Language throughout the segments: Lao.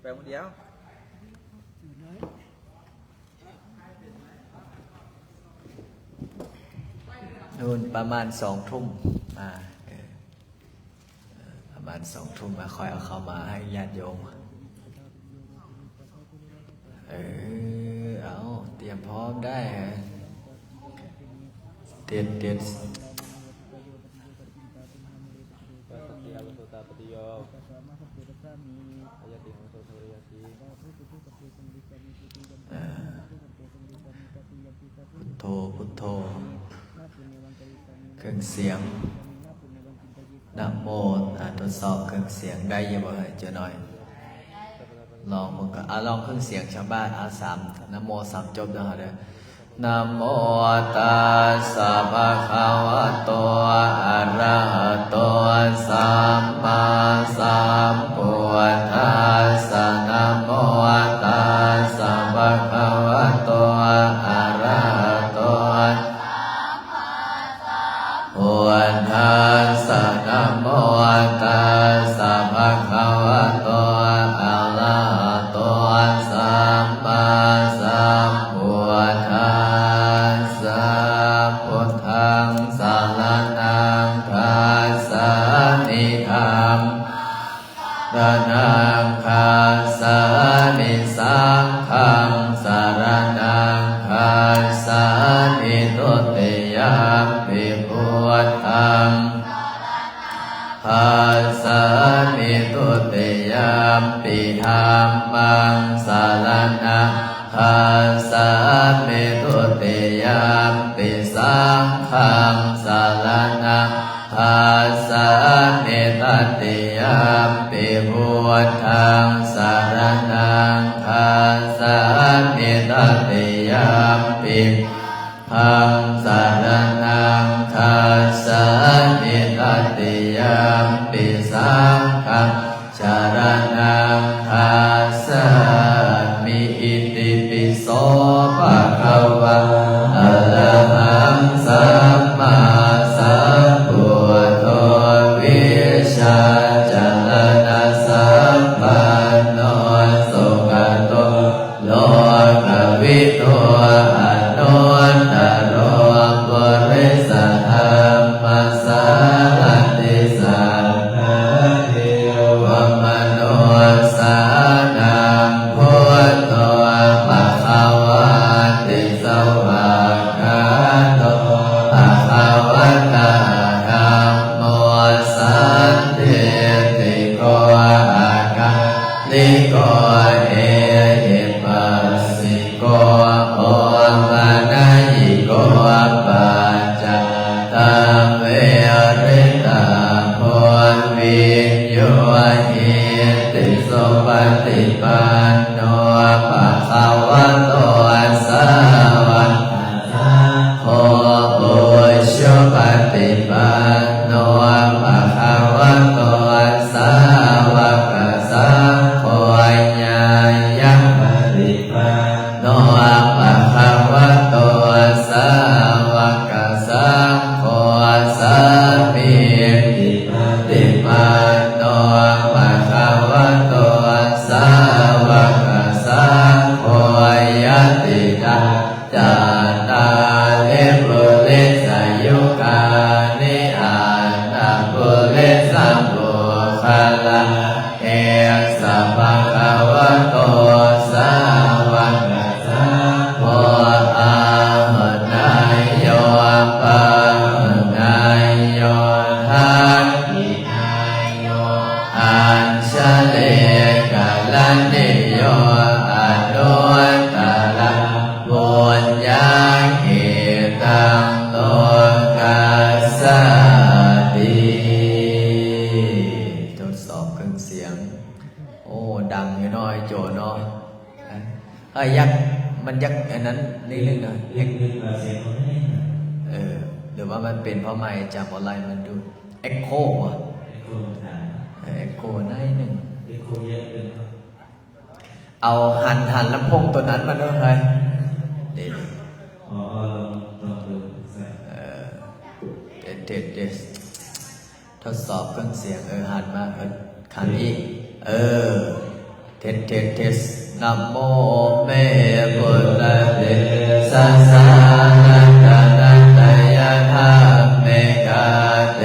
ໄປຄົນດຽວ. ໂດນປະມານສອງທຸ່ມມາ ເອີ ເອີ ປະມານສອງທຸ່ມມາ ຄ່ອຍເອົາເຂົ້າມາໃຫ້ຍາດໂຍມ. ເອີ ເອົາ ຕຽມພ້ອມໄດ້ ເດັດ ເດັດ. ເອີ ພຸດໂທ ພຸດໂທ ເຄື່ອງສຽງ ນະໂມ ອາ ທົດສອບເຄື່ອງສຽງໄດ້ຢູ່ບໍ່ເອີຍ ເຈົ້ານ້ອຍ? ລອງເບິ່ງກ່ອນ ອາ ລອງເຄື່ອງສຽງຊາວບ້ານ ອາ ສາມ ນະໂມສາມຈົບເດີເຮົາເດີ. ນະໂມຕັດສະ ພະຄະວະໂຕ ອະລະຫະໂຕ ສຳມາສຳພຸດທັດສະ. ນະໂມຕັດສະ ພະຄະວະໂຕ ອະລະຫະໂຕ ພຸດທັດສະ. ນະໂມຕັດສະ ພະຄະວະໂຕ ອະລະຫະໂຕ ສຳມາສຳພຸດທັດສະ. ພຸດທັງສະລະນັງຄັດສາມິ ທຳ ສະລະນັງຄັດສາມິ ສັງຄັງສະລະນັງຄັດສາມິ ທຸຕິຍຳປິ ພຸດທັງຄັດສາມິ ທຸຕິຍຳປິ ທຳມັງສະລະນັງຄັດສາມິ ທຸຕິຍຳປິ ສັງຄັງສະລະນັງ ຄັດສາມິ ຕະຕິຍຳປິ ພຸດທັງສະລະນັງຄັດສາມິ ຕະຕິຍຳປິ ທຳມັງສະລະນັງຄັດສາມິ ຕະຕິຍຳປິ ສັງຄັງສະລະນັງຄັດສາມິ ອິຕິປິໂສ ພະຄະວາ ອະລະຫັງ ສຳມາສຳພຸດໂທ ວິຊາຈະລະນະສຳປັນໂນ ສຸກະໂຕ ໂລກະວິທູ ອະນຸດຕະໂລ ປຸລິສະທຳມະສາລະຕິ ສາທາ ເທວະມະນຸດສານັງ ພຸດໂທ ພະຄະວາຕິ ສະວາກຂາໂຕ ພະຄະວະຕາ ທຳໂມ ສັນທິດຖິໂກ ອາກາລິໂກ ເອຫິປັດສິໂກ ໂອປະນະຍິໂກ ປັດຈະຕັງ ວະລິຕາໂພ ວິນໂຍ ຫິຕິ ສຸປະຕິປັນໂນ ພະຄະວະໂຕ ສາວະກະ ໂຄ ອຸຊຸປະຕິປັນໂນ ພະຄະວະໂຕ ສາວະກະສັງໂຄ ຍາຍະປະຕິປັນໂນ ພະຄະວະໂຕ ສາວະກະສັງໂຄ ສາມີຕິປະຕິປັນໂນ ພະຄະວະໂຕ ສາວະກະສັງໂຄ ຍະຕິດາ ຈັດຕາລິ ປຸລິສະຍຸການິ ອັດຖະ ປຸລິສະບຸກຄະລາ ເອສະ ພະຄະວະໂຕ ສາວະກະສັງໂຄ ອາຫຸເນຍໂຍ ປາຫຸເນຍໂຍ ທັກຂິເນຍໂຍ ອັນຊະລີກະລະນິໂຍ ອະນຸດຕະລັງ ປຸນຍັງຫິຕັງ ໂລກັດສາຕິ. ທົດສອບເຄື່ອງສຽງ. ໂອ້ ດັງຢູ່ເນາະ ໄອ້ໂຈເນາະ. ເອີ ຢາກ ມັນຢາກອັນນັ້ນນິດໜຶ່ງນະ ເລັກໜຶ່ງວ່າສຽງບໍ່ໄດ້ນະ. ເອີ ຫຼືວ່າມັນເປັນເພາະໄມຈຳບໍ່ໄດ້ ມັນດູດເອັກໂຄບໍ່? ເອັກໂຄມັນດັງ. ເອີ ເອັກໂຄໜ້ອຍໜຶ່ງ. ເອັກໂຄເຍອະເກີນເນາະ. ເອົາຫັນ ຫັນລຳໂພງໂຕນັ້ນມາເດີເຮີ້ຍ. ເດ ອໍ ລອງ ລອງເບິ່ງໃສ່. ເອີ ເທສ ເທສ ເທສ. ທົດສອບເຄື່ອງສຽງ. ເອີ ຫັນມາ ເອີ ຂັນອີກ. ເອີ ເທສ ເທສ ເທສ ນະໂມເມ ພຸດທະເຕຊະສາ ລັດຕະນະຕະຍະທຳເມກາ ເຕ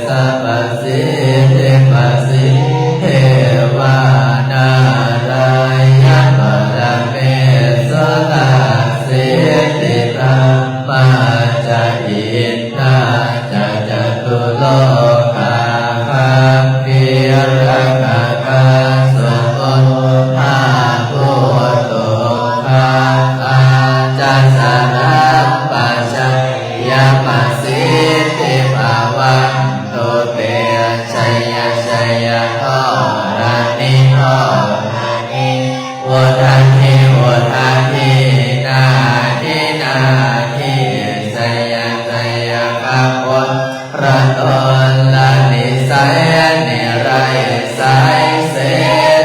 ຊະປະສິດທິປະສິດທິ ເທວານາຣາຍະປະລະເມສວະລາ ສິດທິບຣຳມາຈະອິນ ນາຈະຈະຕຸໂລກາຄັກຄີ ລັກຂະກາສຸມຸດທາພູຕຸຄະອາຈາສະລັບປະໄຊຍະປະສິດທິພາວັນຕຸເຕ ໄຊຍະໄຊຍະທໍລະນີທໍລະນີ ອຸດຖາທິອຸດຖາທິນາທິນາທິ ໄຊຍະໄຊຍະກະໂຄລະໂຕລະນິໄສນິໄລໄສ ເສ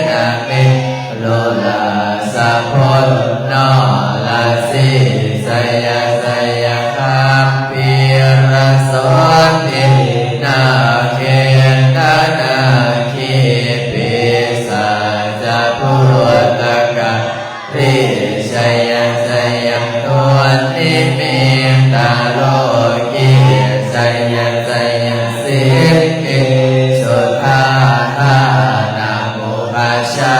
ນະເມລຸລາສະໂພນນອລະສີ ໄຊຍະໄຊຍະຄັມພີລະສົນທິນາເຄນທະນາຄີປີສາຈະພູດຕະກາ ໄຊຍະໄຊຍະໂຕນິມິດຕະໂລກີ ໄຊຍະໄຊຍະສິດທິສຸດທາທານະໂມຄາຊາ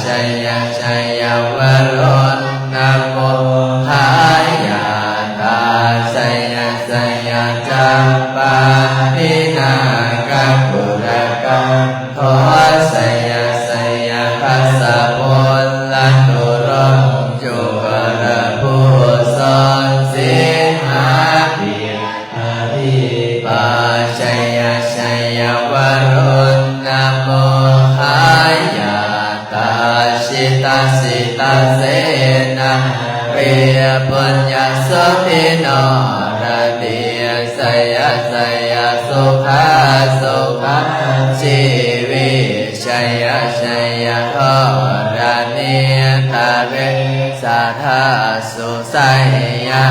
ໄຊຍະໄຊຍະວະລຸນນະໂມຫາຍາຕາ ໄຊຍະໄຊຍະຈັບປາພິນາກະກຸລະກັນ ຂໍໄຊຍະໄຊຍະພັດສະພົນລະຕຸລົງຈຸກະລະພູສອນສິງຫາປິນທະດີປາ ໄຊຍະໄຊຍະວະລຸນນະໂມຫາຍາຕາ ສິຕາສິຕາເສນາຣີ ປຸນຍະສຸທິໂນລະຕິ ໄຊຍະໄຊຍະສຸຂາສຸຂາຊີວິ ໄຊຍະໄຊຍະທໍລະນີຕະເວສະທາສຸໄຊຍະ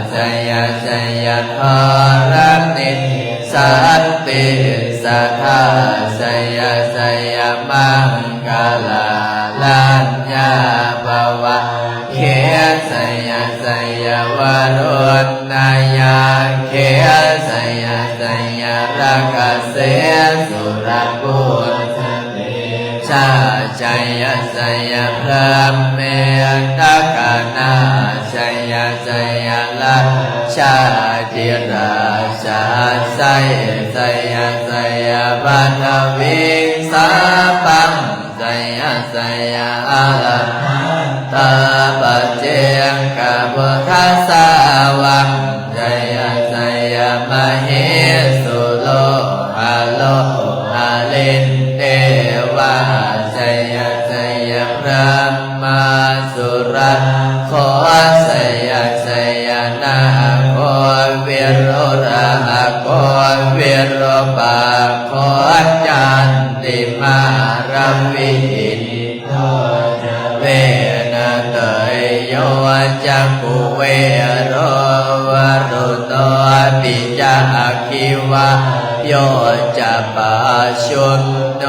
ໄຊຍະໄຊຍະທໍລະນີສັນຕິສະຖາ ໄຊຍະໄຊຍະມັງກະລາລັນຍາພະວາເຂ ໄຊຍະໄຊຍະວະລຸນນະຍາເຂ ໄຊຍະໄຊຍະລະກະເສສຸລະພູຊະເຕ ຊາ ໄຊຍະໄຊຍະພຣາເມຕະກະນາ ໄຊຍະໄຊຍະລາຊາທິລາຊາໄຊ ໄຊຍະໄຊຍະວັດທະວິງສາປັງ ໄຊຍະໄຊຍະອະລະຫັນຕາປັດເຈກະພຸດທະສາວັງ ໄຊຍະໄຊຍະມະເຫສຸໂລຫະໂລຫະລິນເທວາ ໄຊຍະໄຊຍະພຣາມມາສຸລາໂຄ ໄຊຍະໄຊຍະນາໂຄວິລຸລະຫະໂຄວິຣູປາໂຄຈັນຕິມາລະວິກິນ ໂທຈະເວນະເຕີຍໂຍຈັກຂຸເວໂຣວະລຸໂຕ ປິຈະອັກຂິວາໂຍຈະປາຊຸນໂນ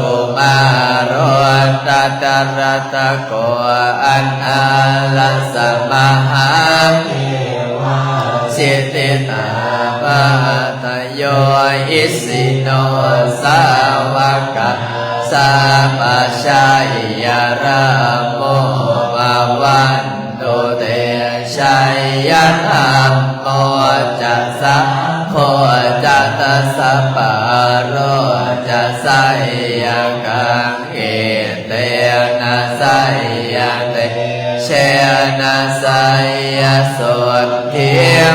ກຸມາໂຣຕະຕະຣະຕະໂກ ອັນອາລັດສະມະຫາເທວາສິດທິຕາພະຕະ ໂຍອິສິໂນສາວະກະສັບພະຊາຍຍະລາໂມພະວັນຕຸເຕ ໄຊຍະທຳໂມຈະສັງໂຄຈະທັດສະປາໂລຈະໄຊຍະກັງ ເອເຕນະໄຊຍະເຕເຊນະໄຊຍະໂສດຖີ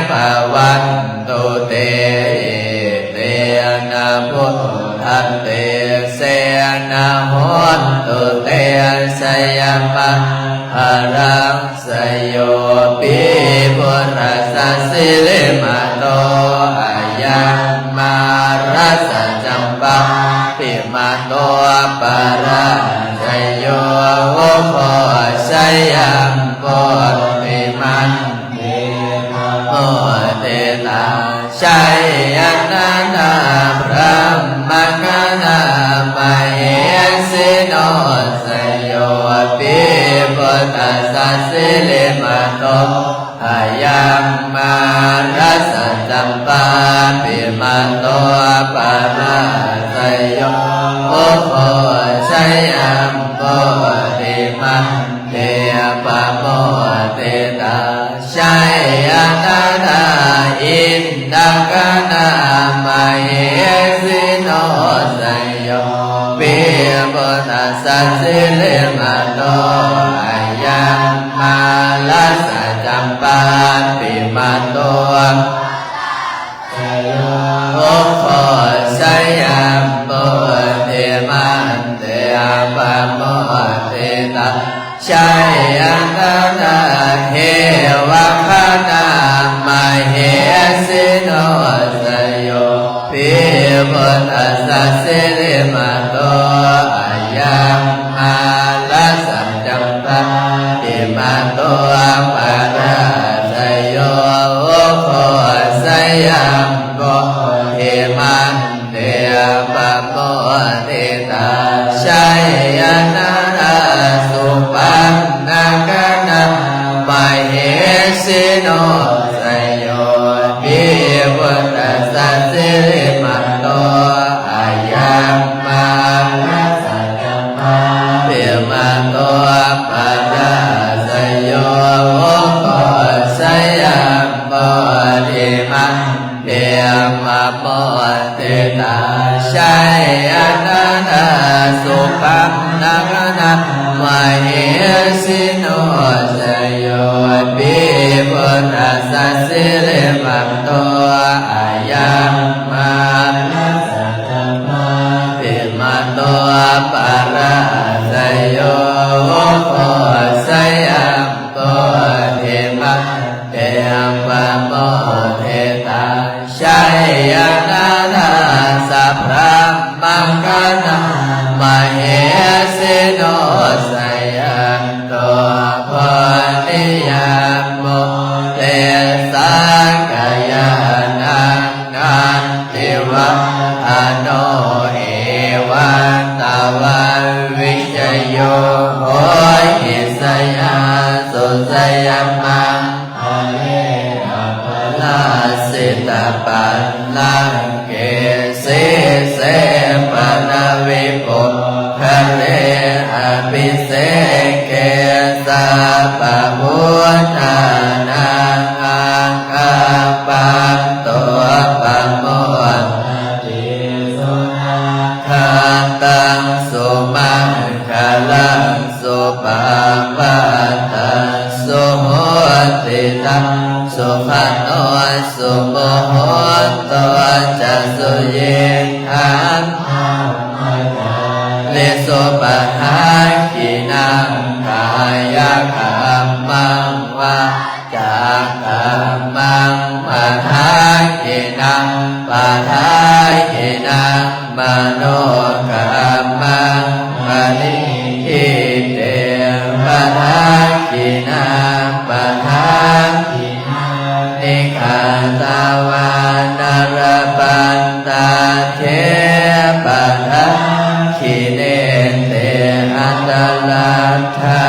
ພະວັນຕຸເຕ ເອເຕນະພຸດທະເຕເຊນະໂຫນຕຸເຕ ໄຊຍະມັງຄະລັງ ສະໂຍ ປີພຸດທະສະສິລິມະໂຕ ອາຍຸມະຣະສະຈຳປາ ພິມະໂຕ ປະລະໄຊໂຍ ໂຫ ໂຄໄຊຍັງ ໂພຕິມັນເຕ ໂມເຕຕາ ໄຊຍະນານາ ພຣາມມະຄະນາ ມະເຫສິໂນ ສະໂຍ ປິພຸດທັດສະ ສິລິມະໂຕ ອະຍັງ ມາລະສະຈຳປາ ປິມະໂຕ ປະລາສະໂຍ ໂອໂຄ ຊະຍັມ ໂພທິມັນ ເຕ ປະໂມທິຕາ ໄຊຍະຕານາ ອິນທະກະນາ ມະເຫສິໂນ ໄຊໂຍ ປິພຸດທັດສະ ສິລິມະໂຕ ອະຍັງ ມາລະສະຈຳປາ ປິມະໂຕ ໂອໂຄ ຊະຍັມ ໂພທິມັນ ເຕ ປະໂມທິຕາ ໄຊຍະຕານາ ເທວະຄະນາ ມະເຫສິໂນ ໄຊໂຍ ປິພຸດທັດສະ ສິລິມະໂຕ ອະຍັງ ມາລະສະຈຳປາ ປິມະໂຕ ປະລາສະໂຍ ໂອໂຄ ຊະຍັມ ໂພທິມັນ ເຕ ປະໂມທິຕາ ໄຊຍະຕານາ ສຸປັນນະຄະນາ ມະເຫສິໂນ ໄຊໂຍ ປິພຸດທັດສະ ສິລິມະໂຕ ອະຍັງ ມາລະສະຈຳປາ ປິມະໂຕ ປະລາສະໂຍ ໂອໂຄ ຊະຍັມ ໂພທິມັນ ເຕ ປະໂມທິຕາ ໄຊຍະຕານາ ສຸປັນນະຄະນາ ມະເຫສິໂນ ໄຊໂຍ ປິພຸດທັດສະ ສິລິມະໂຕ ອະຍັງ ມາລະສະຈຳປາ ປິມະໂຕ ປະລາສະໂຍ ໂອໂຄ ຊະຍັມ ໂພທິມັນ ເຕ ປະໂມທິຕາ ໄຊຍະຕານາ ສະພະມັງຄະນາ ມະເຫສິໂນ ໄຊຍະໂຕ ໂພນິຍາໂມ ເຕ ສັກກະຍານັງ ນັນ ຕິວັດທະໂນ ເອວັງ ຕະວັງ ວິຊະໂຍ ໂຫ ຫິ ສະຍາ ສຸ ສະຍະມັງ ຄະເລ ອັບປະລາຊິຕະ ປັນລັງເກ ສີເສ ປະນະວິປຸກຄະເລ ອະພິເສເກ ສັບປະພຸດທານັງ ອາຄັບປັນໂຕ ປະໂມທະ ຕິ ສຸນາຄະຕັງ ສຸມັງຄະລັງ ສຸປະພາຕັງ ສຸໂຫຕິຕັງ ສຸຂະໂນ ສຸມຸໂຫໂຕ ຈະ ສຸຍິງຖານ ທຳມະຈາຣິ ສຸປະທັກຂິນັງ ກາຍະກຳມັງ ວາ ຈາກຳມັງ ປະທັກຂິນັງ ປະທັກຂິນັງ ມະໂນກຳມັງ ປະລິກຂິເຕ ປະທັກຂິນັງ ປະທັກຂິນານິ ກາຕະວານະລະພັນຕາ ເທ ປະທັກຂິເນ ເຕ ອັດຕະລັດຖາ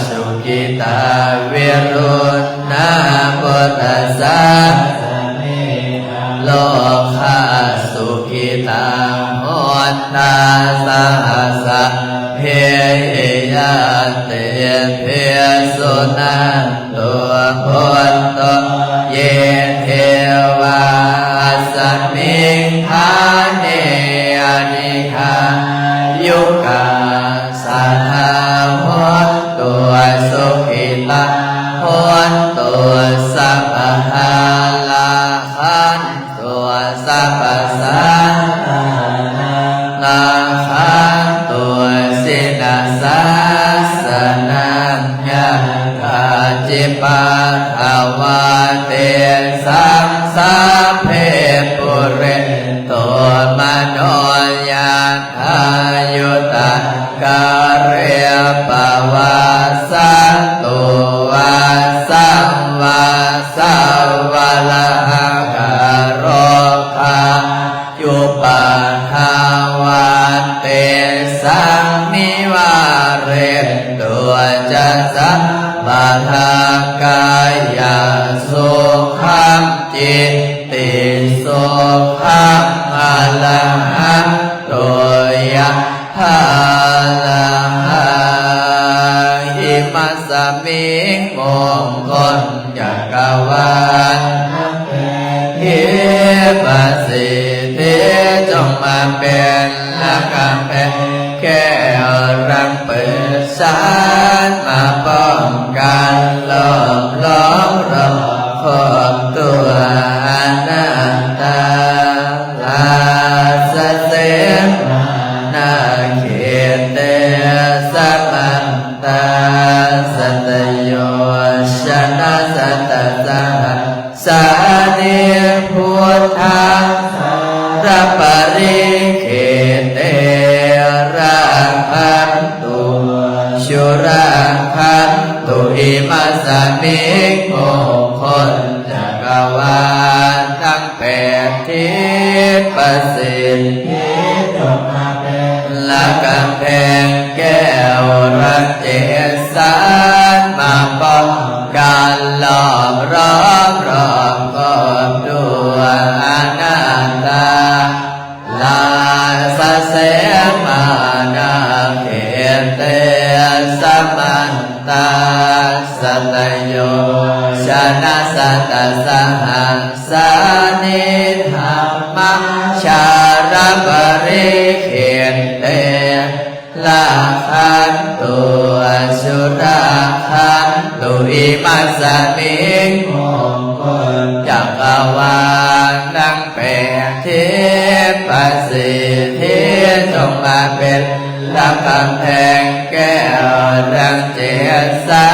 ສຸ ກິຕາ ວິລຸດນາ ພຸດທະສາສະເນ ອະໂລຄາ ສຸກິຕາ ໂຫນຕາ ສະຫະສັບເພ ຍາຕິເພ ສຸນັນຕຸ ພຸດໂຕ ເຢ ເທວາ ອັດສະມິງຖາເນ ອະນິກຂາຍຸກາ ສະດາ ໂຫນຕຸ ສຸຂິຕາ ໂຫນຕຸ ສັບພະທາຣາ ຂັນຕຸ ສັບພະສັງຄາຣານັງ ລາຄັນຕຸ ຊິນະສາສະນັງ ຍັງກະຈິປັດຖະວາ ເຕ ສັງ ສັບເພ ປຸເຣນຕຸ ມະໂນ ຍະ ຖາ ຍຸຕັງ ກະເຣ ປະວາສະຕຸ ວາສັງ ວາສະວະລະຫະກະໂຣຄາຍຸປັດຖະວາ ເຕ ສັງ ນິວາ ຈະສັບພະລາກາຍະສຸຂັງ ຈິດຕິສຸຂັງ ອະລະຫະໂຕ ຍະຖາ ລະຫັງ ອິມັດສະມິງ ມົງຄົນຈັກກະວານ ທັງແປດທິດປະສິດທິ ຈົ່ງມາເປັນລະກຳແພງແກ້ວ ລັງ ປຶກສານມາປ້ອງກັນ ລ້ອມລ້ອມລອບຄອບຕົວອະນັດຕາ ລາຊະເສມານາເຂເຕ ສະມັນຕາ ສັດຕະໂຍຊະນະ ສັດຕະສະຫັດ ສານິ ພຸດທັງ ສາລະປະລິເຂເຕ ລັກຂັນຕຸ ສຸລັກຂັນຕຸ ອິມັດສະມິງ ມົງຄົນຈັກກະວານ ທັງແປດທິດປະສິດທິ ຈົ່ງມາເປັນລະກຳແພງແກ້ວ ລັງ ເຈດສານມາປ້ອງກັນ ລ້ອມລ້ອມລອບຄອບຕົວອະນັດຕາ ລາຊະເສມານາເຂເຕ ສະມັນຕາ ສັດຕະໂຍຊະນະ ສັດຕະສະຫັດສານິ ທຳມະຊາລະປະລິເຂເຕ ລັກຂັນຕຸ ສຸລັກຂັນຕຸ ອິມັດສະມິງ ມົງຄົນຈັກກະວານ ທັງແປດທິດປະສິດທິ ຈົ່ງມາເປັນລະກຳແພງແກ້ວ ລັງ ເຈດສາ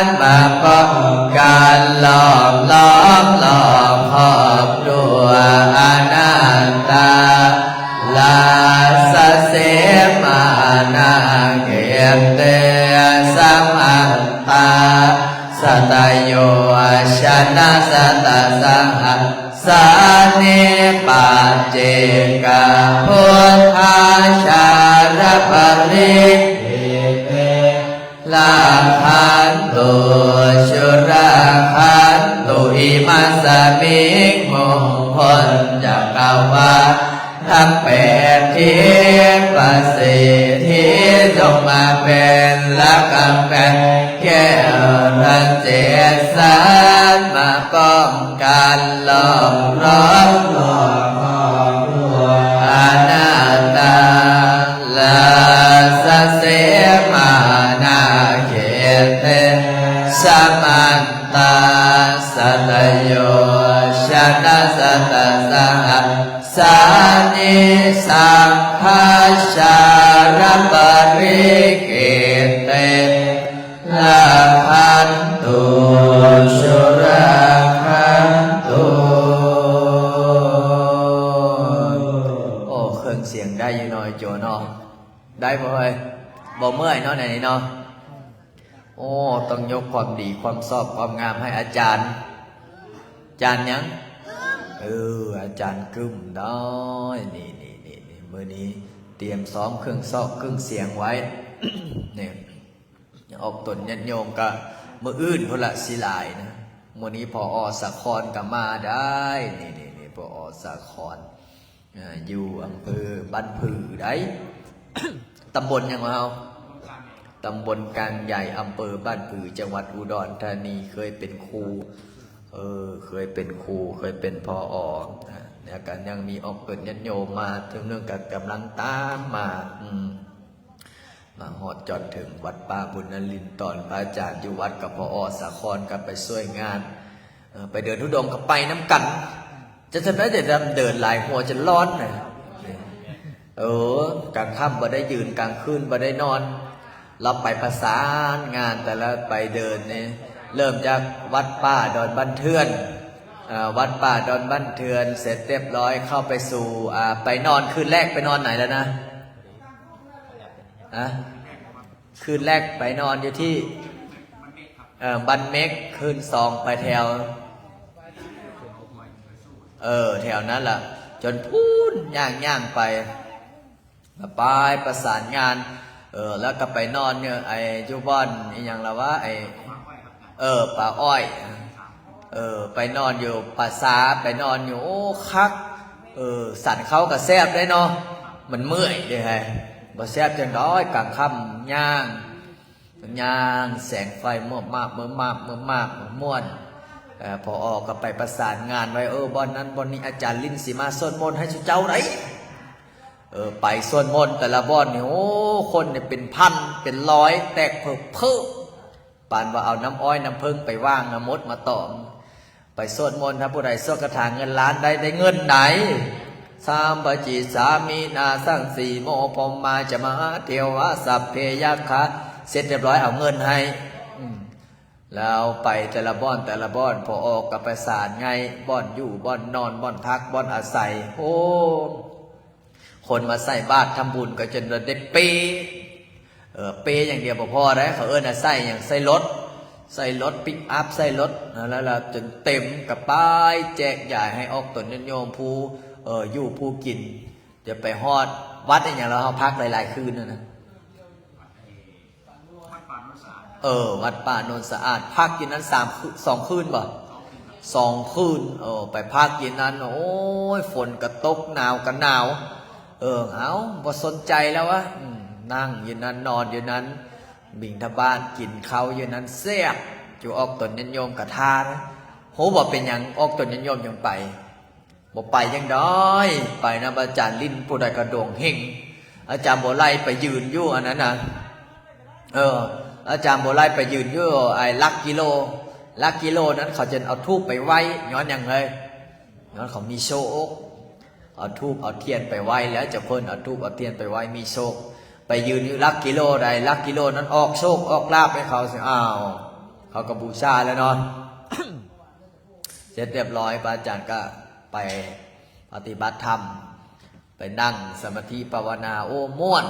ນມາປ້ອງກັນ ລ້ອມລ້ອມລອບຄອບຕົວອະນັດຕາ ລາຊະເສມານາເຂເຕ ສະມັນຕາ ສັດຕະໂຍຊະນະ ສັດຕະສະຫັດສານິ ປັດເຈກາ ພຸດທາຊາລະປະລິເຂເຕ ລັກຂັນຕຸ ສຸລັກຂັນຕຸ ອິມັດສະມິງ ມົງຄົນຈັກກະວານ ທັງແປດທິດປະສິດທິ ຈົ່ງມາເປັນລະກຳແພງແກ້ວ ທັງເຈດສານມາປ້ອງກັນ ລ້ອມລ້ອມລອບຄອບຕົວອະນັດຕາ ລາຊະເສມານາເຂເຕ ສະມັນຕາ ສັດຕະໂຍຊະນະ ສັດຕະສະຫັດສານິ ສັງຄາຊາລະປະລິເຂເຕ ລັກຂັນຕຸ ສຸລັກຂັນຕຸ. ໂອ້ ເຄື່ອງສຽງໄດ້ຢູ່ເນາະ ໂຈເນາະ ໄດ້ບໍ່ເອີຍ? ບໍ່ເມື່ອຍເນາະ ໃນນີ້ເນາະ. ໂອ້ ຕ້ອງຍົກຄວາມດີຄວາມຊອບຄວາມງາມໃຫ້ອາຈານ. ອາຈານຫຍັງ? ເອີ ອາຈານກຶ້ມເນາະ. ນີ້ ນີ້ ນີ້ ນີ້ ມື້ນີ້ຕຽມຊ້ອມເຄື່ອງຊອກເຄື່ອງສຽງໄວ້ ນີ້. ອອກຕົນຍາດໂຍມກະມື້ອື່ນພຸ້ນລະຊິຫຼາຍນະ. ມື້ນີ້ ຜອ ສາຄອນກະມາໄດ້. ນີ້ ນີ້ ນີ້ ຜອ ສາຄອນ ເອີ ຢູ່ອຳເພີບ້ານຜືໄດ໋ ຕຳບົນຫຍັງວະເຮົາ? ຕຳບົນກາງໃຫຍ່ ອຳເພີບ້ານຜື ຈັງຫວັດອຸດອນທານີ. ເຄີຍເປັນຄູ ເອີ ເຄີຍເປັນຄູ ເຄີຍເປັນ ຜອ ນະ. ແລ້ວກະຍັງມີອອກຕົນຍາດໂຍມມາ ເຖິງໜຶ່ງກະກຳລັງຕາມມາ ອືມ ມາຮອດຈອດເຖິງວັດປ່າບຸນນະລິນ ຕອນພະອາຈານຢູ່ວັດກັບ ຜອ ສາຄອນກັບໄປຊ່ວຍງານ ເອີ ໄປເດີນທຸດົງກໍໄປນຳກັນ. ຈະຈຳໄດ້ແຕ່ເດີນຫຼາຍຫົວຈົນຮ້ອນນະ. ເອີ ກາງຄ່ຳບໍ່ໄດ້ຢືນ ກາງຄືນບໍ່ໄດ້ນອນ. ລາວໄປປະສານງານ ແຕ່ລະໄປເດີນນີ້ ເລີ່ມຈາກວັດປ່າດອນບ້ານເຖື່ອນ ເອີ ວັດປ່າດອນບ້ານເຖື່ອນ ເສັດຮຽບຮ້ອຍ ເຂົ້າໄປສູ່ ອາ ໄປນອນ ຄືນແລກໄປນອນໃນແລ້ວນະ? ຮະ? ຄືນແລກໄປນອນຢູ່ທີ່ ເອີ ບ້ານເມັກ, ຄືນສອງໄປແຖວ ເອີ ແຖວນັ້ນລະ ຈົນພຸ້ນ ຍ່າງໆໄປ ລະໄປປະສານງານ ເອີ ແລ້ວກໍໄປນອນຢູ່ໄອ້ ຢູ່ບ່ອນອີ່ຫຍັງລະວະ ໄອ້ ເອີ ປ່າອ້ອຍ ເອີ ໄປນອນຢູ່ປ່າຊ້າ ໄປນອນຢູ່ ໂອ້ ຄັກ ເອີ ສັນເຂົ້າກໍແຊບໄດ໋ເນາະ ມັນເມື່ອຍເດ້ ບໍ່ແຊບຈັ່ງໃດ ກາງຄ່ຳຍ່າງ ຍ່າງແສງໄຟເມີບມາບ ເມີບມາບ ເມີບມາບ ມ່ວນ. ເອີ ພໍອອກກໍໄປປະສານງານໄວ້ ເອີ ບ່ອນນັ້ນບ່ອນນີ້ ອາຈານລິນຊິມາສວດມົນໃຫ້ຊຸເຈົ້າໄດ໋. ເອີ ໄປສວດມົນແຕ່ລະບ່ອນນີ້ ໂອ້ ຄົນນີ້ເປັນພັນເປັນຮ້ອຍ ແຕກເພີບເພີບ ປານວ່າເອົານ້ຳອ້ອຍນ້ຳເຜິ້ງໄປຫວ່າງນຳມົດມາຕອມ. ໄປສວດມົນ ຖ້າຜູ້ໃດສວດຄາຖາເງິນລ້ານໄດ້ ໄດ້ເງິນໃດ໋ ສຳປະຈິດສາມິນາສັງສີໂມ ພົມມາຈະມະຫາເທວາ ສັບເພຍັກຂາ ເສັດຮຽບຮ້ອຍເອົາເງິນໃຫ້. ອືມ ແລ້ວໄປແຕ່ລະບ່ອນ ແຕ່ລະບ່ອນ ພໍອອກກໍປະສານໃຫ້ບ່ອນຢູ່ ບ່ອນນອນ ບ່ອນພັກ ບ່ອນອາໄສ. ໂອ້ ຄົນມາໃສ່ບາດທຳບຸນກໍຈົນໄດ້ເປ ເອີ ເປຢ່າງດຽວບໍ່ພໍໄດ໋ ເຂົາເອີ້ນວ່າໃສ່ຫຍັງ ໃສ່ລົດ ໃສ່ລົດປິກອັບ ໃສ່ລົດ ແລ້ວ ແລ້ວຈົນເຕັມ ກໍໄປແຈກຢາຍໃຫ້ອອກຕົນຍາດໂຍມຜູ້ ເອີ ຢູ່ຜູ້ກິນ. ຈະໄປຮອດວັດອີ່ຫຍັງ ແລ້ວເຮົາພັກຫຼາຍໆຄືນນັ້ນນະ. ເອີ ວັດປ່າໂນນສະອາດ ພັກຢູ່ນັ້ນສາມຄື ສອງຄືນບໍ່? ສອງຄືນ. ເອີ ໄປພັກຢູ່ນັ້ນ ໂອ້ຍ ຝົນກໍຕົກ ໜາວກໍໜາວ. ເອີ ເອົາ ບໍ່ສົນໃຈແລ້ວວະ ອືມ ນັ່ງຢູ່ນັ້ນ ນອນຢູ່ນັ້ນ ບິນທະບາດ ກິນເຂົ້າຢູ່ນັ້ນ ແຊບ ຢູ່ອອກຕົນຍາດໂຍມກະທານ. ຮູ້ບໍ່ເປັນຫຍັງອອກຕົນຍາດໂຍມຈັ່ງໄປ? ບໍ່ໄປຈັ່ງໃດ ໄປນຳອາຈານລິນ ຜູ້ໃດກໍດວງເຮັງ. ອາຈານບົວໄລໄປຢືນຢູ່ອັນນັ້ນນະ ເອີ ອາຈານບົວໄລໄປຢືນຢູ່ໄອ້ຫຼັກກິໂລ ຫຼັກກິໂລນັ້ນ ເຂົາຈະເອົາທູບໄປໄຫວ້ ຍ້ອນຫຍັງເອີຍ? ຍ້ອນເຂົາມີໂຊກ ເອົາທູບເອົາທຽນໄປໄຫວ້ ແລ້ວເຈົ້າເພິ່ນເອົາທູບເອົາທຽນໄປໄຫວ້ ມີໂຊກ. ໄປຢືນຢູ່ຫຼັກກິໂລໃດ ຫຼັກກິໂລນັ້ນອອກໂຊກອອກລາບໃຫ້ເຂົາ ຊິ ອ້າວ ເຂົາກໍບູຊາແລ້ວເນາະ. ເສັດຮຽບຮ້ອຍ ພະອາຈານກໍໄປປະຕິບັດທຳ ໄປນັ່ງສະມາທິພາວະນາ ໂອ້ ມ່ວນ.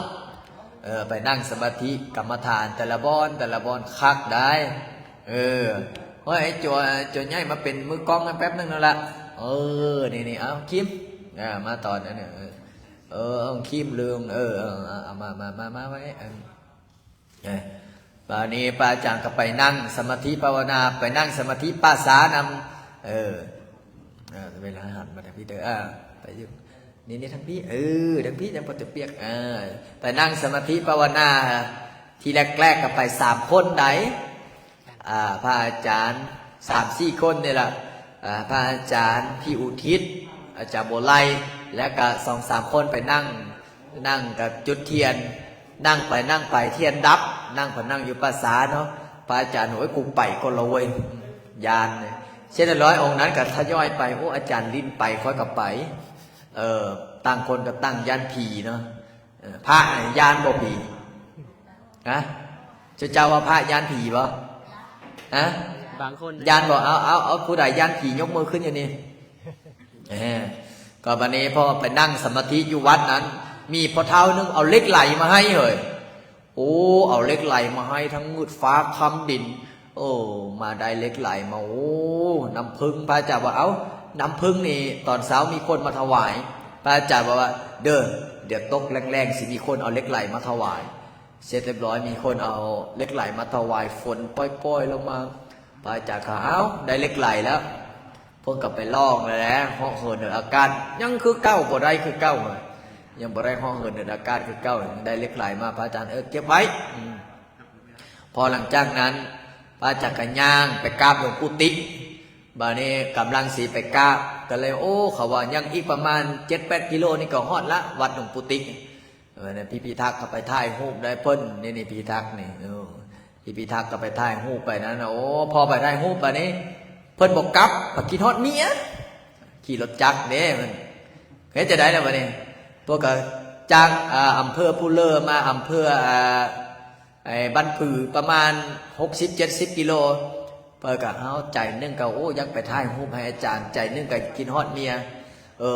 ເອີ ໄປນັ່ງສະມາທິກຳມະຖານ ແຕ່ລະບ່ອນ ແຕ່ລະບ່ອນຄັກໄດ໋. ເອີ ໂອ້ຍ ໄອ້ໂຈ ໂຈໃຫຍ່ມາເປັນມືກ້ອງໃຫ້ແປັບໜຶ່ງນັ້ນລະ. ເອີ ນີ້ໆ ເອົາ ຄິມ ເອີ ມາຕອນນັ້ນ ເອີ ເອີ ເອົາ ຄິມ ລືມ ເອີ ເອີ ເອົາ ເອົາ ມາ ມາ ມາ ມາໄວ້ ເອີ ບາດນີ້ພະອາຈານກໍໄປນັ່ງສະມາທິພາວະນາ ໄປນັ່ງສະມາທິປາສານຳ. ເອີ ເອີ ເວລາຫັນມາທາງພີ້ເດີ ເອີ ໄປຢູ່ ນີ້ໆ ທາງພີ້ ເອີ ທາງພີ້ ຍັງບໍ່ຕະປຽກ ເອີ ໄປນັ່ງສະມາທິພາວະນາ. ທີແລກໆ ກໍໄປສາມຄົນໃດ໋ ອ່າ ພະອາຈານສາມສີ່ຄົນນີ້ລະ ອ່າ ພະອາຈານ ພີ່ອຸທິດ ອາຈານບົວໄລ ແລ້ວກະສອງສາມຄົນໄປນັ່ງ ນັ່ງກະຈຸດທຽນ ນັ່ງໄປນັ່ງໄປທຽນດັບ ນັ່ງໄປນັ່ງຢູ່ປາສາເນາະ. ພະອາຈານ ໂອ້ຍ ກູໄປກ່ອນລະເວີຍ ຢ້ານ. ເສັດຮຽບຮ້ອຍ ອົງນັ້ນກະທະຍອຍໄປ ໂອ້ ອາຈານລິນໄປ ຂ້ອຍກະໄປ ເອີ ຕ່າງຄົນກະຕ່າງຢ້ານຜີເນາະ. ເອີ ພະນີ້ຢ້ານບໍ່ຜີ? ຮະ? ເຈົ້າ ເຈົ້າວ່າພະຢ້ານຜີບໍ່? ຮະ? ບາງຄົນຢ້ານບໍ່? ເອົາ ເອົາ ເອົາ ຜູ້ໃດຢ້ານຜີຍົກມືຂຶ້ນຢູ່ນີ້. ເອີ ກໍບາດນີ້ພໍໄປນັ່ງສະມາທິຢູ່ວັດນັ້ນ ມີພໍ່ເຖົ້າໜຶ່ງເອົາເຫຼັກໄຫຼມາໃຫ້ເຮີ້ຍ. ໂອ້ ເອົາເຫຼັກໄຫຼມາໃຫ້ທັງມືດຟ້າຄຳດິນ. ໂອ້ ມາໄດ້ເຫຼັກໄຫຼມາ ໂອ້ ນ້ຳເຜິ້ງ ພະອາຈານວ່າ ເອົ້າ ນ້ຳເຜິ້ງນີ້ ຕອນເຊົ້າມີຄົນມາຖະຫວາຍ. ພະອາຈານວ່າ ເດີ ດຽວຕົກແລງໆ ຊິມີຄົນເອົາເຫຼັກໄຫຼມາຖະຫວາຍ. ເສັດຮຽບຮ້ອຍ ມີຄົນເອົາເຫຼັກໄຫຼມາຖະຫວາຍ ຝົນປ່ອຍໆລົງມາ. ພະອາຈານກໍ ເອົ້າ ໄດ້ເຫຼັກໄຫຼແລ້ວ. ເພິ່ນກໍໄປລອງແລ້ວແຫຼະ ເຫາະເຫີນເໜືອອາກາດ ຍັງຄືເກົ່າ ບໍ່ໄດ້ຄືເກົ່າ ຍັງບໍ່ໄດ້ເຫາະເຫີນເໜືອອາກາດຄືເກົ່າ. ໄດ້ເຫຼັກໄຫຼມາ ພະອາຈານ ເອີ ເກັບໄວ້. ອືມ ພໍຫຼັງຈາກນັ້ນ ພະອາຈານກໍຍ່າງໄປກາບຫຼວງປູ່ຕິກ. ບາດນີ້ກຳລັງຊິໄປກາບ ກໍເລີຍ ໂອ້ ເຂົາວ່າຍັງອີກປະມານເຈັດແປດກິໂລນີ້ກໍຮອດລະ ວັດຫຼວງປູ່ຕິກ. ເອີ ພີ່ພິທັກກໍໄປຖ່າຍຮູບໄດ້ເພິ່ນ ນີ້ ພີ່ພິທັກນີ້ ເອີ ພີ່ພິທັກກໍໄປຖ່າຍຮູບໄປນັ້ນ. ໂອ້ ພໍໄປຖ່າຍຮູບບາດນີ້ ເພິ່ນບໍ່ກັບ ບາດຄິດຮອດເມຍ ຂີ່ລົດຈັກເດ້. ເພິ່ນເຮັດຈັ່ງໃດລະບາດນີ້? ພວກກໍຈາກ ອ່າ ອຳເພີພູເລີມາອຳເພີ ອ່າ ໄອ້ບ້ານຜື ປະມານຫົກສິບເຈັດສິບກິໂລ. ເພິ່ນກໍ ເຮົາໃຈໜຶ່ງກໍ ໂອ້ ຢາກໄປຖ່າຍຮູບໃຫ້ອາຈານ ໃຈໜຶ່ງກໍຄິດຮອດເມຍ. ເອີ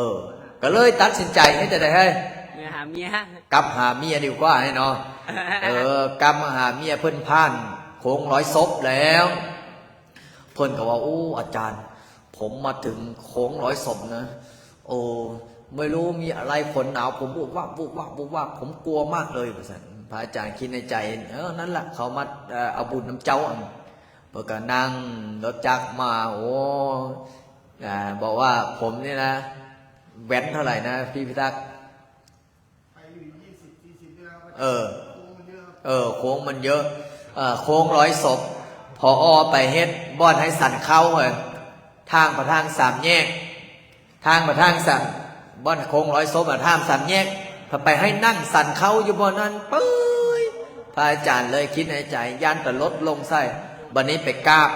ກໍເລີຍຕັດສິນໃຈເຮັດຈັ່ງໃດເຮີ້ຍ? ເມືອຫາເມຍ ກັບຫາເມຍດີກວ່າເນາະ. ເອີ ກັບມາຫາເມຍ ເພິ່ນຜ່ານໂຄ້ງຮ້ອຍສົບແລ້ວ. ເພິ່ນກໍວ່າ ໂອ້ ອາຈານ ຜົມມາເຖິງໂຄ້ງຮ້ອຍສົບນະ ໂອ້ ໄມ່ຮູ້ມີອະໄລ ຝົນໜາວ ຜົມວຸບວັບ ວຸບວັບ ວຸບວັບ ຜົມກົວມາກເລີຍ ວ່າຊັ້ນ. ພະອາຈານຄິດໃນໃຈ ເອີ ນັ້ນລະ ເຂົາມາ ເອີ ເອົາບຸນນຳເຈົ້າ. ເພິ່ນກໍນັ່ງລົດຈັກມາ ໂອ້ ອາ ບອກວ່າ ຜົມນີ້ນະ ແວ່ນເທົ່າໃດນະ ພີ່ພິທັກ? ໄປຢູ່ ຊາວ ສີ່ສິບ ນີ້ແລ້ວ ເອີ ໂຄ້ງມັນເຍອະ ເອີ ໂຄ້ງມັນເຍອະ ເອີ ໂຄ້ງຮ້ອຍສົບ ພໍອອກໄປເຮັດບ່ອນໃຫ້ສັນເຂົ້າ ເອີ ທາງໄປທາງສາມແຍກ ທາງໄປທາງສາມ ບ່ອນໂຄ້ງຮ້ອຍສົບ ທາງສາມແຍກ ໄປໃຫ້ນັ່ງສັນເຂົ້າຢູ່ບ່ອນນັ້ນ ເປີຍ ພະອາຈານເລີຍຄິດໃນໃຈ ຢ້ານຕະຫຼົດລົງໃສ່ ບັດນີ້ໄປກາບ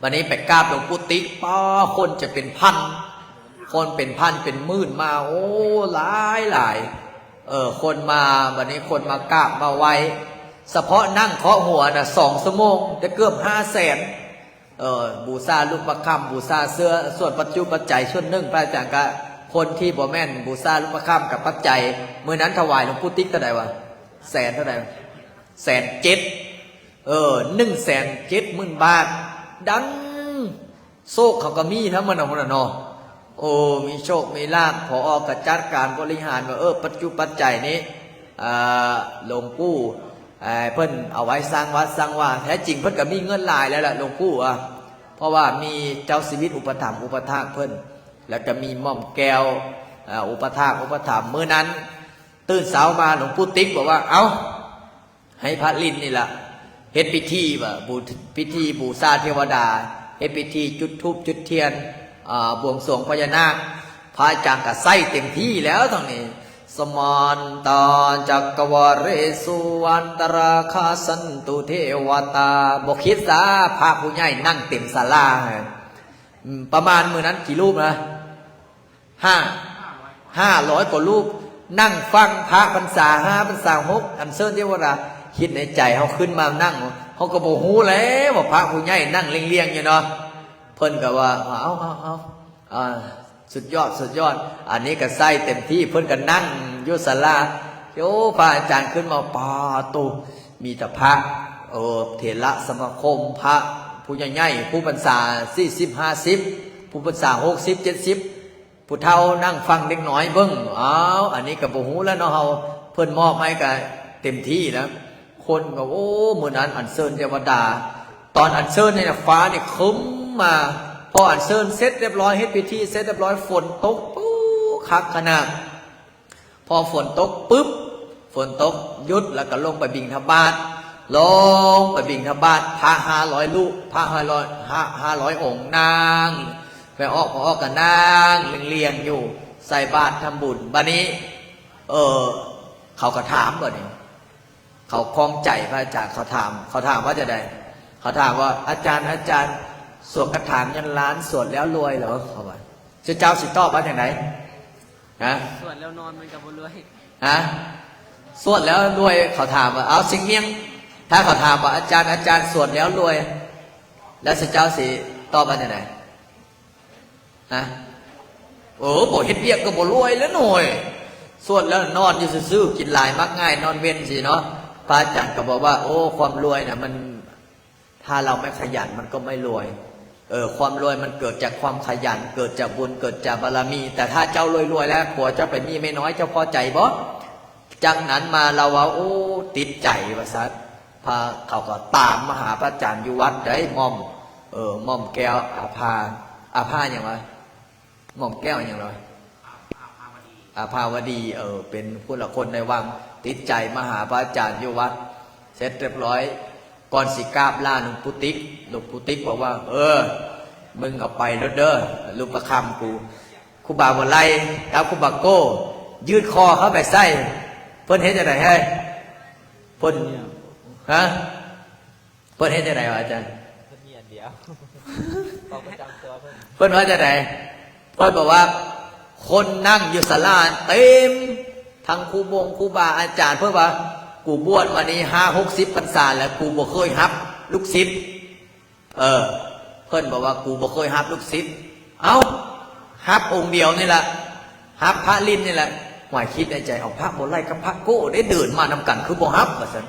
ບັດນີ້ໄປກາບຫຼວງປູ່ຕິກ ປ້າ ຄົນຈະເປັນພັນ ຄົນເປັນພັນເປັນໝື່ນມາ ໂອ້ ຫຼາຍໆ ເອີ ຄົນມາ ບັດນີ້ຄົນມາກາບມາໄຫວ້ ສະເພາະນັ່ງເຄາະຫົວນະ ສອງຊົ່ວໂມງ ໄດ້ເກືອບຫ້າແສນ ເອີ ບູຊາລູກປະຄຳ ບູຊາເສື້ອ ສ່ວນປັດຈຸປັດໄຈສ່ວນໜຶ່ງ ພະອາຈານກະ ຄົນທີ່ບໍ່ແມ່ນບູຊາລູກປະຄຳກະປັດໄຈ ມື້ນັ້ນຖວາຍຫຼວງປູ່ຕິກເທົ່າໃດວະ? ແສນເທົ່າໃດ? ແສນເຈັດ ເອີ ໜຶ່ງແສນເຈັດໝື່ນບາດ ດັນ ໂຊກເຂົາກໍມີນຳ ມື້ນັ້ນພຸ້ນນະເນາະ ໂອ້ ມີໂຊກມີລາບ ພໍອອກກໍຈັດການບໍລິຫານວ່າ ເອີ ປັດຈຸປັດໄຈນີ້ ອ່າ ຫຼວງປູ່ ອ່າ ເພິ່ນເອົາໄວ້ສ້າງວັດສ້າງວາ ແທ້ຈິງເພິ່ນກໍມີເງິນຫຼາຍແລ້ວລະ ຫຼວງປູ່ ອ່າ ເພາະວ່າມີເຈົ້າຊີວິດອຸປະຖຳອຸປະຖາກເພິ່ນ ແລ້ວກໍມີໝ່ອມແກ້ວ ອ່າ ອຸປະຖາກອຸປະຖຳ ມື້ນັ້ນຕື່ນເຊົ້າມາ ຫຼວງປູ່ຕິກບອກວ່າ ເອົ້າ ໃຫ້ພະລິນນີ້ລະ ເຮັດພິທີວ່າ ບູ ພິທີບູຊາເທວະດາ ເຮັດພິທີຈຸດທູບຈຸດທຽນ ອ່າ ບວງສວງພະຍານາກ ພະອາຈານກໍໃສ່ເຕັມທີ່ແລ້ວທາງນີ້ ສະມັນຕາຈັກກະວາເລສຸ ອັນຕະຣາຄາສັນຕຸເທວະຕາ ບໍ່ຄິດຊະ ພະຜູ້ໃຫຍ່ນັ່ງເຕັມສາລາ ປະມານມື້ນັ້ນກີ່ຮູບນະ? ຫ້າ ຫ້າຮ້ອຍກວ່າຮູບ ນັ່ງຟັງພະພັນສາຫ້າ ພັນສາຫົກ ອັນເຊີນເທວະດາ ຄິດໃນໃຈ ເຮົາຂຶ້ນມານັ່ງ ເຮົາກໍບໍ່ຮູ້ແລ້ວວ່າພະຜູ້ໃຫຍ່ນັ່ງລຽງໆຢູ່ເນາະ ເພິ່ນກໍວ່າ ເອົາ ເອົາ ເອົາ ອ່າ ສຸດຍອດ ສຸດຍອດ ອັນນີ້ກໍໃສ່ເຕັມທີ່ ເພິ່ນກໍນັ່ງຢູ່ສາລາ ໂອ້ ພະອາຈານຂຶ້ນມາ ປາໂຕ ມີແຕ່ພະ ເອີ ເຖລະສະມາຄົມ ພະຜູ້ໃຫຍ່ໆ ຜູ້ພັນສາສີ່ສິບ ຫ້າສິບ ຜູ້ພັນສາຫົກສິບ ເຈັດສິບ ຜູ້ເຖົ້ານັ່ງຟັງເດັກນ້ອຍເບິ່ງ ອ້າວ ອັນນີ້ກໍບໍ່ຮູ້ແລ້ວເນາະເຮົາ ເພິ່ນມອບໃຫ້ກໍເຕັມທີ່ແລ້ວ ຄົນກໍ ໂອ້ ມື້ນັ້ນອັນເຊີນເທວະດາ ຕອນອັນເຊີນນີ້ນະ ຟ້ານີ້ຄຶ້ມມາ ພໍອັນເຊີນເສັດຮຽບຮ້ອຍ ເຮັດພິທີເສັດຮຽບຮ້ອຍ ຝົນຕົກ ໂອ້ ຄັກຂະໜາດ ພໍຝົນຕົກປຶບ ຝົນຕົກຢຸດ ແລ້ວກໍລົງໄປບິນທະບາດ ລົງໄປບິນທະບາດ ພະຫ້າຮ້ອຍຮູບ ພະຫ້າຮ້ອຍ ຫ້າ ຫ້າຮ້ອຍອົງນັ່ງ ແມ່ອອກ ພໍ່ອອກກໍນັ່ງລຽງໆຢູ່ ໃສ່ບາດທຳບຸນ ບາດນີ້ ເອີ ເຂົາກໍຖາມ ບາດນີ້ ເຂົາຂ້ອງໃຈພະອາຈານ ເຂົາຖາມ ເຂົາຖາມວ່າຈັ່ງໃດ? ເຂົາຖາມວ່າ ອາຈານ ອາຈານ ສວດຄາຖາເງິນລ້ານ ສວດແລ້ວລວຍເຫຼື? ເຂົາວ່າ ເຈົ້າຊິຕອບວ່າຈັ່ງໃດ? ຮະ? ສວດແລ້ວນອນມັນກໍບໍ່ລວຍ ຮະ? ສວດແລ້ວລວຍ ເຂົາຖາມວ່າ ເອົາ ຊິງມຽງ ຖ້າເຂົາຖາມວ່າ ອາຈານ ອາຈານ ສວດແລ້ວລວຍ ແລ້ວເຈົ້າຊິຕອບວ່າຈັ່ງໃດ? ຮະ? ເອີ ບໍ່ເຮັດວຽກກໍບໍ່ລວຍແລ້ວໂຫຍ ສວດແລ້ວນອນຢູ່ຊື່ໆ ກິນຫຼາຍມັກງ່າຍນອນເວັນຊີ້ເນາະ ພະອາຈານກໍບອກວ່າ ໂອ້ ຄວາມລວຍນະ ມັນ ຖ້າເຮົາໄມ່ຂະຫຍັນ ມັນກໍໄມ່ລວຍ ເອີ ຄວາມລວຍມັນເກີດຈາກຄວາມຂະຫຍັນ ເກີດຈາກບຸນ ເກີດຈາກບາລະມີ ແຕ່ຖ້າເຈົ້າລວຍໆແລ້ວ ຜົວເຈົ້າໄປມີເມຍນ້ອຍ ເຈົ້າພໍໃຈບໍ່? ຈາກນັ້ນມາລາວເວົ້າ ໂອ້ ຕິດໃຈວ່າຊັ້ນ ພະ ເຂົາກໍຕາມມາຫາພະອາຈານຢູ່ວັດໄດ໋ ໝ່ອມ ເອີ ໝ່ອມແກ້ວອາພາ ອາພາຫຍັງວະ? ໝ່ອມແກ້ວຫຍັງລະ? ອາພາວະດີ ເອີ ເປັນຜູ້ລະຄົນໃນວັງ ຕິດໃຈມາຫາພະອາຈານຢູ່ວັດ ເສັດຮຽບຮ້ອຍ ກ່ອນຊິກາບລາຫຼວງປູ່ຕິກ ຫຼວງປູ່ຕິກບອກວ່າ ເອີ ມຶງເອົາໄປໂລດເດີ ລູກປະຄຳກູ ຄູບາບົວໄລກັບຄູບາໂກ້ ຢືດຄໍເຂົ້າໄປໃສ່ ເພິ່ນເຮັດຈັ່ງໃດເຮີ້ຍ? ເພິ່ນ ຮະ? ເພິ່ນເຮັດຈັ່ງໃດວະອາຈານ? ເພິ່ນມີອັນດຽວ ຂອງປະຈຳຕົວເພິ່ນ ເພິ່ນວ່າຈັ່ງໃດ? ເພິ່ນບອກວ່າ ຄົນນັ່ງຢູ່ສາລາເຕັມ ທັງຄູບົງຄູບາອາຈານ ເພິ່ນວ່າ ກູບວດມານີ້ຫ້າຫົກສິບພັນສາແລ້ວ ກູບໍ່ເຄີຍຮັບລູກສິດ ເອີ ເພິ່ນບອກວ່າ ກູບໍ່ເຄີຍຮັບລູກສິດ ເອົ້າ ຮັບອົງດຽວນີ້ລະ ຮັບພະລິນນີ້ລະ ຫວາຍ ຄິດໃນໃຈ ເອົາ ພະບົວໄລກັບພະໂກ້ໄດ້ເດີນມານຳກັນ ຄືບໍ່ຮັບ ວ່າຊັ້ນ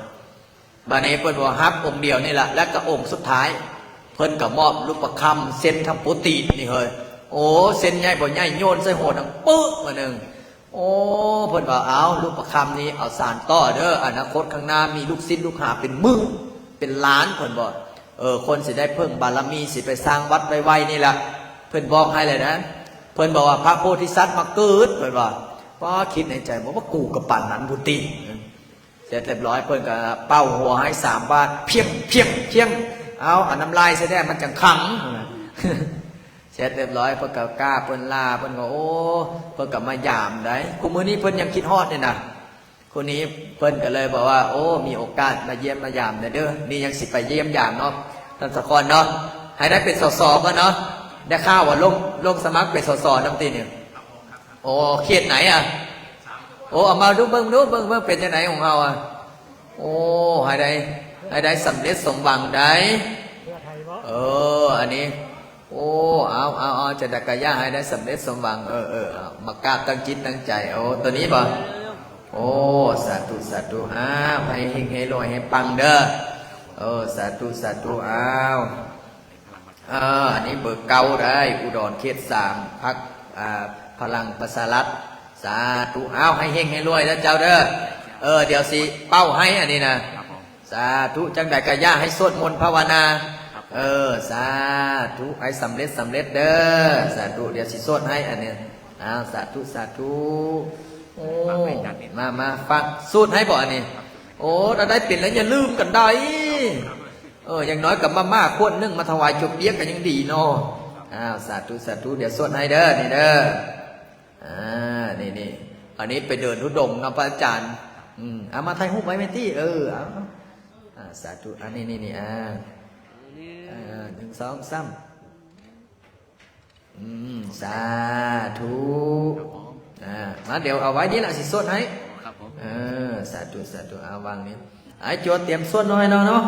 ບາດນີ້ເພິ່ນວ່າຮັບອົງດຽວນີ້ລະ ແລ້ວກໍອົງສຸດທ້າຍ ເພິ່ນກໍມອບລູກປະຄຳເສັ້ນທຳໂປຕີນນີ້ເຮີ້ຍ ໂອ້ ເສັ້ນໃຫຍ່ບໍ່ໃຫຍ່ ໂຍນໃສ່ຫົວດັງປຶກມາໜຶ່ງ ໂອ້ ເພິ່ນວ່າ ເອົາ ລູກປະຄຳນີ້ເອົາສານຕໍ່ເດີ ອະນາຄົດຂ້າງໜ້າມີລູກສິດລູກຫາເປັນໝື່ນເປັນລ້ານ ເພິ່ນບອກ. ເອີ ຄົນຊິໄດ້ເພີ່ງບາລະມີ ຊິໄປສ້າງວັດໄວໆນີ້ລະ ເພິ່ນບອກໃຫ້ແລ້ວນະ. ເພິ່ນບອກວ່າ ພະໂພທິສັດມາເກີດ ເພິ່ນວ່າ. ປ້າ ຄິດໃນໃຈ ບໍ່ວ່າກູກໍປານນັ້ນພຸ້ນຕິ. ເສັດຮຽບຮ້ອຍ ເພິ່ນກໍເປົ່າຫົວໃຫ້ສາມບາດ ພຽງ ພຽງ ພຽງ ເອົາ ເອົານ້ຳລາຍໃສ່ແດ່ ມັນຈັ່ງຂັງ. ເສັດຮຽບຮ້ອຍ ເພິ່ນກໍກາບ ເພິ່ນລາ ເພິ່ນກໍ ໂອ້ ເພິ່ນກໍມາຢາມໄດ໋. ຄູ່ມື້ນີ້ເພິ່ນຍັງຄິດຮອດນີ້ນະ. ຄູ່ນີ້ເພິ່ນກໍເລີຍບອກວ່າ ໂອ້ ມີໂອກາດມາຢ້ຽມມາຢາມແດ່ເດີ. ນີ້ຍັງຊິໄປຢ້ຽມຢາມເນາະ ທ່ານສາຄອນເນາະ. ໃຫ້ໄດ້ເປັນ ສສ ກ່ອນເນາະ. ໄດ້ຂ່າວວ່າລົງ ລົງສະໝັກເປັນ ສສ ນຳຕິນີ້. ໂອ້ ເຂດໃດອະ? ໂອ້ ເອົາມາດູເບິ່ງດູ ເບິ່ງ ເບິ່ງເປັນຈັ່ງໃດຂອງເຮົາອະ. ໂອ້ ໃຫ້ໄດ້ ໃຫ້ໄດ້ສຳເລັດສົມຫວັງໄດ໋. ເອີ ອັນນີ້ ໂອ້ ເອົາ ເອົາ ເອົາ ຈັ່ງໃດກໍຢ່າໃຫ້ໄດ້ສຳເລັດສົມຫວັງ. ເອີ ເອີ ເອົາ ມາກາບຕັ້ງຈິດຕັ້ງໃຈ. ໂອ້ ໂຕນີ້ບໍ່? ໂອ້ ສາທຸ ສາທຸ. ອ້າວ ໃຫ້ເຮັງໃຫ້ລວຍໃຫ້ປັງເດີ. ເອີ ສາທຸ ສາທຸ. ອ້າວ ເອີ ອັນນີ້ເບີເກົ້າໄດ໋ ອຸດອນເຂດສາມ ພັກ ອ່າ ພະລັງປະຊາລັດ. ສາທຸ. ອ້າວ ໃຫ້ເຮັງໃຫ້ລວຍເດີເຈົ້າເດີ. ເອີ ດຽວຊິເປົ່າໃຫ້ອັນນີ້ນະ. ສາທຸ. ຈັ່ງໃດກໍຢ່າໃຫ້ສວດມົນພາວະນາ. ເອີ ສາທຸ. ໃຫ້ສຳເລັດ ສຳເລັດເດີ. ສາທຸ. ດຽວຊິສວດໃຫ້ອັນນີ້. ອ້າວ ສາທຸ ສາທຸ. ໂອ້ ມາ ມາ ຝາກສູດໃຫ້ບໍ່ອັນນີ້? ໂອ້ ຖ້າໄດ້ເປັນແລ້ວຢ່າລືມກັນໄດ໋. ເອີ ຢ່າງໜ້ອຍກໍມາມ່າຂວດໜຶ່ງມາຖວາຍຈົວປຽກກໍຍັງດີເນາະ. ອ້າວ ສາທຸ ສາທຸ. ດຽວສວດໃຫ້ເດີ ນີ້ເດີ. ອ່າ ນີ້ໆ ອັນນີ້ໄປເດີນທຸດົງນຳພະອາຈານ. ອືມ ເອົາມາຖ່າຍຮູບໄວ້ແມ່ນຕິ. ເອີ ເອົາ ອ່າ ສາທຸ. ອັນນີ້ ນີ້ໆ ອ່າ ອ່າ ໜຶ່ງ ສອງ ສາມ. ອືມ ສາທຸ. ອ່າ ມາ ດຽວເອົາໄວ້ນີ້ລະ ຊິສວດໃຫ້. ເອີ ສາທຸ ສາທຸ. ເອົາ ວາງນີ້ ອ້າຍຈົວຕຽມສວດໜ້ອຍເນາະ ເນາະ.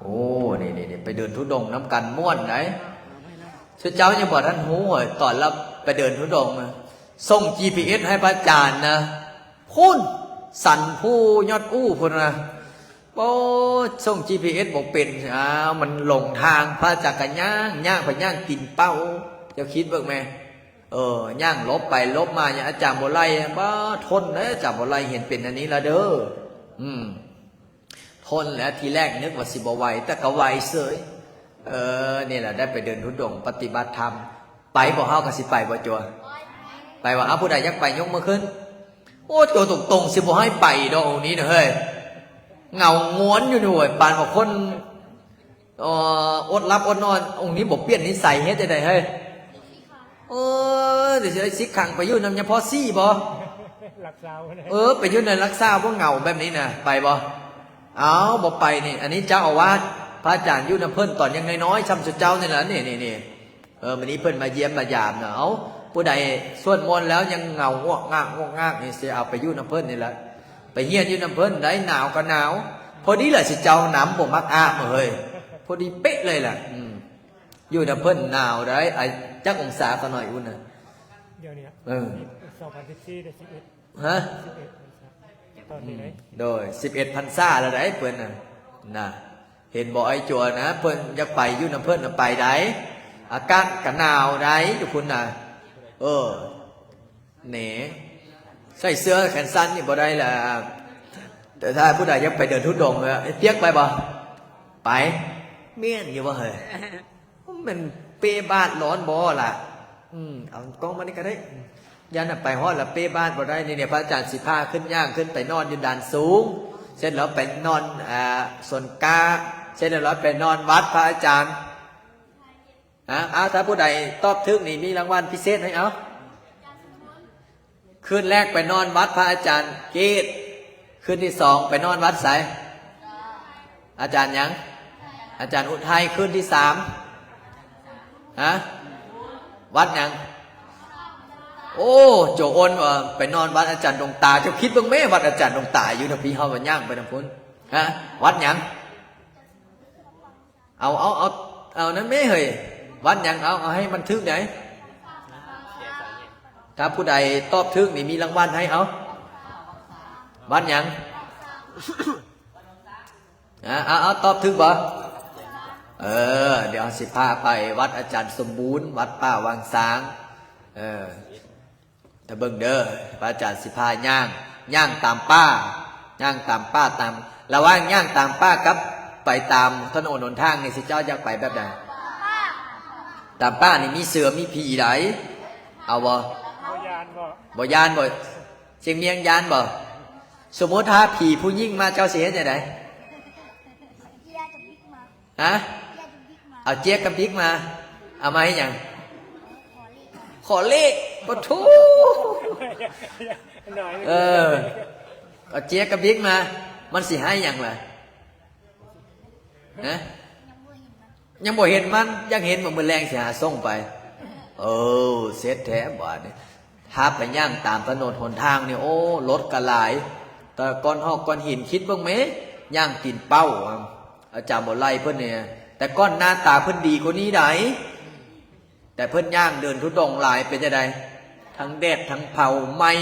ໂອ້ ນີ້ໆ ໄປເດີນທຸດົງນຳກັນມ່ວນໄດ໋. ຊຸເຈົ້າຍັງບໍ່ທັນຮູ້ເລີຍ ຕອນລະໄປເດີນທຸດົງນະ ສົ່ງຈີພີເອັສໃຫ້ພະອາຈານນະ ພຸ້ນ ສັນພູຍອດອູ່ພຸ້ນນະ. ໂອ້ ສົ່ງຈີພີເອັສບໍ່ເປັນ ອ້າວ ມັນຫຼົງທາງ. ພະອາຈານກໍຍ່າງ ຍ່າງໄປຍ່າງຕີນເປົ່າ. ເຈົ້າຄິດເບິ່ງແມ. ເອີ ຍ່າງຫຼົບໄປຫຼົບມາ ອາຈານບໍ່ໄລ່. ບໍ່ ທົນເດີ ອາຈານບໍ່ໄລ່ ເຫັນເປັນອັນນີ້ລະເດີ. ອືມ ທົນແລ້ວ ທີແລກນຶກວ່າຊິບໍ່ໄຫວ ແຕ່ກໍໄຫວເສີຍ. ເອີ ນີ້ລະ ໄດ້ໄປເດີນທຸດົງປະຕິບັດທຳ. ໄປບໍ່? ເຮົາກໍຊິໄປບໍ່ ຈົວ? ໄປບໍ່? ເອົາ ຜູ້ໃດຢາກໄປຍົກມືຂຶ້ນ. ໂອ້ ໂຕຕົງໆ ຊິບໍ່ໃຫ້ໄປດອກ ອົງນີ້ນະເຮີ້ຍ. ເຫງົາງວນຢູ່ນີ້ເວີຍ ປານວ່າຄົນ ເອີ ອົດຫຼັບອົດນອນ. ອົງນີ້ບໍ່ປ່ຽນນິໄສ ເຮັດຈັ່ງໃດເຮີ້ຍ? ເອີ ດຽວຊິໄດ້ສິກຂັງໄປຢູ່ນຳຍາພໍ່ສີບໍ່? ລັກສາວ ເອີ ໄປຢູ່ໃນລັກສາວບໍ່? ເຫງົາແບບນີ້ນະ ໄປບໍ່? ເອົາ ບໍ່ໄປນີ້. ອັນນີ້ເຈົ້າອາວາດ ພະອາຈານຢູ່ນຳເພິ່ນຕອນຍັງນ້ອຍໆ ຊ່ຳຊຸເຈົ້ານີ້ລະ ນີ້ໆ. ເອີ ມື້ນີ້ເພິ່ນມາຢ້ຽມມາຢາມນະ. ເອົາ ຜູ້ໃດສວດມົນແລ້ວຍັງເຫງົາງວກງາກງວກງາກນີ້ ຊິເອົາໄປຢູ່ນຳເພິ່ນນີ້ລະ ໄປຮຽນຢູ່ນຳເພິ່ນໄດ໋. ໜາວກໍໜາວ ພໍດີລະ ຊິເຈົ້ານຳ ບໍ່ມັກອາບເຮີ້ຍ ພໍດີເປະເລີຍລະ. ອືມ ຢູ່ນຳເພິ່ນໜາວໄດ໋. ອາ ຈັກອົງສາຂະນ້ອຍອຸ່ນນະ? ດຽວນີ້ ເອີ ສອງພັນສິບສີ່ ໄດ້ສິບເອັດ ຮະ? ສິບເອັດພັນສາ ຕອນນີ້ໄດ໋ ອືມ ໂດຍ ສິບເອັດພັນສາແລ້ວໄດ໋ເພິ່ນນະ ນະ. ເຫັນບໍ່ ອ້າຍຈົວນະ ເພິ່ນຢາກໄປຢູ່ນຳເພິ່ນນະ ໄປໄດ້. ອາກາດກໍໜາວໄດ໋ຢູ່ພຸ້ນນະ. ເອີ ແໜ ໃສ່ເສື້ອແຂນສັ້ນນີ້ບໍ່ໄດ້ລະ. ແຕ່ຖ້າຜູ້ໃດຢາກໄປເດີນທຸດົງ ເອີ ໄອ້ປຽກໄປບໍ່? ໄປ. ແມ່ນຢູ່ບໍ່ເຮີ້ຍ? ແມ່ນເປບາດຮ້ອນບໍ່ລະ? ອືມ ເອົາກ້ອງມານີ້ກໍໄດ້. ຢ້ານວ່າໄປຮອດລະເປບາດບໍ່ໄດ້. ນີ້ ນີ້ ພະອາຈານຊິພາຂຶ້ນ ຍ່າງຂຶ້ນໄປນອນຢູ່ດ້ານສູງ ເສັດແລ້ວໄປນອນ ອ່າ ສວນກ້າ ເສັດແລ້ວໄປນອນວັດພະອາຈານ. ອ່າ ອ່າ ຖ້າຜູ້ໃດຕອບຖືກນີ້ມີລາງວັນພິເສດໃຫ້ເອົາ. ຄືນແລກໄປນອນວັດພະອາຈານເກດ ຄືນທີສອງໄປນອນວັດໃສ? ອາຈານຫຍັງ? ອາຈານອຸໄທ. ຄືນທີສາມ ຮະ? ວັດຫຍັງ? ໂອ້ ໂຈໂອນວ່າໄປນອນວັດອາຈານດວງຕາ. ເຈົ້າຄິດເບິ່ງແມ້ ວັດອາຈານດວງຕາຢູ່ນຳພີເຮົາ ວ່າຍ່າງໄປນຳພຸ້ນ. ຮະ? ວັດຫຍັງ? ເອົາ ເອົາ ເອົາ ເອົານັ້ນແມ່ເຮີ້ຍ. ວັດຫຍັງ? ເອົາ ເອົາໃຫ້ມັນຖືກໄດ໋. ຖ້າຜູ້ໃດຕອບຖືກນີ້ມີລາງວັນໃຫ້. ເອົາ ວັດຫຍັງ? ອາ ເອົາ ເອົາ ຕອບຖືກບໍ່? ເອີ ດຽວເຮົາຊິພາໄປວັດອາຈານສົມບູນ ວັດປ່າວັງຊາງ. ເອີ ຖ້າເບິ່ງເດີ ພະອາຈານຊິພາຍ່າງ ຍ່າງຕາມປ່າ ຍ່າງຕາມປ່າ ຕາມ ລະຫວ່າງຍ່າງຕາມປ່າກັບໄປຕາມຖະໜົນຫົນທາງນີ້ ຊິເຈົ້າຢາກໄປແບບໃດ? ຕາມປ່ານີ້ມີເສືອມີຜີໃດ ເອົາບໍ່? ບໍ່ຢ້ານບໍ່? ບໍ່ຢ້ານບໍ່? ຊຽງມຽງຢ້ານບໍ່? ສົມມຸດຖ້າຜີຜູ້ຍິງມາ ເຈົ້າຊິເຮັດຈັ່ງໃດ? ຮະ? ເອົາເຈຍກະບິກມາ ເອົາມາເຮັດຫຍັງ? ຂໍເລກ ປະໂທ ເອີ ເອົາເຈຍກະບິກມາ ມັນຊິໃຫ້ຫຍັງລະ? ຮະ? ຍັງບໍ່ເຫັນມັນ ຢາກເຫັນບໍ່? ມື້ແລງຊິຫາສົ່ງໄປ. ເອີ ເສັດແທ້ບາດນີ້. ຖ້າໄປຍ່າງຕາມຖະໜົນຫົນທາງນີ້ ໂອ້ ລົດກໍຫຼາຍ ແຕ່ກ້ອນຮອກກ້ອນຫີນ ຄິດເບິ່ງແມ້ ຍ່າງຕີນເປົ້າ ອາຈານບໍ່ໄລ່ເພິ່ນນີ້ ແຕ່ກ່ອນໜ້າຕາເພິ່ນດີກວ່ານີ້ໃດ ແຕ່ເພິ່ນຍ່າງເດີນທຸດົງຫຼາຍ ເປັນຈັ່ງໃດ? ທັງແດດທັງເຜົາໄໝ້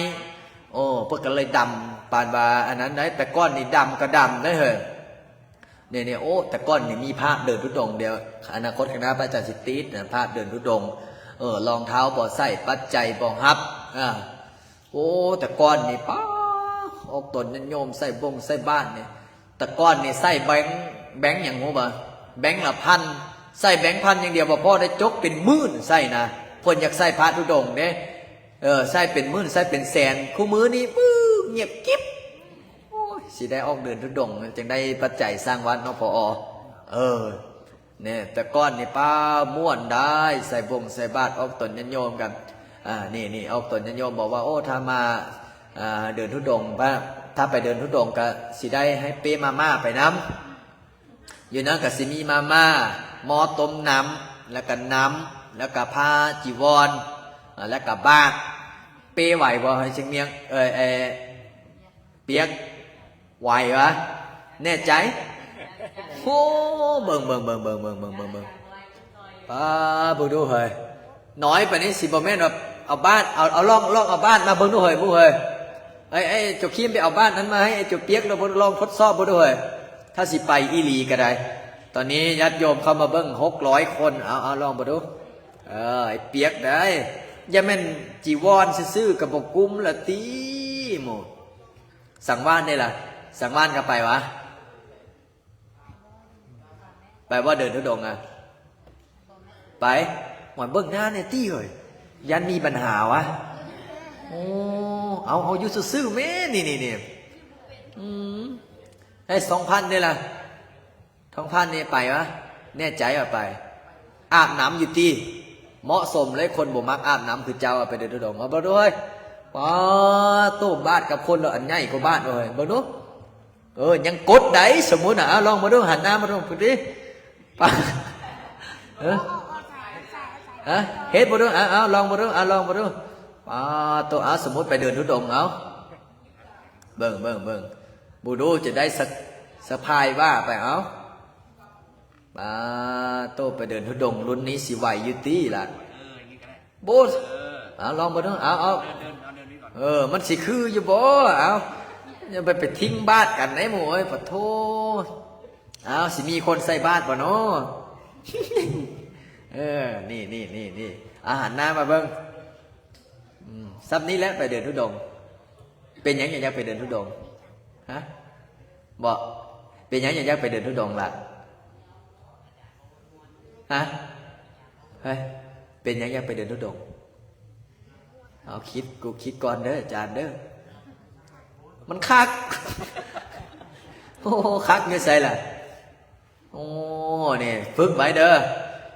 ໂອ້ ເພິ່ນກໍເລີຍດຳປານວ່າອັນນັ້ນໃດ ແຕ່ກ່ອນນີ້ດຳກໍດຳໄດເຮີ້ຍ. ນີ້ໆ ໂອ້ ແຕ່ກ່ອນນີ້ມີພະເດີນທຸດົງ ດຽວອະນາຄົດຂ້າງໜ້າພະອາຈານຊິຕິດນະ ພະເດີນທຸດົງ ເອີ ລອງເທົ້າບໍ່ໃສ່ ປັດໄຈບໍ່ຮັບ ເອີ ໂອ້ ແຕ່ກ່ອນນີ້ ປາ ອອກຕົນຍາດໂຍມໃສ່ບົງໃສ່ບາດນີ້ ແຕ່ກ່ອນນີ້ໃສ່ແບງ ແບງຫຍັງຮູ້ບໍ່? ແບງລະພັນ ໃສ່ແບງພັນຢ່າງດຽວບໍ່ພໍ ໄດ້ຈົກເປັນໝື່ນໃສ່ນະ ເພິ່ນຢາກໃສ່ພະທຸດົງເດ້ ເອີ ໃສ່ເປັນໝື່ນ ໃສ່ເປັນແສນ ຄູ່ມື້ນີ້ ປຶ້ ງຽບກິບ. ໂອ້ຍ ຊິໄດ້ອອກເດີນທຸດົງ ຈຶ່ງໄດ້ປັດໄຈສ້າງວັດເນາະ ຜອ. ເອີ ແນ່ ແຕ່ກ່ອນນີ້ ປ້າ ມ່ວນໄດ໋ ໃສ່ບົງໃສ່ບາດ ອອກຕົນຍາດໂຍມກັນ ອາ ນີ້ໆ ອອກຕົນຍາດໂຍມ ບອກວ່າ ໂອ້ ຖ້າມາ ອາ ເດີນທຸດົງ ຖ້າ ຖ້າໄປເດີນທຸດົງ ກະຊິໄດ້ໃຫ້ເປ້ມາມ່າໄປນຳ ຢູ່ນັ້ນກະຊິມີມາມ່າ ໝໍ້ຕົ້ມນ້ຳ ແລ້ວກະນ້ຳ ແລ້ວກະຜ້າຈີວອນ ອາ ແລ້ວກະບາດ ເປ້ໄຫວບໍ່? ໃຫ້ຊຽງມຽງ ເອີ ເອີ ປຽກ ໄຫວວະ? ແນ່ໃຈ? ໂອ້ ເບິ່ງ ເບິ່ງ ເບິ່ງ ເບິ່ງ ເບິ່ງ ເບິ່ງ ເບິ່ງ ເບິ່ງ ປ້າ ເບິ່ງດູເຮີ້ຍ ນ້ອຍປານນີ້ຊິບໍ່ແມ່ນວ່າເອົາບາດ ເອົາ ເອົາລອງ ລອງເອົາບາດມາເບິ່ງດູເຮີ້ຍ ໝູ່ເຮີ້ຍ ໄອ້ ໄອ້ໂຈຄີມໄປເອົາບາດນັ້ນມາໃຫ້ໄອ້ໂຈປຽກ ລອງ ລອງທົດສອບເບິ່ງດູເຮີ້ຍ ຖ້າຊິໄປອີ່ຫຼີກໍໄດ້. ຕອນນີ້ຍາດໂຍມເຂົ້າມາເບິ່ງຫົກຮ້ອຍຄົນ ເອົາ ເອົາລອງເບິ່ງດູ ເອີ ໄອ້ປຽກໄດ໋ ຢ່າແມ່ນຈີວອນຊື່ໆ ກໍບໍ່ກຸ້ມລະຕິ ໝູ່ ສັງວານເດ້ລະ ສັງວານກໍໄປຫວາ? ໄປບໍ່ເດີນທຸດົງອະ? ໄປ ຫວຍ ເບິ່ງໜ້າແນ່ຕິເຮີ້ຍ ຢ້ານມີບັນຫາຫວາ? ໂອ້ ເອົາ ເອົາຢູ່ຊື່ໆແມ້ ນີ້ໆ ອືມ ໃຫ້ສອງພັນເດ້ລະ ສອງພັນນີ້ໄປຫວາ? ແນ່ໃຈວ່າໄປ? ອາບນ້ຳຢູ່ຕິ? ເໝາະສົມເລີຍ ຄົນບໍ່ມັກອາບນ້ຳຄືເຈົ້າ ໄປເດີນທຸດົງ ເອົາເບິ່ງດູເຮີ້ຍ ປາໂຕ ບາດກັບຄົນລະອັນໃຫຍ່ກວ່າບາດເຮີ້ຍ ເບິ່ງດູ ເອີ ຍັງກົດໄດ໋ ສົມມຸດນະ ເອົາລອງມາດູ ຫັນໜ້າມາດູພຸ້ນຕິ ປາ ເອີ ຮະ ເຮັດມາດູ ເອົາ ເອົາລອງມາດູ ເອົາລອງມາດູ ປາໂຕ ເອົາ ສົມມຸດໄປເດີນທຸດົງ ເອົາ ເບິ່ງ ເບິ່ງ ເບິ່ງ ບໍ່ຮູ້ຈະໄດ້ສະ ສະພາຍວ່າໄປ ເອົາ ປາໂຕ ໄປເດີນທຸດົງລຸ້ນນີ້ຊິໄຫວຢູ່ຕິລະ ເອີ ນີ້ກໍໄດ້ ບໍ່ ເອີ ເອົາ ລອງເບິ່ງເດີ ເອົາ ເອົາ ເດີນ ເດີນ ເອົາ ເດີນນີ້ກ່ອນ ເອີ ມັນຊິຄືຢູ່ບໍ່? ເອົາ ຢ່າໄປ ໄປຖິ້ມບາດກັນໄດ໋ໝູ່ເອີຍ ປະໂທ ເອົາ ຊິມີຄົນໃສ່ບາດບໍ່ນໍ? ເອີ ນີ້ໆໆໆ ອາ ຫັນໜ້າມາເບິ່ງ ອືມ ສ່ຳນີ້ແຫຼະ ໄປເດີນທຸດົງ ເປັນຫຍັງຈັ່ງຢາກໄປເດີນທຸດົງ? ຮະ ເບາະ ເປັນຫຍັງຈັ່ງຢາກໄປເດີນທຸດົງລະ? ຮະ ເຮີ້ຍ ເປັນຫຍັງຢາກໄປເດີນທຸດົງ? ເອົາ ຄິດ ກູຄິດກ່ອນເດີ ອາຈານເດີ ມັນຄັກ ໂອ້ ຄັກຢູ່ໃສລະ? ໂອ້ ນີ້ຝຶກໄວ້ເດີ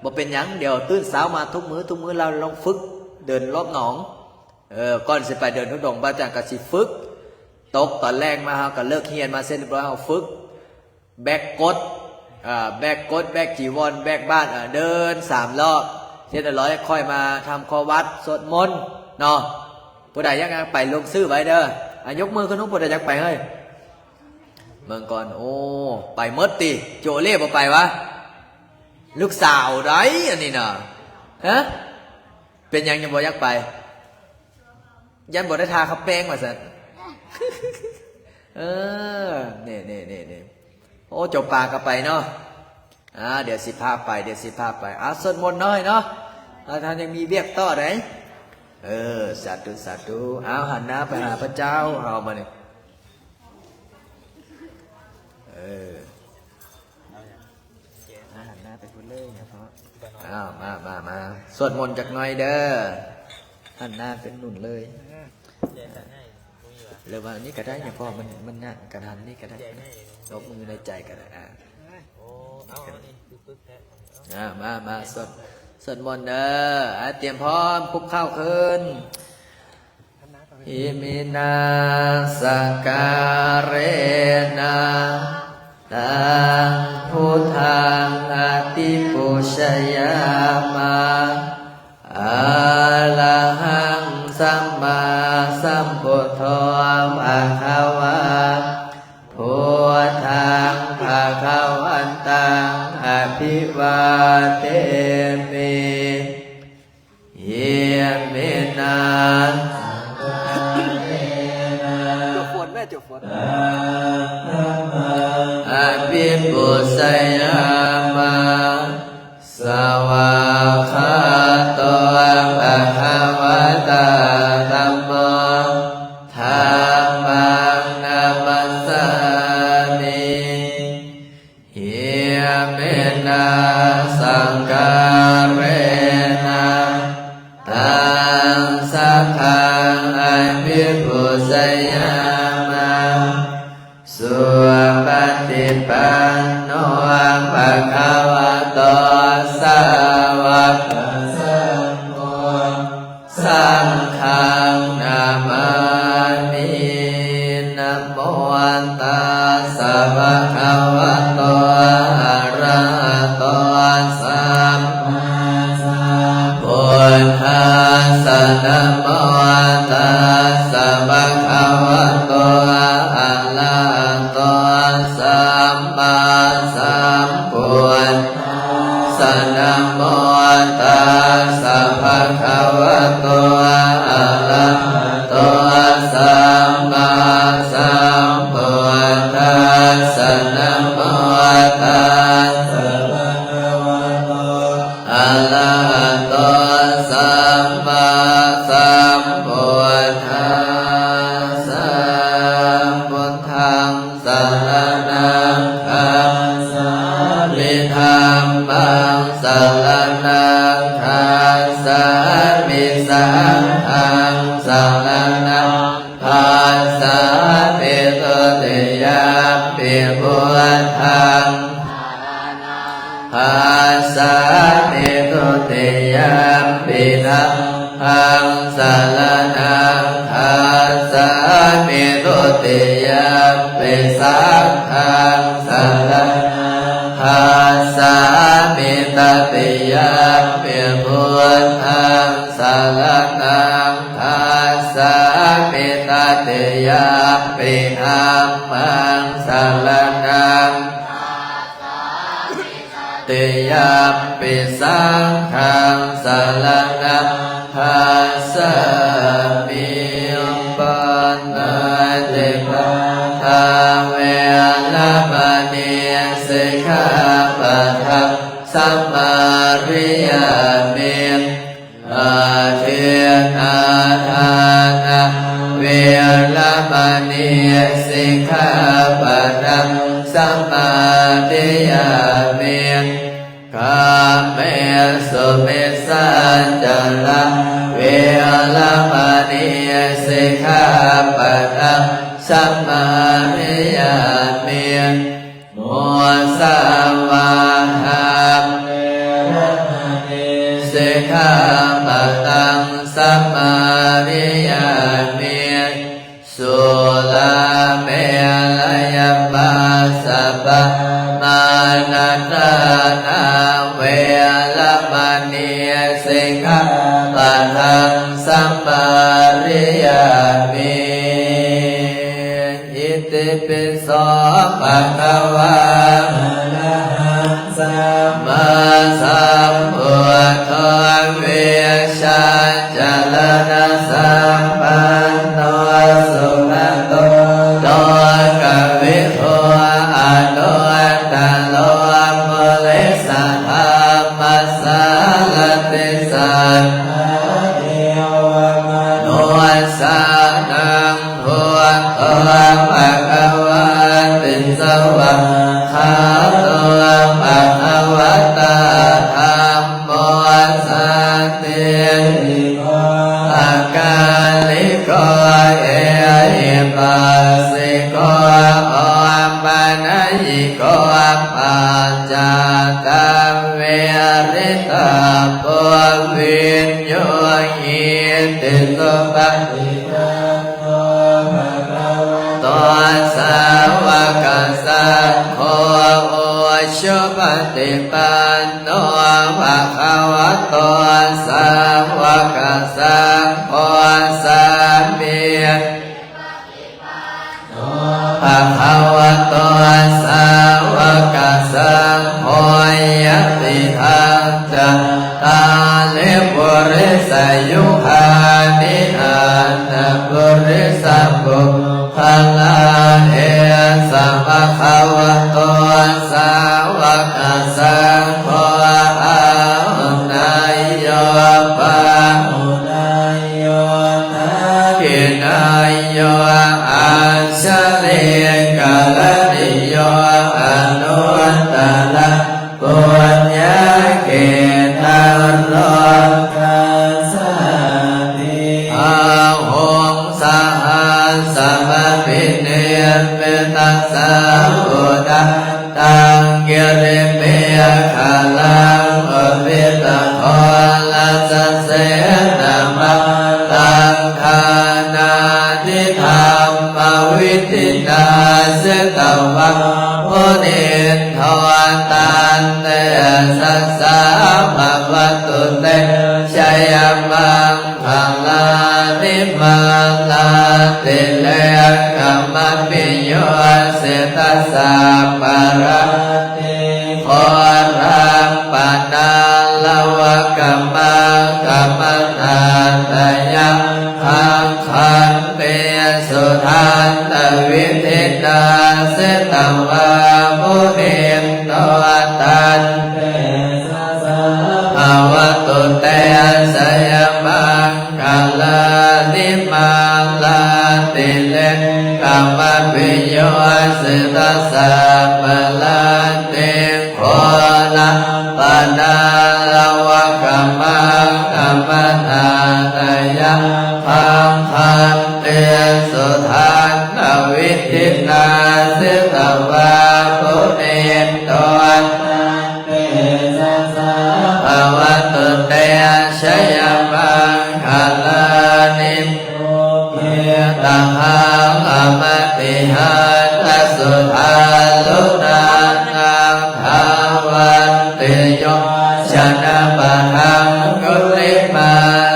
ບໍ່ເປັນຫຍັງ ດຽວຕື່ນເຊົ້າມາທຸກມື້ ທຸກມື້ລາວລອງຝຶກເດີນລອບໜອງ ເອີ ກ່ອນຊິໄປເດີນທຸດົງ ພະອາຈານກໍຊິຝຶກ ຕົກຕອນແລງມາ ເຮົາກໍເລີກຮຽນມາເສັດຮຽບຮ້ອຍ ເຮົາຝຶກ ແບກກົດ ເອີ ແບກກົດ ແບກຈີວອນ ແບກບາດ ເອີ ເດີນສາມລອບ ເສັດຮຽບຮ້ອຍ ຄ່ອຍມາທຳຂໍ້ວັດ ສວດມົນເນາະ ຜູ້ໃດຢາກໄປລົງຊື່ໄວ້ເດີ ອາ ຍົກມືຂຶ້ນ ຜູ້ໃດຢາກໄປເຮີ້ຍ? ເບິ່ງກ່ອນ ໂອ້ ໄປໝົດຕິ ໂຈເລ່ບໍ່ໄປຫວາ? ລູກສາວໃດ໋ອັນນີ້ນະ ຮະ ເປັນຫຍັງຈັ່ງບໍ່ຢາກໄປ? ຢ້ານບໍ່ໄດ້ທາຄັບແປ້ງວ່າຊັ້ນ ເອີ ນີ້ໆໆ ໂອ້ ເຈົ້າປ່າກໍໄປເນາະ ອາ ດຽວຊິພາໄປ ດຽວຊິພາໄປ ອາ ສວດມົນໜ້ອຍເນາະ ອາ ທ່ານຍັງມີວຽກຕໍ່ໃດ ເອີ ສາທຸ ສາທຸ. ອ້າວ ຫັນໜ້າໄປຫາພະເຈົ້າເຮົາບາດນີ້. ເອີ ອ່າ ຫັນໜ້າໄປພຸ້ນເລີຍເນາະ. ອ້າວ ມາ ມາ ມາ ສວດມົນຈັກໜ່ອຍເດີ. ຫັນໜ້າເປັນໜຸ່ນເລີຍ. ຫຼືວ່ານີ້ກໍໄດ້ເນາະ ເພາະວ່າມັນ ມັນຍາກ ກະຫັນນີ້ກໍໄດ້. ຍົກມືໃນໃຈກໍໄດ້. ອ່າ ໂອ້ ເອົາ ເອົານີ້ປຶກໆແທ້. ອ່າ ມາ ມາ ສວດ ສວດມົນເດີ. ອ່າ ຕຽມພ້ອມ ຄຸກເຂົ່າຂຶ້ນ. Iminā sakkārena taṃ buddhaṃ abhipūjayāma. Arahaṃ sammāsambuddho bhagavā, buddhaṃ bhagavantaṃ abhivādemi. Iminā sakkārena taṃ dhammaṃ abhipūjayāma. Svākkhāto bhagavatā dhammo, dhammaṃ namassāmi. Iminā sakkārena taṃ saṅghaṃ abhipūjayāma. Supaṭipanno bhagavato sāvakasaṅgho, saṅghaṃ namāmi. Namo tassa bhagavato arahato sammāsambuddhassa. Namo tassa bhagavato arahato sammāsambuddhassa. Namo tassa bhagavato arahato sammāsambuddhassa. Namo tassa bhagavato arahato sammāsambuddhassa. Buddhaṃ saraṇaṃ gacchāmi. Dhammaṃ saraṇaṃ gacchāmi. Saṅghaṃ saraṇaṃ gacchāmi. Dutiyampi buddhaṃ gacchāmi. Dutiyampi dhammaṃ saraṇaṃ gacchāmi. Dutiyampi saṅghaṃ saraṇaṃ gacchāmi. Tatiyampi buddhaṃ saraṇaṃ gacchāmi. Tatiyampi dhammaṃ saraṇaṃ gacchāmi. Tatiyampi saṅghaṃ saraṇaṃ gacchāmi. Pāṇātipātā veramaṇī sikkhāpadaṃ samādiyāmi. Adinnādānā veramaṇī sikkhāpadaṃ samādiyāmi. Kāmesu micchācārā veramaṇī sikkhāpadaṃ samādiyāmi. Musāvādā veramaṇī sikkhāpadaṃ samādiyāmi. Surāmerayamajjapamādaṭṭhānā veramaṇī sikkhāpadaṃ samādiyāmi. Itipi so bhagavā arahaṃ sammāsambuddho vijjācaraṇasampanno sugato lokavidū anuttaro purisadammasārathi satthā deva ໂກປັດຈະຕັງ ວິລິຕະໂປ ວິນຍູຫິຕິ ສຸປະຕິປັນໂນ ພະຄະວະໂຕ ສາວະກະສັງໂຄ ອຸຊຸປະຕິປັນໂນ ພະຄະວະໂຕ ສາວະກະສັງໂຄ ສາມີ ພະຄະວະໂຕ ສາວະກະສັງໂຄ ຍະຕິທັງ ຈັດຕາລິ ປຸລິສະຍຸຄານິ ອັດຖະປຸລິສະບຸກຄະລາ ເອສະ ພະຄະວະໂຕ ສາວະກະສັງໂຄ ອາຫຸເນຍໂຍ ປາຫຸເນຍໂຍ ທັກຂິເນຍໂຍ ອັດສະລີກະລະນິໂຍ ອະນຸດຕະລັງ ປຸນຍະເຂຕັງ ໂລກັດສາຕິ ບາຫຸງ ສະຫັດສະມະພິນິມມິຕະສາວຸດທັງ ຕັງກິລິເມຂະລັງ ອຸວິຕະໂທລະສະເສນະມະລະງ ທານາທິທຳມະວິທິນາ ສິຕະວາ ມຸນິນໂທ ຕັນເຕຊະສາ ພະວັດຕຸເຕ ຊະຍະມັງຄະລານິ ມາລາຕິເລກະມະພິໂຍສິຕະສັບປະລາດ ໂຄລັງປະນາລະວະກະມັງ ກະມະນາຕະຍັງ ຄັງຂັນຕິ ສຸທັນຕະວິທິນາ ສິຕະວາ ມຸນິນໂຕ ຕັນເຕຊະສາ ພະວັດຕຸເຕ ຊະຍະມັງຄະລານິ ມາລາຕິເລກະມະພິໂຍສິຕະສັບປະລາດ ໂຄລັງປະນາລະວະກະມັງ ກະມະນາຕະຍັງ ຄັງຂັນຕິ ສຸທັນຕະວິທິນາ ສິຕະວາ ມຸນິນໂຕ ຕັນເຕຊະສາ ພະວັດຕຸເຕ ຊະຍະມັງຄະລານິ ເມຕະຫັງອະມະຕິຫັງ ອະສຸທາລຸນານັງ ທາວັນຕິໂຍຊະນະປະທັງ ກຸລິມາ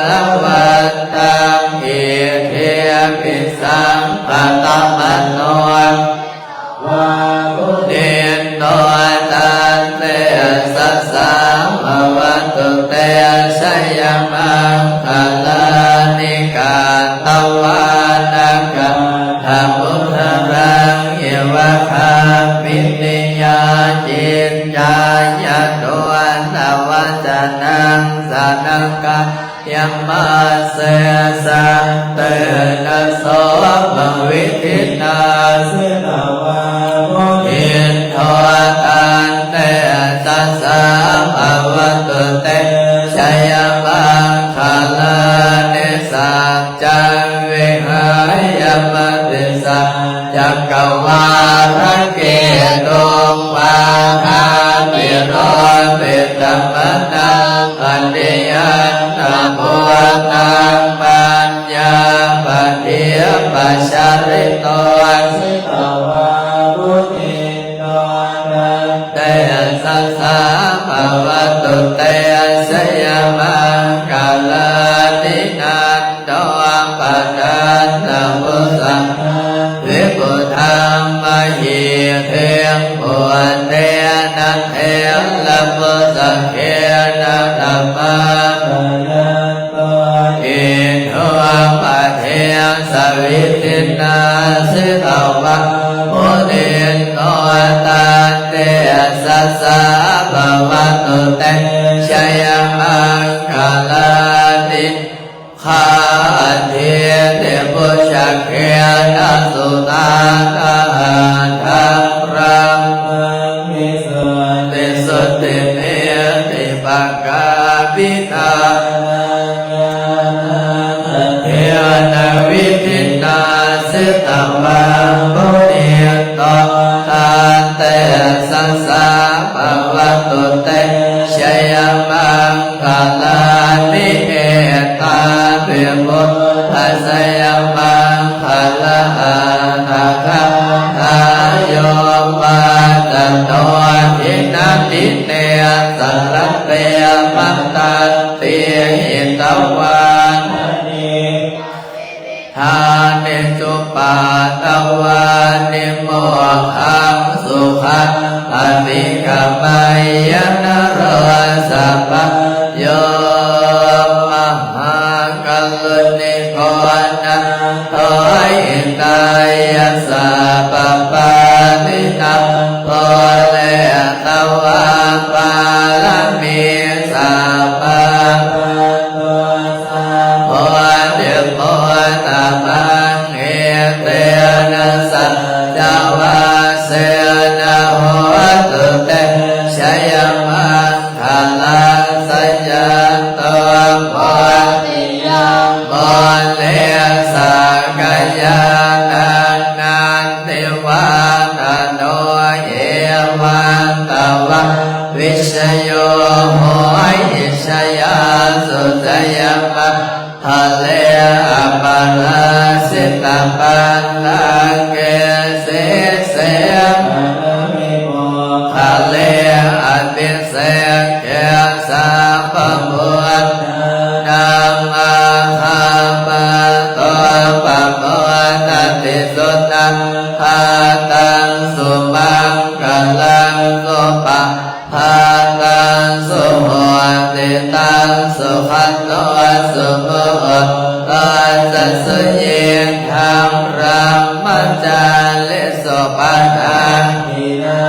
ລະວັນຕັງ ອິດທິພິສັງຂະຕະມະໂນ ວາ ມຸນິນໂຕ ຕັນເຕຊະສາ ພະວັດຕຸເຕ ຊະຍະມັງຄະລານິ ກາຕະວານະຄາຖະມຸດຕະລັງ ເອວະຄາມິນິຍາ ຈິນຈາຍະໂຕ ນະວັດຈະນັງ ສະນະກາ ຍະມະເສສັນເຕນະ ໂສພະວິທິນາ ສິຕະວາ ມຸນິນໂທ ຕັນເຕຊະສາ ພະວັດຕຸເຕ ຊະຍະມັງຄະລານິ ສັດຈັງວິຫາຍະ ມະຕິສັດ ຈັກກະວາລະເກຕຸງ ມະຫາວິໂລພິຕະມະນັງ ຄະນິຍັນຕະພຸດທັງ ປັນຍາປະດິບປະຊາລິໂຕ ສິຕະວາ ມຸນິນໂຕ ຕັນເຕຊະສາ ພະວັດຕຸເຕ ຊະຍະມັງຄະລານິ ນັນ ໂຕ ປະນັນຕະພຸດສະທັງ ວິພຸດທັງ ມະຫິເທງ ປຸດເຕນະ ເຖລະບຸດສະເກນະ ຕະມະ ມະຍັນໂຕ ອິດໂທ ປະເທສະ ວິທິນາ ສິຕະວາ ມຸນິນໂຕ ຕັນເຕຊະສາ ພະວັດຕຸເຕ ຊະຍະມັງຄະລານິ ຄາທິຕິພຸດສະເກນະ ສຸຕານະຫັດທັງ ຣັກຂັງ ວິສຸດທິ ສຸດທິເມທິ ປະກາພິທານັງ ຍານະສັກເກນະ ວິທິນາ ສິຕະວາ ມຸນິນໂຕ ຕັນເຕ ສາ ພະວະຕຸ ເຕ ຊະຍະ ມັງຄະລານິ ເອຕາພິ ພຸດທະ ຊະຍະ ມັງຄະລາ ອາຖະກາ ທາ ໂຍ ວາຈະໂຕ ທິນະ ດິເນ ສະລະເຕ ມະຕັນຕິ ຫິຕະວາ ທານິ ທານິ ສຸປາຕະວານິ ໂມກຂັງ ສຸຂັງ ອະທິກະໄມຍະ ນະໂຣ ສະພະ ໂຍ ມະຫາ ກະລຸນິໂກ ນາໂທ ຫິຕາຍະ ສັບພະປານິນາ ພູເຣຕວາ ປາລະມີ ສັບພະ ໂພຕິໂພຕະມັງ ເອເຕນະ ສັດຈະວາເສນະ ໂຫຕຸ ເຕ ຊະຍະ ມັງຄະລັງ ສະຍັນໂຕ ໂພຕິ ຍັງ ມຸນີ ສັກກະຍານັງ ນັນທິວາທະໂນ ເອວັງ ຕະວະ ວິຊະໂຍ ໂຫຫິ ຊະຍາສຸ ຊະຍະ ມັງຄະເລ ອະປະລາຊິຕະບັນລັງເກ ສີເສ ຄະເລ ອະພິ ເສເກ ສັບພະບຸດທານັງ ອາຄາປະໂຕ ປະໂມທະຕິ ສຸນັງຄາຕັງ ສຸມັງຄະລັງ ສຸປະພາຕັງ ສຸໂຫຕິຕັງ ສຸຂະໂຕ ສຸມຸດໂຕ ຈະສຸຍິງກັງ ບຣະມະຈາຣິສຸ ປະທັກຂິນາ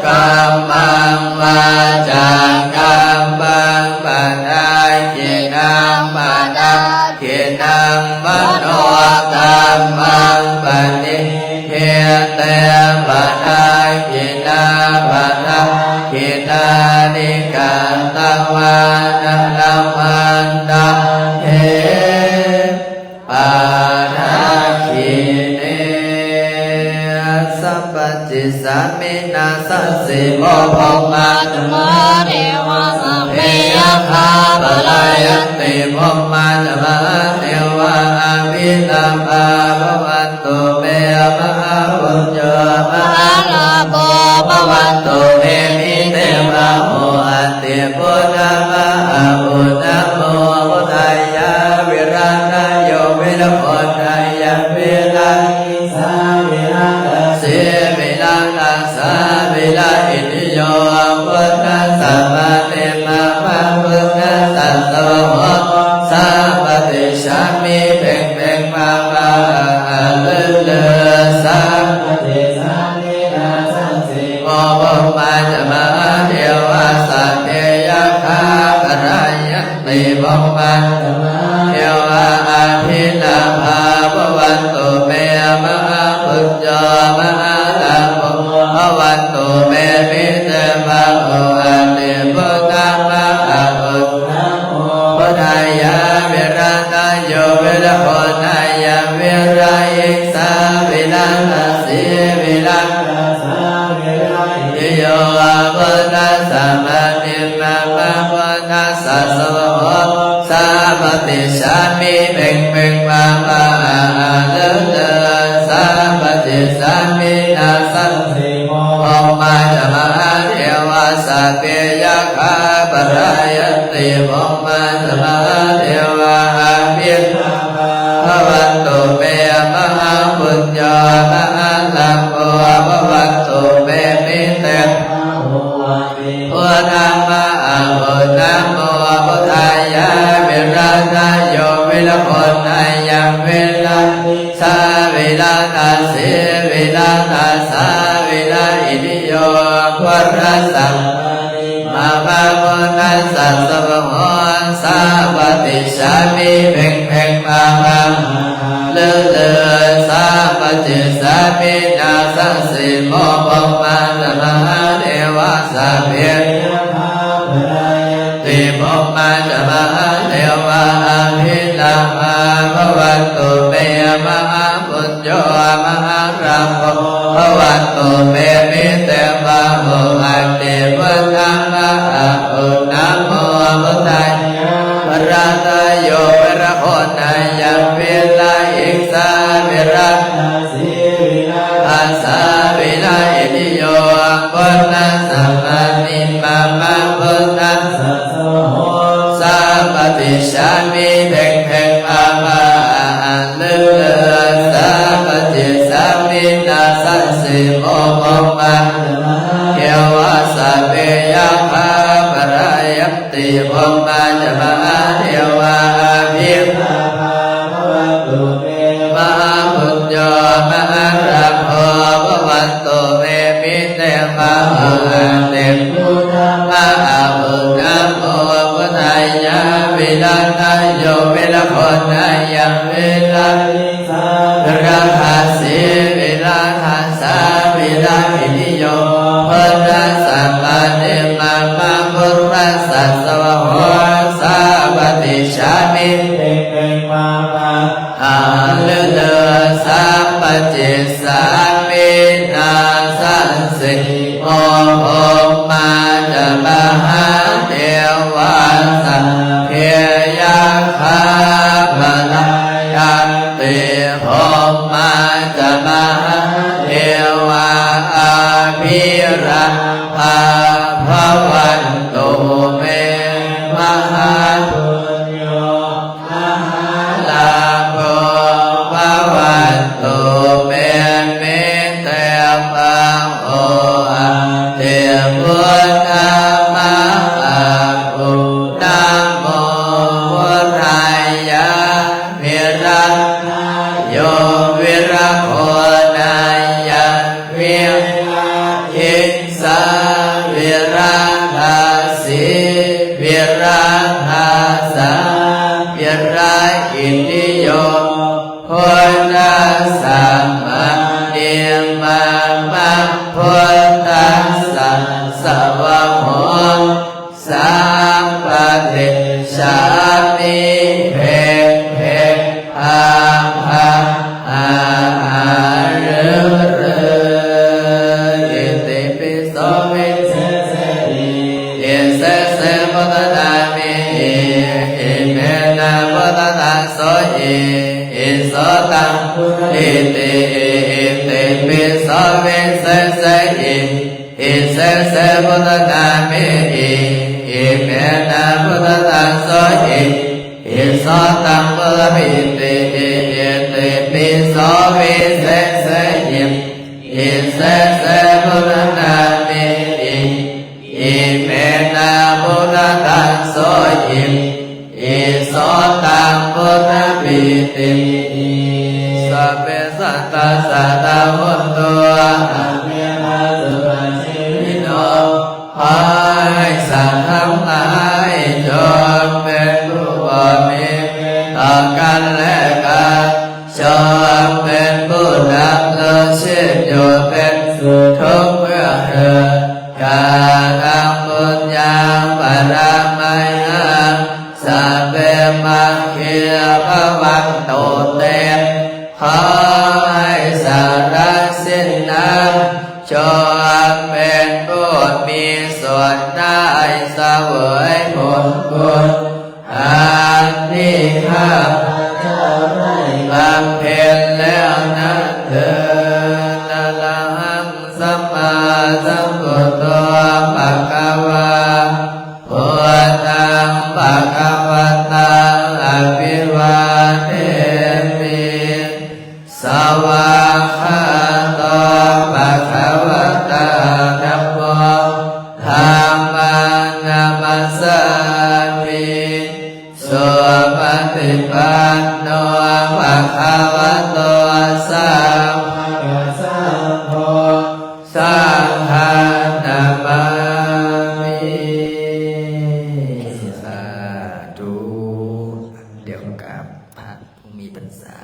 ກຳມັງ ວາຈາກຳມັງ ປະທັກຂິນາ ປະທັກຂິນາ ມະໂນກຳມັງ ປະນິທິເຕ ປະທັກຂິນາ ປະທັກຂິນານິ ກາຕະວານະ ລະວັນຕະເທ ປະທັກຂິເນ ສະປະຈິສາມິນາສັດສີໂມ ພົມມາຈະມະຫາເທວາ ສັບເພຍັກຂາ ປະລາຍັນຕິ ພົມມາຈະມະຫາເທວາ ອະພິລາພາ ພະວັນຕຸເມ ມະຫາປຸນໂຍ ມະຫາລາໂພ ພະວັນຕຸເມ ມິເຕ ມະໂຫອະຕິ ພຸດທະມະຫາປຸນນະໂມ ພຸດທາຍາ ວິລັກຂະນາໂຍ ວິລະໂຄທາຍາ ວິລະ ສາວິລັກຂະ ສາວິລັກຂະ ສາວິລັກຂະ ອິຕິໂຍ ພຸດທັດສະ ມະະເນ ມະມະ ພຸດທັດສະ ສະວາໂຫ ສາປະຕິຊາມິ ເພັງເພັງ ມະມະ ອາ ອາ ລຶ ລຶ ສາປະຕິຊາມິ ນາສັງສີໂມ ພົມມາຈະມະຫາເທວາ ສັບເພຍັກຂາ ປະລາຍັນຕິ ພົມມາຈະມະຫາເທວາ ອະພິລາພາ ພະວັນຕຸເມ ມະຫາປຸນໂຍ ມະຫາລາໂພ ພະວັນຕຸເມ ມິເຕ ມະໂຫອະຕິ ພຸດທະມະຫາປຸນນະໂມ ພຸດທາຍາ ວິລັກຂະນາໂຍ ວິລະໂຄທາຍາ ວິລະ ສາວິລັກຂະ ສາວິລັກຂະ ສາວິລັກຂະ ອິຕິໂຍ ພຸດທັດສະ ມະະເນ ມະມະ ພຸດທັດສະ ສະວາໂຫ ສາປະຕິຊາມິ ເພັງເພັງ ມະມະ ອາ ອາ ລຶ ລຶ ສາປະຕິຊາມິ ນາສັງສີໂມ ພົມມາຈະມະຫາເທວາ ສັບເພຍັກຂາ ປະລາຍັນຕິ ພົມມາຈະມະຫາເທວາ ອະພິລາພາ ພະວັນຕຸເມ ມະຫາປຸນໂຍ ມະຫາລາໂພ ພະວັນຕຸເມ ມິເຕ ມະໂຫອະຕິ ພຸດທະມະຫາປຸນນະໂມ ພຸດທາຍາ ວິລັກຂະນາໂຍ ວິລະໂຄທາຍາ ວິລະ ສາວິລັກຂະ ສາວິລັກຂະ ສາວິລັກຂະ ອິຕິໂຍ ພຸດທັດສະ ມະມະ ພຸດທັດສະ ສະວາໂຫ ສາປະຕິຊາມິ ເພັງເພັງ ມະມະ ເລີເລີ ສາປະຕິຊາມິ ນາສັງສີໂມ ພົມມາຈະມະຫາເທວາ ສັບເພ ຕິພຸມມາຈະມະຫາເທວາ ອະພິລາພາ ພະວັນຕຸເມ ມະຫາປຸນໂຍ ມະຫາລາໂພ ພະວັນຕຸເມ ມິເຕ ພຸດທັດສະ ປະຕິມາມະ ພຸດທັດສະ ສະວາໂຫ ສາປະຕິດສາມິ ເພັງເພັງ ພາວະ ອາອານ ລືລື ສາປະຕິດສາມິ ນາສັງສີໂມ ພົມມາຈະມະຫາເທວາ ສັບເພ ຍັກຂາ ປະລາຍັນ ຕິ ພົມມາຈະມະຫາເທວາ ອາພິວາທາ ພະວັນຕຸເມ ມະຫາປຸນໂຍ ມະຫາລາໂພ ພະວັນຕຸເມ ມີແຕ່ຄວາມຫວັງດີ ພຸດທະ ອາຫຸນນະໂມ ພຸດທາຍະ ວິລັກຂະນະໂຍ ວິລັກຂະນາຍັງ ວິລັກຂະນາ ວິລັກຂະສີ ວິລັກຂະ ສາ ວິລັກຂະນິໂຍ ພຸດທັດສະ ປະຕິມາມະ ພຸດທັດສະ ສະວາໂຫ ສາປະຕິດສາມິ ເພັງເພັງ ພາວະ ອາອານ ລືລື ສາປະຕິດສາມິ ນາສັງສີໂມ ພົມມາຈະມະຫາເທວາ ສັບເພ ຍັກຂາ ປະລາຍັນ ຕິ ພົມມາຈະມະຫາເທວາ ອາພິລາພາ ພະວັນຕຸເມ ມະຫາປຸນໂຍ ມະຫາລາໂພ ພະວັນຕຸເມ ມີແຕ່ຄວາມໂອອາດ ເທວະທາມະຫາໂອ ນະໂມ ພຸດທາຍະ ວິລັກຂະນາໂຍ ວິລັກຂະນາຍັງ ວິລັກຂະ ສາ ວິລັກຂະສີ ວິລັກຂະ ສາ ວິລັກຂະນິໂຍ ພຸດທັດສະ ປະຕິມາມະ ພຸດທັດສະ ສະວາໂຫ ສາປະຕິດສາມິ ເພັງເພັງ ພາວະ ອາອານ ລືລື ອິຕິປິໂສ ວິເສສະ ອິ ອິເສສະ ພຸດທະນາມິ ອິ ອິເມນະ ພຸດທະທັງໂສ ອິ ອິໂສຕັງ ພຸດທະ ອິຕິ ອິ ອິຕິປິໂສ ວິເສສະ ອິ ອິເສສະ ພຸດທະນາມິ ອິ ອິເມນະ ພຸດທະທັງໂສ ອິ ອິໂສຕັງ ພຸດທະ ອິຕິ ອິ ອິติປິໂສ ວິເສສະ ອິ อิเสสะ พุทธนามิ อิ อิเมนะ พุทธัสสะ อิ อิโสตัง พุทธะปีติ อิ สัพเพสัตตา สัตตา โหนตุ อะเมวะ สุปะชีวิโน ขอให้สัตว์ทั้งหลายจงเป็นผู้บ่มีเวรต่อกันและกัน จงเป็นผู้ดำรงชีพอยู่เป็นสุขทุกเมื่อเถิด Kataṃ puññaṃ paramāyaṃ sabbe magge bhavantu te ขอให้สัตว์ทั้งสิ้นนั้นจงเป็นผู้มีส่วนได้เสวยผลบุญ อันที่ข้าพเจ้าได้บำเพ็ญแล้วนั้นเถิด Arahaṃ sammāsambuddho bhagavā, buddhaṃ bhagavantaṃ abhivādemi. Svākkhāto bhagavatā dhammo, dhammaṃ namassāmi. Supaṭipanno bhagavato sāvakasaṅgho, saṅghaṃ namāmi. สาธุ เดี๋ยวกราบพระผู้มีพรรษา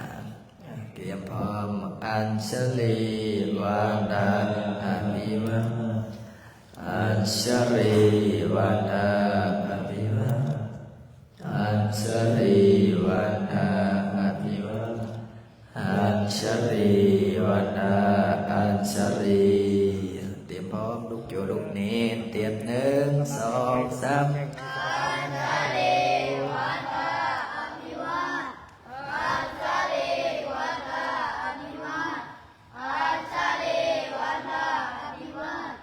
เตรียมพร้อม อัญชลีวาทา อภิวาทา อัญชลีวาทา อภิวาทา อัญชลีวาทา อภิวาทา อัญชลีวาทา อัญชลี เตรียมพร้อม ลูกโยลูกเนน เตรียม หนึ่ง สอง สาม อัญชลีวาทา อภิวาทา อัญชลีวาทา อภิวาทา อัญชลีวาทา อภิวาทา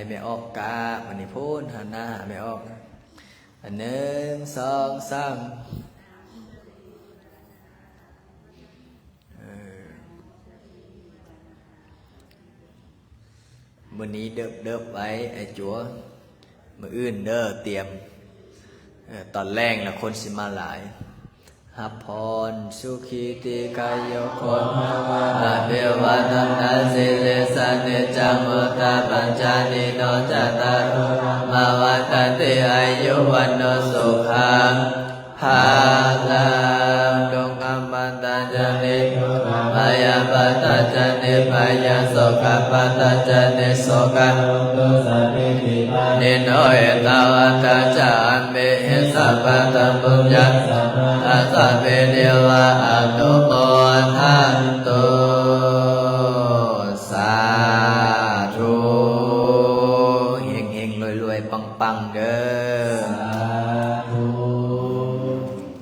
ແມ່ອອກກາບ ອັນນີ້ພຸ້ນ ຫັນໜ້າຫາແມ່ອອກ ອັນ ໜຶ່ງ ສອງ ສາມ ເອີ ມື້ນີ້ເດີບໆໄວ້ ອ້າຍຈົວ ມື້ອື່ນເດີ ຕຽມ ເອີ ຕອນແລງລະຄົນຊິມາຫຼາຍ. ຮັບພອນ ສຸຂີ ດີກາຍຸໂພ ພະວະ ອະພິວາທະນະສີລິສະ ນິດຈັງ ພຸດທະປັນຈາລີໂນ ຈັດຕາໂລ ທຳມາ ວັດທັນຕິ ອາຍຸ ວັນໂນ ສຸຂັງ ພະລັງ ທຸກຂະ ປັດຕາຍະ ນິໂຣທາ ພະຍາ ປັດຕາຍະ ນິບພະຍາ ໂສກະ ປັດຕາຍະ ນິໂສກະ ໂຮຕຸ ສັນຕິ ປານີໂນ ເອຕາວັດຕະຈະ ອັມເມຫິ ສັບພະທັງ ປຸນຍັງ ສັບພະທັງ ສັບພີ ເທວາ ອະນຸໂມທັນຕຸ ສາທຸ ເຮັງໆ ລວຍໆ ປັງໆ ເດີ ສາທຸ.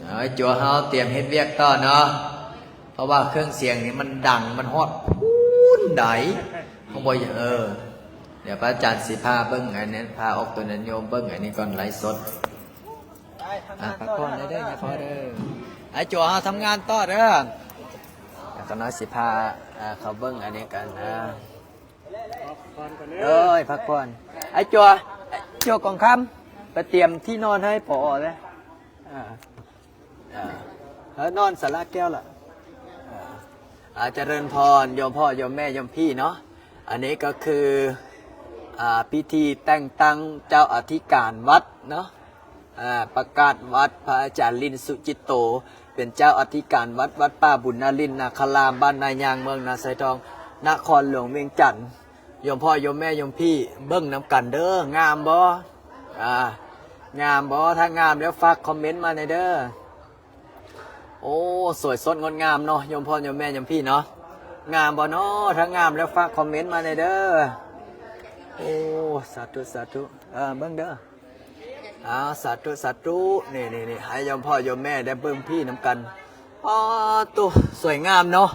ເອົາ ຈົວເຮົາຕຽມເຮັດວຽກຕໍ່ເນາະ ເພາະວ່າເຄື່ອງສຽງນີ້ມັນດັງ ມັນຮອດພຸ້ນໃດ ເຮົາບໍ່ ເອີ ດຽວພະອາຈານຊິພາເບິ່ງອັນນັ້ນ ພາອອກຕົວນັ້ນໂຍມເບິ່ງອັນນີ້ກ່ອນ ໄລຟ໌ສົດ ອ່າ ພັກຜ່ອນໄດ້ເດີ ຍາພໍ່ເດີ ອ້າຍຈົວເຮົາທຳງານຕໍ່ເດີ ແລ້ວກໍນ້ອຍຊິພາ ອ່າ ເຂົາເບິ່ງອັນນີ້ກັນນະ ເອີຍ ພັກຜ່ອນ ອ້າຍຈົວ ອ້າຍຈົວກອງຄຳ ໄປຕຽມທີ່ນອນໃຫ້ ຜອ ເລີຍ ອ່າ ອ່າ ເອີ ນອນສາລາແກ້ວລະ ອ່າ ຈະເລີນພອນ ໂຍມພໍ່ ໂຍມແມ່ ໂຍມພີ່ເນາະ ອັນນີ້ກໍຄື ອ່າ ພິທີແຕ່ງຕັ້ງເຈົ້າອະທິການວັດເນາະ ອ່າ ປະກາດວັດ ພະອາຈານລິນ ສຸຈິດໂຕ ເປັນເຈົ້າອະທິການວັດ ວັດປ່າບຸນນາລິນນາຄາລາມ ບ້ານນາຍາງ ເມືອງນາຊາຍທອງ ນະຄອນຫຼວງວຽງຈັນ. ໂຍມພໍ່ ໂຍມແມ່ ໂຍມພີ່ ເບິ່ງນຳກັນເດີ ງາມບໍ່? ອ່າ ງາມບໍ່? ຖ້າງາມແລ້ວຝາກຄອມເມັນມາແດ່ເດີ. ໂອ້ ສວຍສົດງົດງາມເນາະ ໂຍມພໍ່ ໂຍມແມ່ ໂຍມພີ່ເນາະ ງາມບໍ່ເນາະ? ຖ້າງາມແລ້ວຝາກຄອມເມັນມາແດ່ເດີ. ໂອ້ ສາທຸ ສາທຸ ເອີ ເບິ່ງເດີ. ອ່າ ສາທຸ ສາທຸ ນີ້ໆໆ ໃຫ້ໂຍມພໍ່ ໂຍມແມ່ໄດ້ເບິ່ງພີ້ນຳກັນ. ອໍ ໂຕ ສວຍງາມເນາະ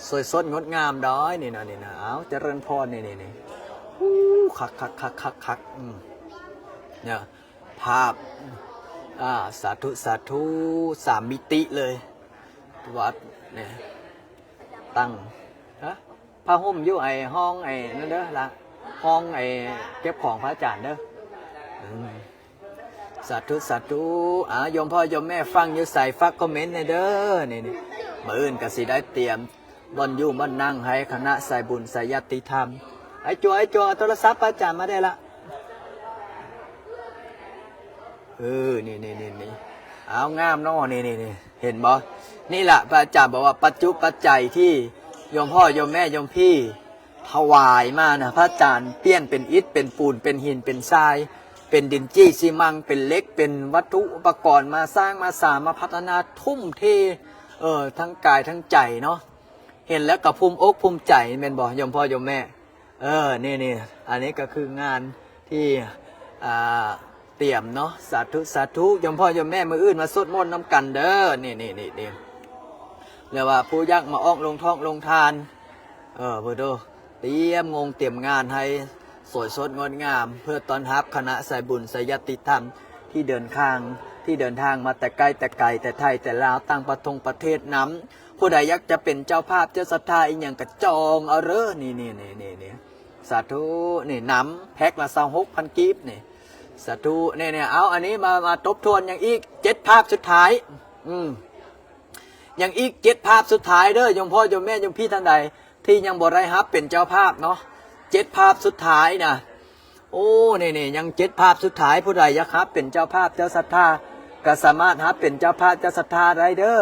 ສວຍສົດງົດງາມດອຍ ນີ້ນະ ນີ້ນະ. ເອົາ ຈະເລີນພອນ ນີ້ໆໆ. ໂອ້ ຄັກໆໆໆ ອືມ ເນຍ ພາບ ອ່າ ສາທຸ ສາທຸ ສາມມິຕິເລີຍ ວັດນີ້ ຕັ້ງ ຮະ ຜ້າຫົ່ມຢູ່ໄອ້ຫ້ອງໄອ້ນັ້ນເດີລະ ຫ້ອງໄອ້ເກັບຂອງພະອາຈານເດີ. ອືມ ສາທຸ ສາທຸ. ອ່າ ໂຍມພໍ່ໂຍມແມ່ຟັງຢູ່ໃສ ຝາກຄອມເມັນແດ່ເດີ. ນີ້ໆ ມື້ອື່ນກໍຊິໄດ້ຕຽມບ່ອນຢູ່ບ່ອນນັ່ງໃຫ້ຄະນະສາຍບຸນສາຍຍາດຕິທຳ. ໄອ້ຈົວ ໄອ້ຈົວ ເອົາໂທລະສັບພະອາຈານມາໄດ້ລະ. ເອີ ນີ້ໆໆໆ ເອົາ ງາມເນາະ ນີ້ໆໆ ເຫັນບໍ່? ນີ້ລະ ພະອາຈານບອກວ່າ ປັດຈຸປັດໄຈທີ່ໂຍມພໍ່ໂຍມແມ່ໂຍມພີ່ຖວາຍມານະ ພະອາຈານປ່ຽນເປັນອິດເປັນປູນ ເປັນຫີນເປັນຊາຍ ເປັນດິນຈີ້ຊີມັງ ເປັນເຫຼັກ ເປັນວັດຖຸອຸປະກອນ ມາສ້າງມາສາມາພັດທະນາ ທຸ່ມເທ ເອີ ທັງກາຍທັງໃຈເນາະ. ເຫັນແລ້ວກໍພູມອົກພູມໃຈແມ່ນບໍ່ ໂຍມພໍ່ໂຍມແມ່? ເອີ ນີ້ໆ ອັນນີ້ກໍຄືງານທີ່ ອ່າ ຕຽມເນາະ. ສາທຸ ສາທຸ. ໂຍມພໍ່ໂຍມແມ່ ມື້ອື່ນມາສວດມົນນຳກັນເດີ. ນີ້ໆໆ ຫຼືວ່າຜູ້ຢາກມາອອກໂຮງທອກໂຮງທານ ເອີ ເບິ່ງດູ ຕຽມງົງຕຽມງານໃຫ້ສວຍສົດງົດງາມ ເພື່ອຕ້ອນຮັບຄະນະສາຍບຸນສາຍຍາດຕິທຳທີ່ເດີນທາງ ທີ່ເດີນທາງມາແຕ່ໄກແຕ່ໄກ ແຕ່ໄທແຕ່ລາວ ຕ່າງປະທົງປະເທດນຳ. ຜູ້ໃດຢາກຈະເປັນເຈົ້າພາບເຈົ້າສັດທາອີ່ຫຍັງກໍຈອງເອົາເດີ. ນີ້ໆໆໆ ສາທຸ. ນີ້ ນ້ຳແພັກລະຊາວຫົກພັນກີບນີ້. ສາທຸ. ນີ້ໆ ເອົາ ອັນນີ້ມາ ມາທົບທວນຫຍັງອີກ ເຈັດພາບສຸດທ້າຍ. ອືມ ຫຍັງອີກ ເຈັດພາບສຸດທ້າຍເດີ ໂຍມພໍ່ໂຍມແມ່ໂຍມພີ່ທ່ານໃດ ທີ່ຍັງບໍ່ໄດ້ຮັບເປັນເຈົ້າພາບເນາະ ເຈັດພາບສຸດທ້າຍນະ. ໂອ້ ນີ້ໆ ຍັງເຈັດພາບສຸດທ້າຍ ຜູ້ໃດຢາກຮັບເປັນເຈົ້າພາບເຈົ້າສັດທາ ກໍສາມາດຮັບເປັນເຈົ້າພາບເຈົ້າສັດທາໄດ້ເດີ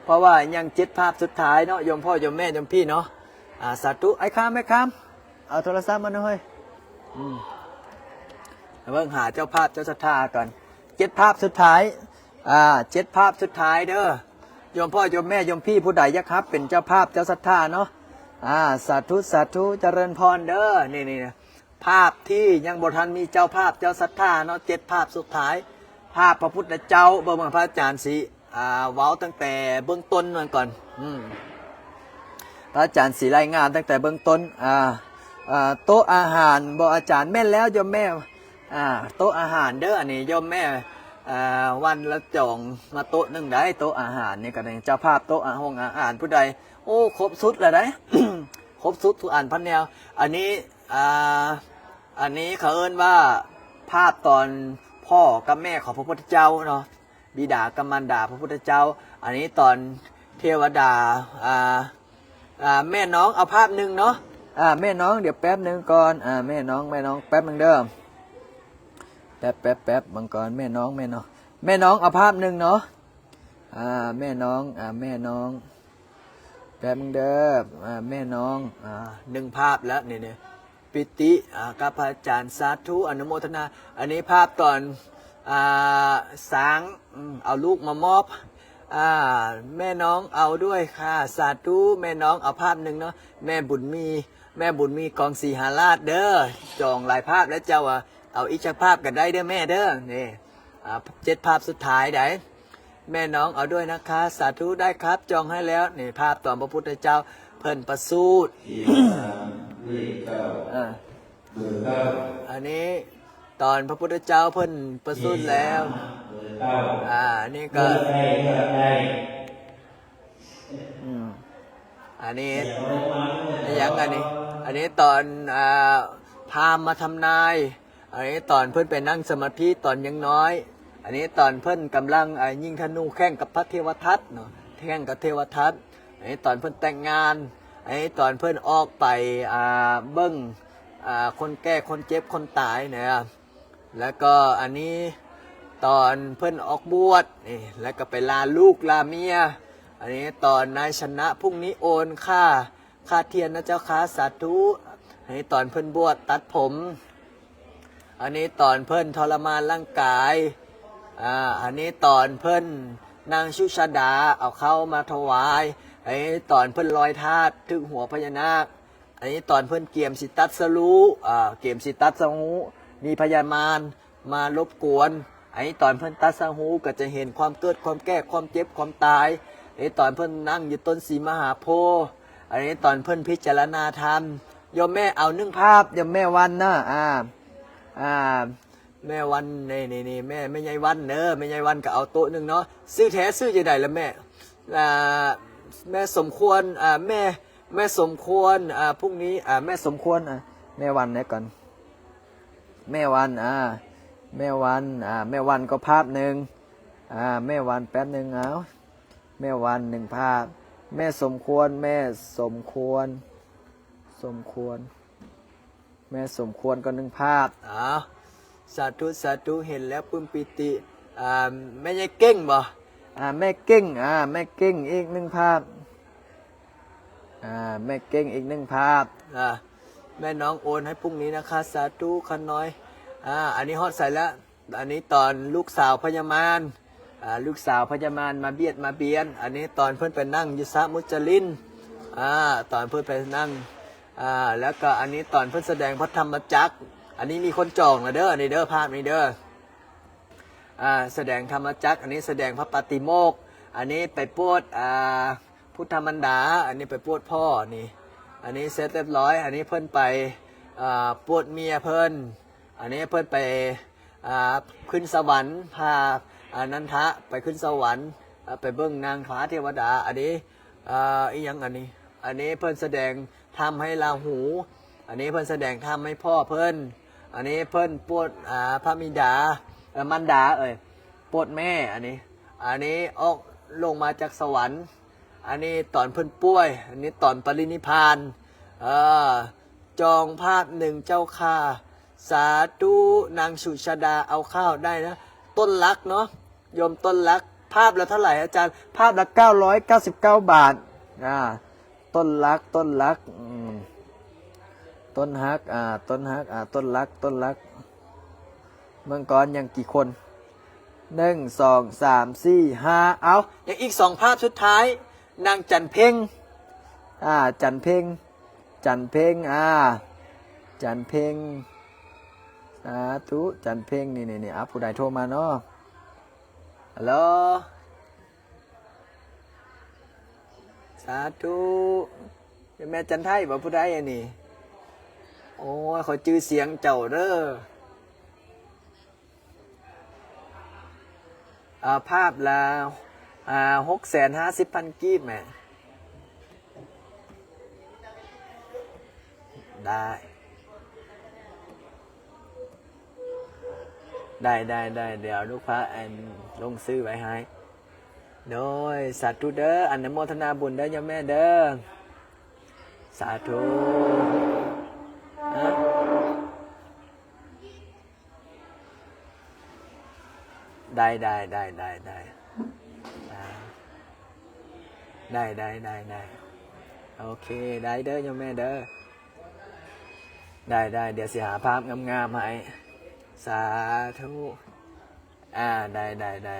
ເພາະວ່າຍັງເຈັດພາບສຸດທ້າຍເນາະ ໂຍມພໍ່ໂຍມແມ່ໂຍມພີ່ເນາະ. ອາ ສາທຸ. ອ້າຍຄາມ ອ້າຍຄາມ ເອົາໂທລະສັບມາໜ່ອຍ. ອືມ ເບິ່ງຫາເຈົ້າພາບເຈົ້າສັດທາກ່ອນ ເຈັດພາບສຸດທ້າຍ. ອ່າ ເຈັດພາບສຸດທ້າຍເດີ ໂຍມພໍ່ໂຍມແມ່ໂຍມພີ່ ຜູ້ໃດຢາກຮັບເປັນເຈົ້າພາບເຈົ້າສັດທາເນາະ. ອ່າ ສາທຸ ສາທຸ ຈະເລີນພອນເດີ. ນີ້ໆ ພາບທີ່ຍັງບໍ່ທັນມີເຈົ້າພາບເຈົ້າສັດທາເນາະ ເຈັດພາບສຸດທ້າຍ. ພາບພະພຸດທະເຈົ້າ ເບິ່ງ ເບິ່ງ ພະອາຈານຊິ ອ່າ ເວົ້າຕັ້ງແຕ່ເບື້ອງຕົ້ນມັນກ່ອນ. ອືມ ພະອາຈານຊິລາຍງານຕັ້ງແຕ່ເບື້ອງຕົ້ນ. ອ່າ ອ່າ ໂຕະອາຫານບໍ່ອາຈານ? ແມ່ນແລ້ວໂຍມແມ່ ອ່າ ໂຕະອາຫານເດີ້ ອັນນີ້ໂຍມແມ່ ອ່າ ວັນລະຈອງມາໂຕະໜຶ່ງໄດ້. ໂຕະອາຫານນີ້ກໍໄດ້ ເຈົ້າພາບໂຕະອາ ໂຮງອາຫານຜູ້ໃດ ໂອ້ ຄົບຊຸດລະໄດ໋ ຄົບຊຸດທຸກອັນພັນແນວ. ອັນນີ້ ອ່າ ອັນນີ້ເຂົາເອີ້ນວ່າພາບຕອນພໍ່ກັບແມ່ຂອງພະພຸດທະເຈົ້າເນາະ ບິດາກັບມານດາພະພຸດທະເຈົ້າ. ອັນນີ້ຕອນເທວະດາ ອ່າ ອ່າ ແມ່ນ້ອງເອົາພາບໜຶ່ງເນາະ ອ່າ ແມ່ນ້ອງ ດຽວແປັບໜຶ່ງກ່ອນ ອ່າ ແມ່ນ້ອງ ແມ່ນ້ອງ ແປັບໜຶ່ງເດີ້ ແປັບ ແປັບ ແປັບ ເບິ່ງກ່ອນ ແມ່ນ້ອງ ແມ່ນ້ອງ ແມ່ນ້ອງເອົາພາບໜຶ່ງເນາະ ອ່າ ແມ່ນ້ອງ ອ່າ ແມ່ນ້ອງ ແປັບໜຶ່ງເດີ້ ອ່າ ແມ່ນ້ອງ ອ່າ ໜຶ່ງພາບແລ້ວນີ້ ນີ້ ປິຕິ ອ່າ ກັບພະອາຈານ ສາທຸ ອະນຸໂມທະນາ. ອັນນີ້ພາບຕອນ ອ່າ ຊ້າງ ອືມ ເອົາລູກມາມອບ ອ່າ ແມ່ນ້ອງເອົາດ້ວຍຄ່ະ ສາທຸ ແມ່ນ້ອງເອົາພາບໜຶ່ງເນາະ ແມ່ບຸນມີ ແມ່ບຸນມີ ກອງສີຫາລາດເດີ້ ຈອງຫຼາຍພາບແລ້ວເຈົ້າ ອ່າ ເອົາອີກຈັກພາບກໍໄດ້ເດີ້ແມ່ເດີ້ ນີ້ ອ່າ ເຈັດພາບສຸດທ້າຍໃດ໋ ແມ່ນ້ອງເອົາດ້ວຍນະຄະ ສາທຸ ໄດ້ຄັບ ຈອງໃຫ້ແລ້ວ. ນີ້ພາບຕອນພະພຸດທະເຈົ້າເພິ່ນປະສູດ ທີ່ສາມ ເລກເກົ້າ ອ່າ ເບີເກົ້າ ອັນນີ້ຕອນພະພຸດທະເຈົ້າເພິ່ນປະສູດແລ້ວ ເບີເກົ້າ ອ່າ ອັນນີ້ກໍ ເລືອກໄດ້ ເລືອກໄດ້ ອືມ ອັນນີ້ ອີ່ຫຍັງອັນນີ້ ອັນນີ້ຕອນ ອ່າ ພາມມາທຳນາຍ ອັນນີ້ຕອນເພິ່ນໄປນັ່ງສະມາທິຕອນຍັງນ້ອຍ ອັນນີ້ຕອນເພິ່ນກຳລັງ ອ່າ ຍິງທະນູແຂ່ງກັບພະເທວະທັດເນາະ ແຂ່ງກັບເທວະທັດ ອັນນີ້ຕອນເພິ່ນແຕ່ງງານ ອັນນີ້ຕອນເພິ່ນອອກໄປ ອ່າ ເບິ່ງ ອ່າ ຄົນແກ່ ຄົນເຈັບ ຄົນຕາຍນະ. ແລ້ວກໍອັນນີ້ຕອນເພິ່ນອອກບວດນີ້ ແລ້ວກໍໄປລາລູກລາເມຍ ອັນນີ້ຕອນນາຍຊະນະ ພຸ້ງນີ້ໂອນຄ່າ ຄ່າທຽນນະເຈົ້າຄ່າ ສາທຸ ອັນນີ້ຕອນເພິ່ນບວດຕັດຜົມ ອັນນີ້ຕອນເພິ່ນທໍລະມານຮ່າງກາຍ ອ່າ ອັນນີ້ຕອນເພິ່ນນາງສຸຊາດາເອົາເຂົ້າມາຖວາຍ ອັນນີ້ຕອນເພິ່ນລອຍທາດຖືກຫົວພະຍານາກ ອັນນີ້ຕອນເພິ່ນກຽມຊິຕັດສະຮູ້ ອ່າ ກຽມຊິຕັດສະຮູ້ ມີພະຍາມານມາລົບກວນ ອັນນີ້ຕອນເພິ່ນຕັດສະຮູ້ ກໍຈະເຫັນຄວາມເກີດ ຄວາມແກ່ ຄວາມເຈັບ ຄວາມຕາຍ ອັນນີ້ຕອນເພິ່ນນັ່ງຢູ່ຕົ້ນສີມະຫາໂພ ອັນນີ້ຕອນເພິ່ນພິຈາລະນາທຳ. ໂຍມແມ່ເອົາໜຶ່ງພາບ ໂຍມແມ່ວັນນະ ອ່າ ອ່າ ແມ່ວັນ ນີ້ ນີ້ ນີ້ ແມ່ ແມ່ໃຫຍ່ວັນເດີ ແມ່ໃຫຍ່ວັນກໍເອົາໂຕະໜຶ່ງເນາະ. ຊື່ແທ້ຊື່ຈັ່ງໃດລະແມ່? ອ່າ ແມ່ສົມຄວນ ອ່າ ແມ່ ແມ່ສົມຄວນ ອ່າ ພວກນີ້ ອ່າ ແມ່ສົມຄວນ ອ່າ ແມ່ວັນແດ່ກ່ອນ ແມ່ວັນ ອ່າ ແມ່ວັນ ອ່າ ແມ່ວັນກໍພາບໜຶ່ງ ອ່າ ແມ່ວັນແປັບໜຶ່ງ ເອົາ ແມ່ວັນໜຶ່ງພາບ ແມ່ສົມຄວນ ແມ່ສົມຄວນ ສົມຄວນ ແມ່ສົມຄວນກໍໜຶ່ງພາບ ເອົາ ສາທຸ ສາທຸ ເຫັນແລ້ວປຶ້ມປີຕິ ອ່າ ແມ່ໃຫຍ່ເກັ່ງບໍ? ອ່າ ແມ່ເກັ່ງ ອ່າ ແມ່ເກັ່ງອີກໜຶ່ງພາບ ອ່າ ແມ່ເກັ່ງອີກໜຶ່ງພາບ ອ່າ ແມ່ນ້ອງໂອນໃຫ້ພວກນີ້ນະຄະ ສາທຸ ຂ້ານ້ອຍ ອ່າ ອັນນີ້ຮອດໃສລະ? ອັນນີ້ຕອນລູກສາວພະຍາມານ ອ່າ ລູກສາວພະຍາມານມາບຽດມາບຽນ ອັນນີ້ຕອນເພິ່ນໄປນັ່ງຢູ່ສະມຸດຈະລິນ ອ່າ ຕອນເພິ່ນໄປນັ່ງ ອ່າ ແລ້ວກໍອັນນີ້ຕອນເພິ່ນສະແດງພະທຳມະຈັກ ອັນນີ້ມີຄົນຈອງລະເດີ ອັນນີ້ເດີ ພາບນີ້ເດີ ອ່າ ສະແດງທຳມະຈັກ ອັນນີ້ສະແດງພະປາຕິໂມກ ອັນນີ້ໄປໂປດ ອ່າ ພຸດທະມານດາ ອັນນີ້ໄປໂປດພໍ່ນີ້ ອັນນີ້ເສັດລຽບຮ້ອຍ ອັນນີ້ເພິ່ນໄປ ອ່າ ໂປດເມຍເພິ່ນ ອັນນີ້ເພິ່ນໄປ ອ່າ ຂຶ້ນສະຫວັນ ພາ ອ່າ ນັນທະໄປຂຶ້ນສະຫວັນ ອ່າ ໄປເບິ່ງນາງຟ້າເທວະດາ ອັນນີ້ ອ່າ ອີ່ຫຍັງອັນນີ້ ອັນນີ້ເພິ່ນສະແດງທຳໃຫ້ລາຫູ ອັນນີ້ເພິ່ນສະແດງທຳໃຫ້ພໍ່ເພິ່ນ ອັນນີ້ເພິ່ນໂປດ ອ່າ ພະບິດາ ເອີ ມານດາ ເອີຍ ໂປດແມ່ ອັນນີ້ ອັນນີ້ອອກລົງມາຈາກສະຫວັນ ອັນນີ້ຕອນເພິ່ນປ່ວຍ ອັນນີ້ຕອນປະລິນິບພານ ເອີ ຈອງພາບໜຶ່ງເຈົ້າຂ້າ ສາທຸ ນາງສຸຊາດາເອົາຂ້າວໄດ້ນະ ຕົ້ນລັກເນາະ ໂຍມຕົ້ນລັກ ພາບລະເທົ່າໃດອາຈານ? ພາບລະເກົ້າຮ້ອຍເກົ້າສິບເກົ້າບາດ ອ່າ ຕົ້ນລັກ ຕົ້ນລັກ ອືມ ຕົ້ນຮັກ ອ່າ ຕົ້ນຮັກ ອ່າ ຕົ້ນລັກ ຕົ້ນລັກ ເບິ່ງກ່ອນ ຍັງກີ່ຄົນ? ໜຶ່ງ ສອງ ສາມ ສີ່ ຫ້າ ເອົາ ຍັງອີກສອງພາບສຸດທ້າຍ ນາງຈັນເພັງ ອ່າ ຈັນເພັງ ຈັນເພັງ ອ່າ ຈັນເພັງ ສາທຸ ຈັນເພັງ ນີ້ໆໆ ເອົາ ຜູ້ໃດໂທມາເນາະ? ຮັລໂຫຼ ສາທຸ ແມ່ຈັນໄທບໍ? ຜູ້ໃດອັນນີ້? ໂອ້ຍ ຂ້ອຍຈື່ສຽງເຈົ້າເດີ. ອ່າ ພາບລະ ອ່າ ຫົກແສນຫ້າສິບພັນກີບແໝ່. ໄດ້ ໄດ້ ໄດ້ ໄດ້ ດຽວລູກພາ ອັນ ລົງຊື່ໄວ້ໃຫ້. ໂດຍ ສາທຸເດີ ອະນຸໂມທະນາບຸນເດີໂຍມແມ່ເດີ ສາທຸ. ຮະ? ໄດ້ ໄດ້ ໄດ້ ໄດ້ ໄດ້ ອ່າ ໄດ້ ໄດ້ ໄດ້ ໄດ້ ໂອເຄ ໄດ້ເດີໂຍມແມ່ເດີ ໄດ້ ໄດ້ ດຽວຊິຫາພາບງາມໆໃຫ້ ສາທຸ ອ່າ ໄດ້ ໄດ້ ໄດ້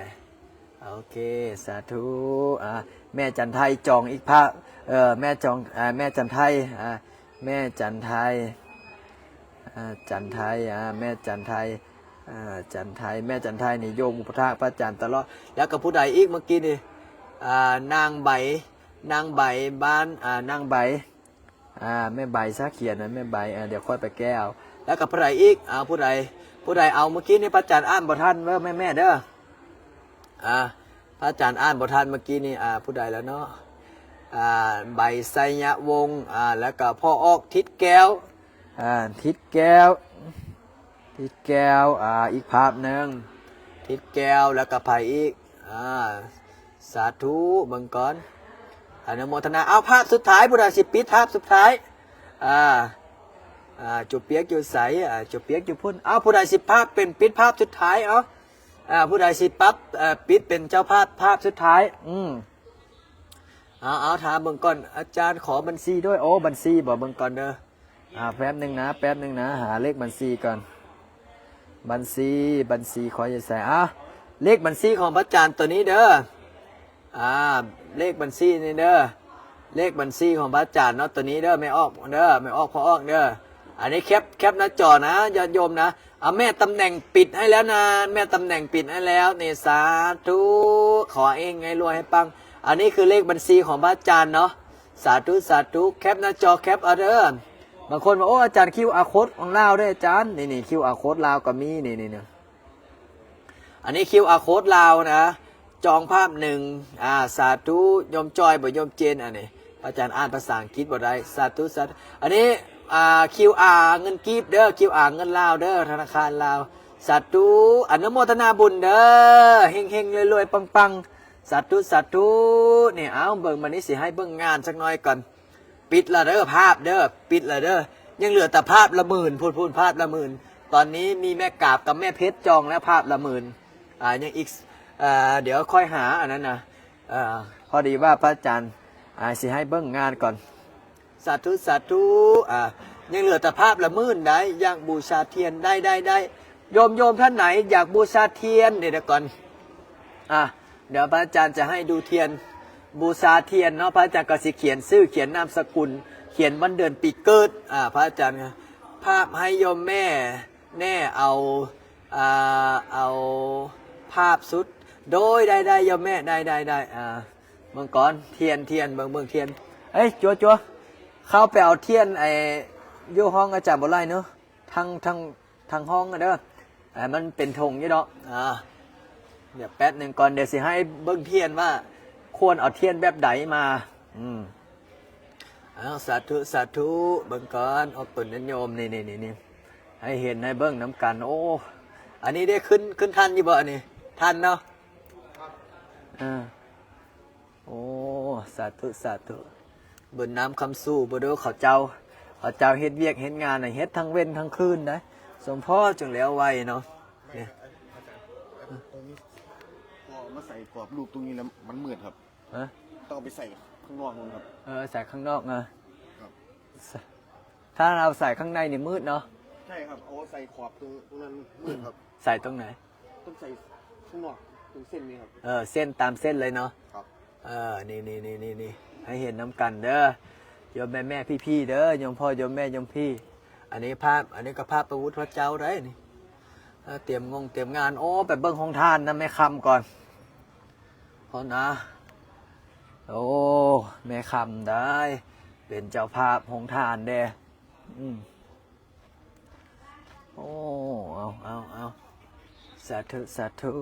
ໂອເຄ ສາທຸ ອ່າ ແມ່ຈັນໄທຈອງອີກພາບ ເອີ ແມ່ຈອງ ອ່າ ແມ່ຈັນໄທ ອ່າ ແມ່ຈັນໄທ ອ່າ ຈັນໄທ ອ່າ ແມ່ຈັນໄທ ອ່າ ຈັນໄທ ແມ່ຈັນໄທນີ້ໂຍມອຸປະຖາກພະອາຈານຕະຫຼອດ. ແລ້ວກໍຜູ້ໃດອີກເມື່ອກີ້ນີ້? ອ່າ ນາງໃບ ນາງໃບ ບ້ານ ອ່າ ນາງໃບ ອ່າ ແມ່ໃບຊະ ຂຽນນະ ແມ່ໃບ ອ່າ ດຽວຂ້ອຍໄປແກ້ເອົາ. ແລ້ວກໍຜູ້ໃດອີກ? ອ່າ ຜູ້ໃດ ຜູ້ໃດເອົາເມື່ອກີ້ນີ້ ພະອາຈານອ່ານບໍ່ທັນເດີແມ່ໆເດີ. ອ່າ ພະອາຈານອ່ານບໍ່ທັນເມື່ອກີ້ນີ້ ອ່າ ຜູ້ໃດລະເນາະ? ອ່າ ໃບໄຊຍະວົງ ອ່າ ແລ້ວກໍພໍ່ອອກທິດແກ້ວ ອ່າ ທິດແກ້ວ ທິດແກ້ວ ອ່າ ອີກພາບໜຶ່ງ ທິດແກ້ວ ແລ້ວກໍໃຜອີກ? ອ່າ ສາທຸ ເບິ່ງກ່ອນ ອະນຸໂມທະນາ. ເອົາ ພາບສຸດທ້າຍ ຜູ້ໃດຊິປິດພາບສຸດທ້າຍ? ອ່າ ອ່າ ຈຸປຽກຢູ່ໃສ? ອ່າ ຈຸປຽກຢູ່ພຸ້ນ. ເອົາ ຜູ້ໃດຊິພາບເປັນ ປິດພາບສຸດທ້າຍ? ເອົາ ອ່າ ຜູ້ໃດຊິປັບ ເອີ ປິດເປັນເຈົ້າພາບພາບສຸດທ້າຍ? ອືມ ເອົາ ເອົາ ຖາມເບິ່ງກ່ອນ ອາຈານຂໍບັນຊີດ້ວຍ. ໂອ້ ບັນຊີບໍ? ເບິ່ງກ່ອນເດີ. ອ່າ ແປັບໜຶ່ງນະ ແປັບໜຶ່ງນະ ຫາເລກບັນຊີກ່ອນ. ບັນຊີ ບັນຊີຂ້ອຍຢູ່ໃສ? ອ່າ ເລກບັນຊີຂອງພະອາຈານໂຕນີ້ເດີ. ອ່າ ເລກບັນຊີນີ້ເດີ ເລກບັນຊີຂອງພະອາຈານເນາະ ໂຕນີ້ເດີ ແມ່ອອກເດີ ແມ່ອອກ ພໍ່ອອກເດີ. ອັນນີ້ແຄບ ແຄບໜ້າຈໍນະ ຍາດໂຍມນະ. ອ່າ ແມ່ຕຳແໜ່ງປິດໃຫ້ແລ້ວນະ ແມ່ຕຳແໜ່ງປິດໃຫ້ແລ້ວນີ້. ສາທຸ ຂໍເອງໃຫ້ລວຍໃຫ້ປັງ. ອັນນີ້ຄືເລກບັນຊີຂອງພະອາຈານເນາະ. ສາທຸ ສາທຸ ແຄບໜ້າຈໍ ແຄບເອົາເດີ. ບາງຄົນວ່າ ໂອ້ ອາຈານ ຄິວອາໂຄດຂອງລາວເດ້ອາຈານ. ນີ້ໆ ຄິວອາໂຄດລາວກໍມີ ນີ້ໆ ອັນນີ້ຄິວອາໂຄດລາວນະ ຈອງພາບໜຶ່ງ. ອ່າ ສາທຸ ໂຍມຈອຍບໍ ໂຍມເຈນ. ອັນນີ້ພະອາຈານອ່ານພາສາອັງກິດບໍ່ໄດ້. ສາທຸ ສາທຸ. ອັນນີ້ ອ່າ ຄິວອາ ເງິນກີບເດີ ຄິວອາ ເງິນລາວເດີ ທະນາຄານລາວ. ສາທຸ ອະນຸໂມທະນາບຸນເດີ ເຮັງໆ ລວຍໆ ປັງໆ. ສາທຸ ສາທຸ. ນີ້ ເອົາ ເບິ່ງ ບາດນີ້ຊິໃຫ້ເບິ່ງງານຈັກໜ້ອຍກ່ອນ. ປິດລະເດີພາບເດີ ປິດລະເດີ. ຍັງເຫຼືອແຕ່ພາບລະໝື່ນ ພຸ້ນໆ ພາບລະໝື່ນ. ຕອນນີ້ມີແມ່ກາບກັບແມ່ເພັດຈອງແລ້ວ ພາບລະໝື່ນ. ອ່າ ຍັງອີກ ອ່າ ດຽວຄ່ອຍຫາອັນນັ້ນນະ. ເອີ ພໍດີວ່າພະອາຈານ ອ່າ ຊິໃຫ້ເບິ່ງງານກ່ອນ. ສາທຸ ສາທຸ. ອ່າ ຍັງເຫຼືອແຕ່ພາບລະໝື່ນໄດ໋ ຢາກບູຊາທຽນ ໄດ້ ໄດ້ ໄດ້. ໂຍມ ໂຍມທ່ານໃດຢາກບູຊາທຽນ ເດ ດຽວກ່ອນ. ອ່າ ດຽວພະອາຈານຈະໃຫ້ດູທຽນ ບູຊາທຽນເນາະ. ພະອາຈານກໍຊິຂຽນຊື່ ຂຽນນາມສະກຸນ ຂຽນວັນເດືອນປີເກີດ. ອ່າ ພະອາຈານ ພາບໃຫ້ໂຍມແມ່ແນ່ ເອົາ ອ່າ ເອົາພາບສຸດ ໂດຍ ໄດ້ ໄດ້ ໂຍມແມ່ ໄດ້ ໄດ້ ໄດ້. ອ່າ ເບິ່ງກ່ອນ ທຽນ ທຽນ ເບິ່ງ ເບິ່ງທຽນ. ເອີຍ ຈົວ ຈົວ ເຂົ້າໄປເອົາທຽນ ໄອ້ ຢູ່ຫ້ອງອາຈານບໍ່ໄຫຼເນາະ ທາງ ທາງ ທາງຫ້ອງເດີ ເອີ ມັນເປັນຖົງຢູ່ດອກ. ອ່າ ດຽວແປັບໜຶ່ງກ່ອນ ດຽວຊິໃຫ້ເບິ່ງທຽນວ່າຄວນເອົາທຽນແບບໃດມາ. ອືມ ເອົາ ສາທຸ ສາທຸ. ເບິ່ງກ່ອນ ອອກຕົນຍາດໂຍມ ນີ້ໆໆ ໃຫ້ເຫັນໃຫ້ເບິ່ງນຳກັນ. ໂອ້ ອັນນີ້ໄດ້ຂຶ້ນ ຂຶ້ນທັນຢູ່ບໍ່? ອັນນີ້ທັນເນາະ. ເອີ ໂອ້ ສາທຸ ສາທຸ. ບຸນນຳຄຳສູ່ ບໍ່ດູເຂົາເຈົ້າ ເຂົາເຈົ້າເຮັດວຽກເຮັດງານນະ ເຮັດທັງເວັນທັງຄືນໄດ໋ ສົມພໍຈຶ່ງແລ້ວໄວເນາະ. ນີ້ ຕົງນີ້ ພໍເອົາມາໃສ່ກອບລູກຕົງນີ້ແລ້ວມັນມືດຄັບ. ຮະ? ຕ້ອງເອົາໄປໃສ່ຂ້າງນອກພຸ້ນຄັບ. ເອີ ໃສ່ຂ້າງນອກນະ. ຄັບ. ຖ້າເອົາໃສ່ຂ້າງໃນນີ້ມືດເນາະ. ໃຊ່ຄັບ ເອົາໃສ່ຂອບຕົງ ຕົງນັ້ນມືດຄັບ. ໃສ່ຕົງໃນ? ຕ້ອງໃສ່ຂ້າງນອກ ເປັນເສັ້ນນີ້ຄັບ. ເອີ ເສັ້ນຕາມເສັ້ນເລີຍເນາະ. ຄັບ. ເອີ ນີ້ໆ ໃຫ້ເຫັນນຳກັນເດີ ໂຍມແມ່ໆ ພີ່ໆ ເດີ ໂຍມພໍ່ໂຍມແມ່ໂຍມພີ່. ອັນນີ້ພາບ ອັນນີ້ກໍພາບພະພຸດພະເຈົ້າໄດ໋ນີ້. ເອີ ຕຽມງົງຕຽມງານ. ໂອ້ ໄປເບິ່ງໂຮງທານນຳແມ່ຄຳກ່ອນ. ເພາະນະ ໂອ້ ແມ່ຄຳໄດ້ເປັນເຈົ້າພາບໂຮງທານເດ້. ອືມ ໂອ້ ເອົາ ເອົາ ເອົາ ສາທຸ ສາທຸ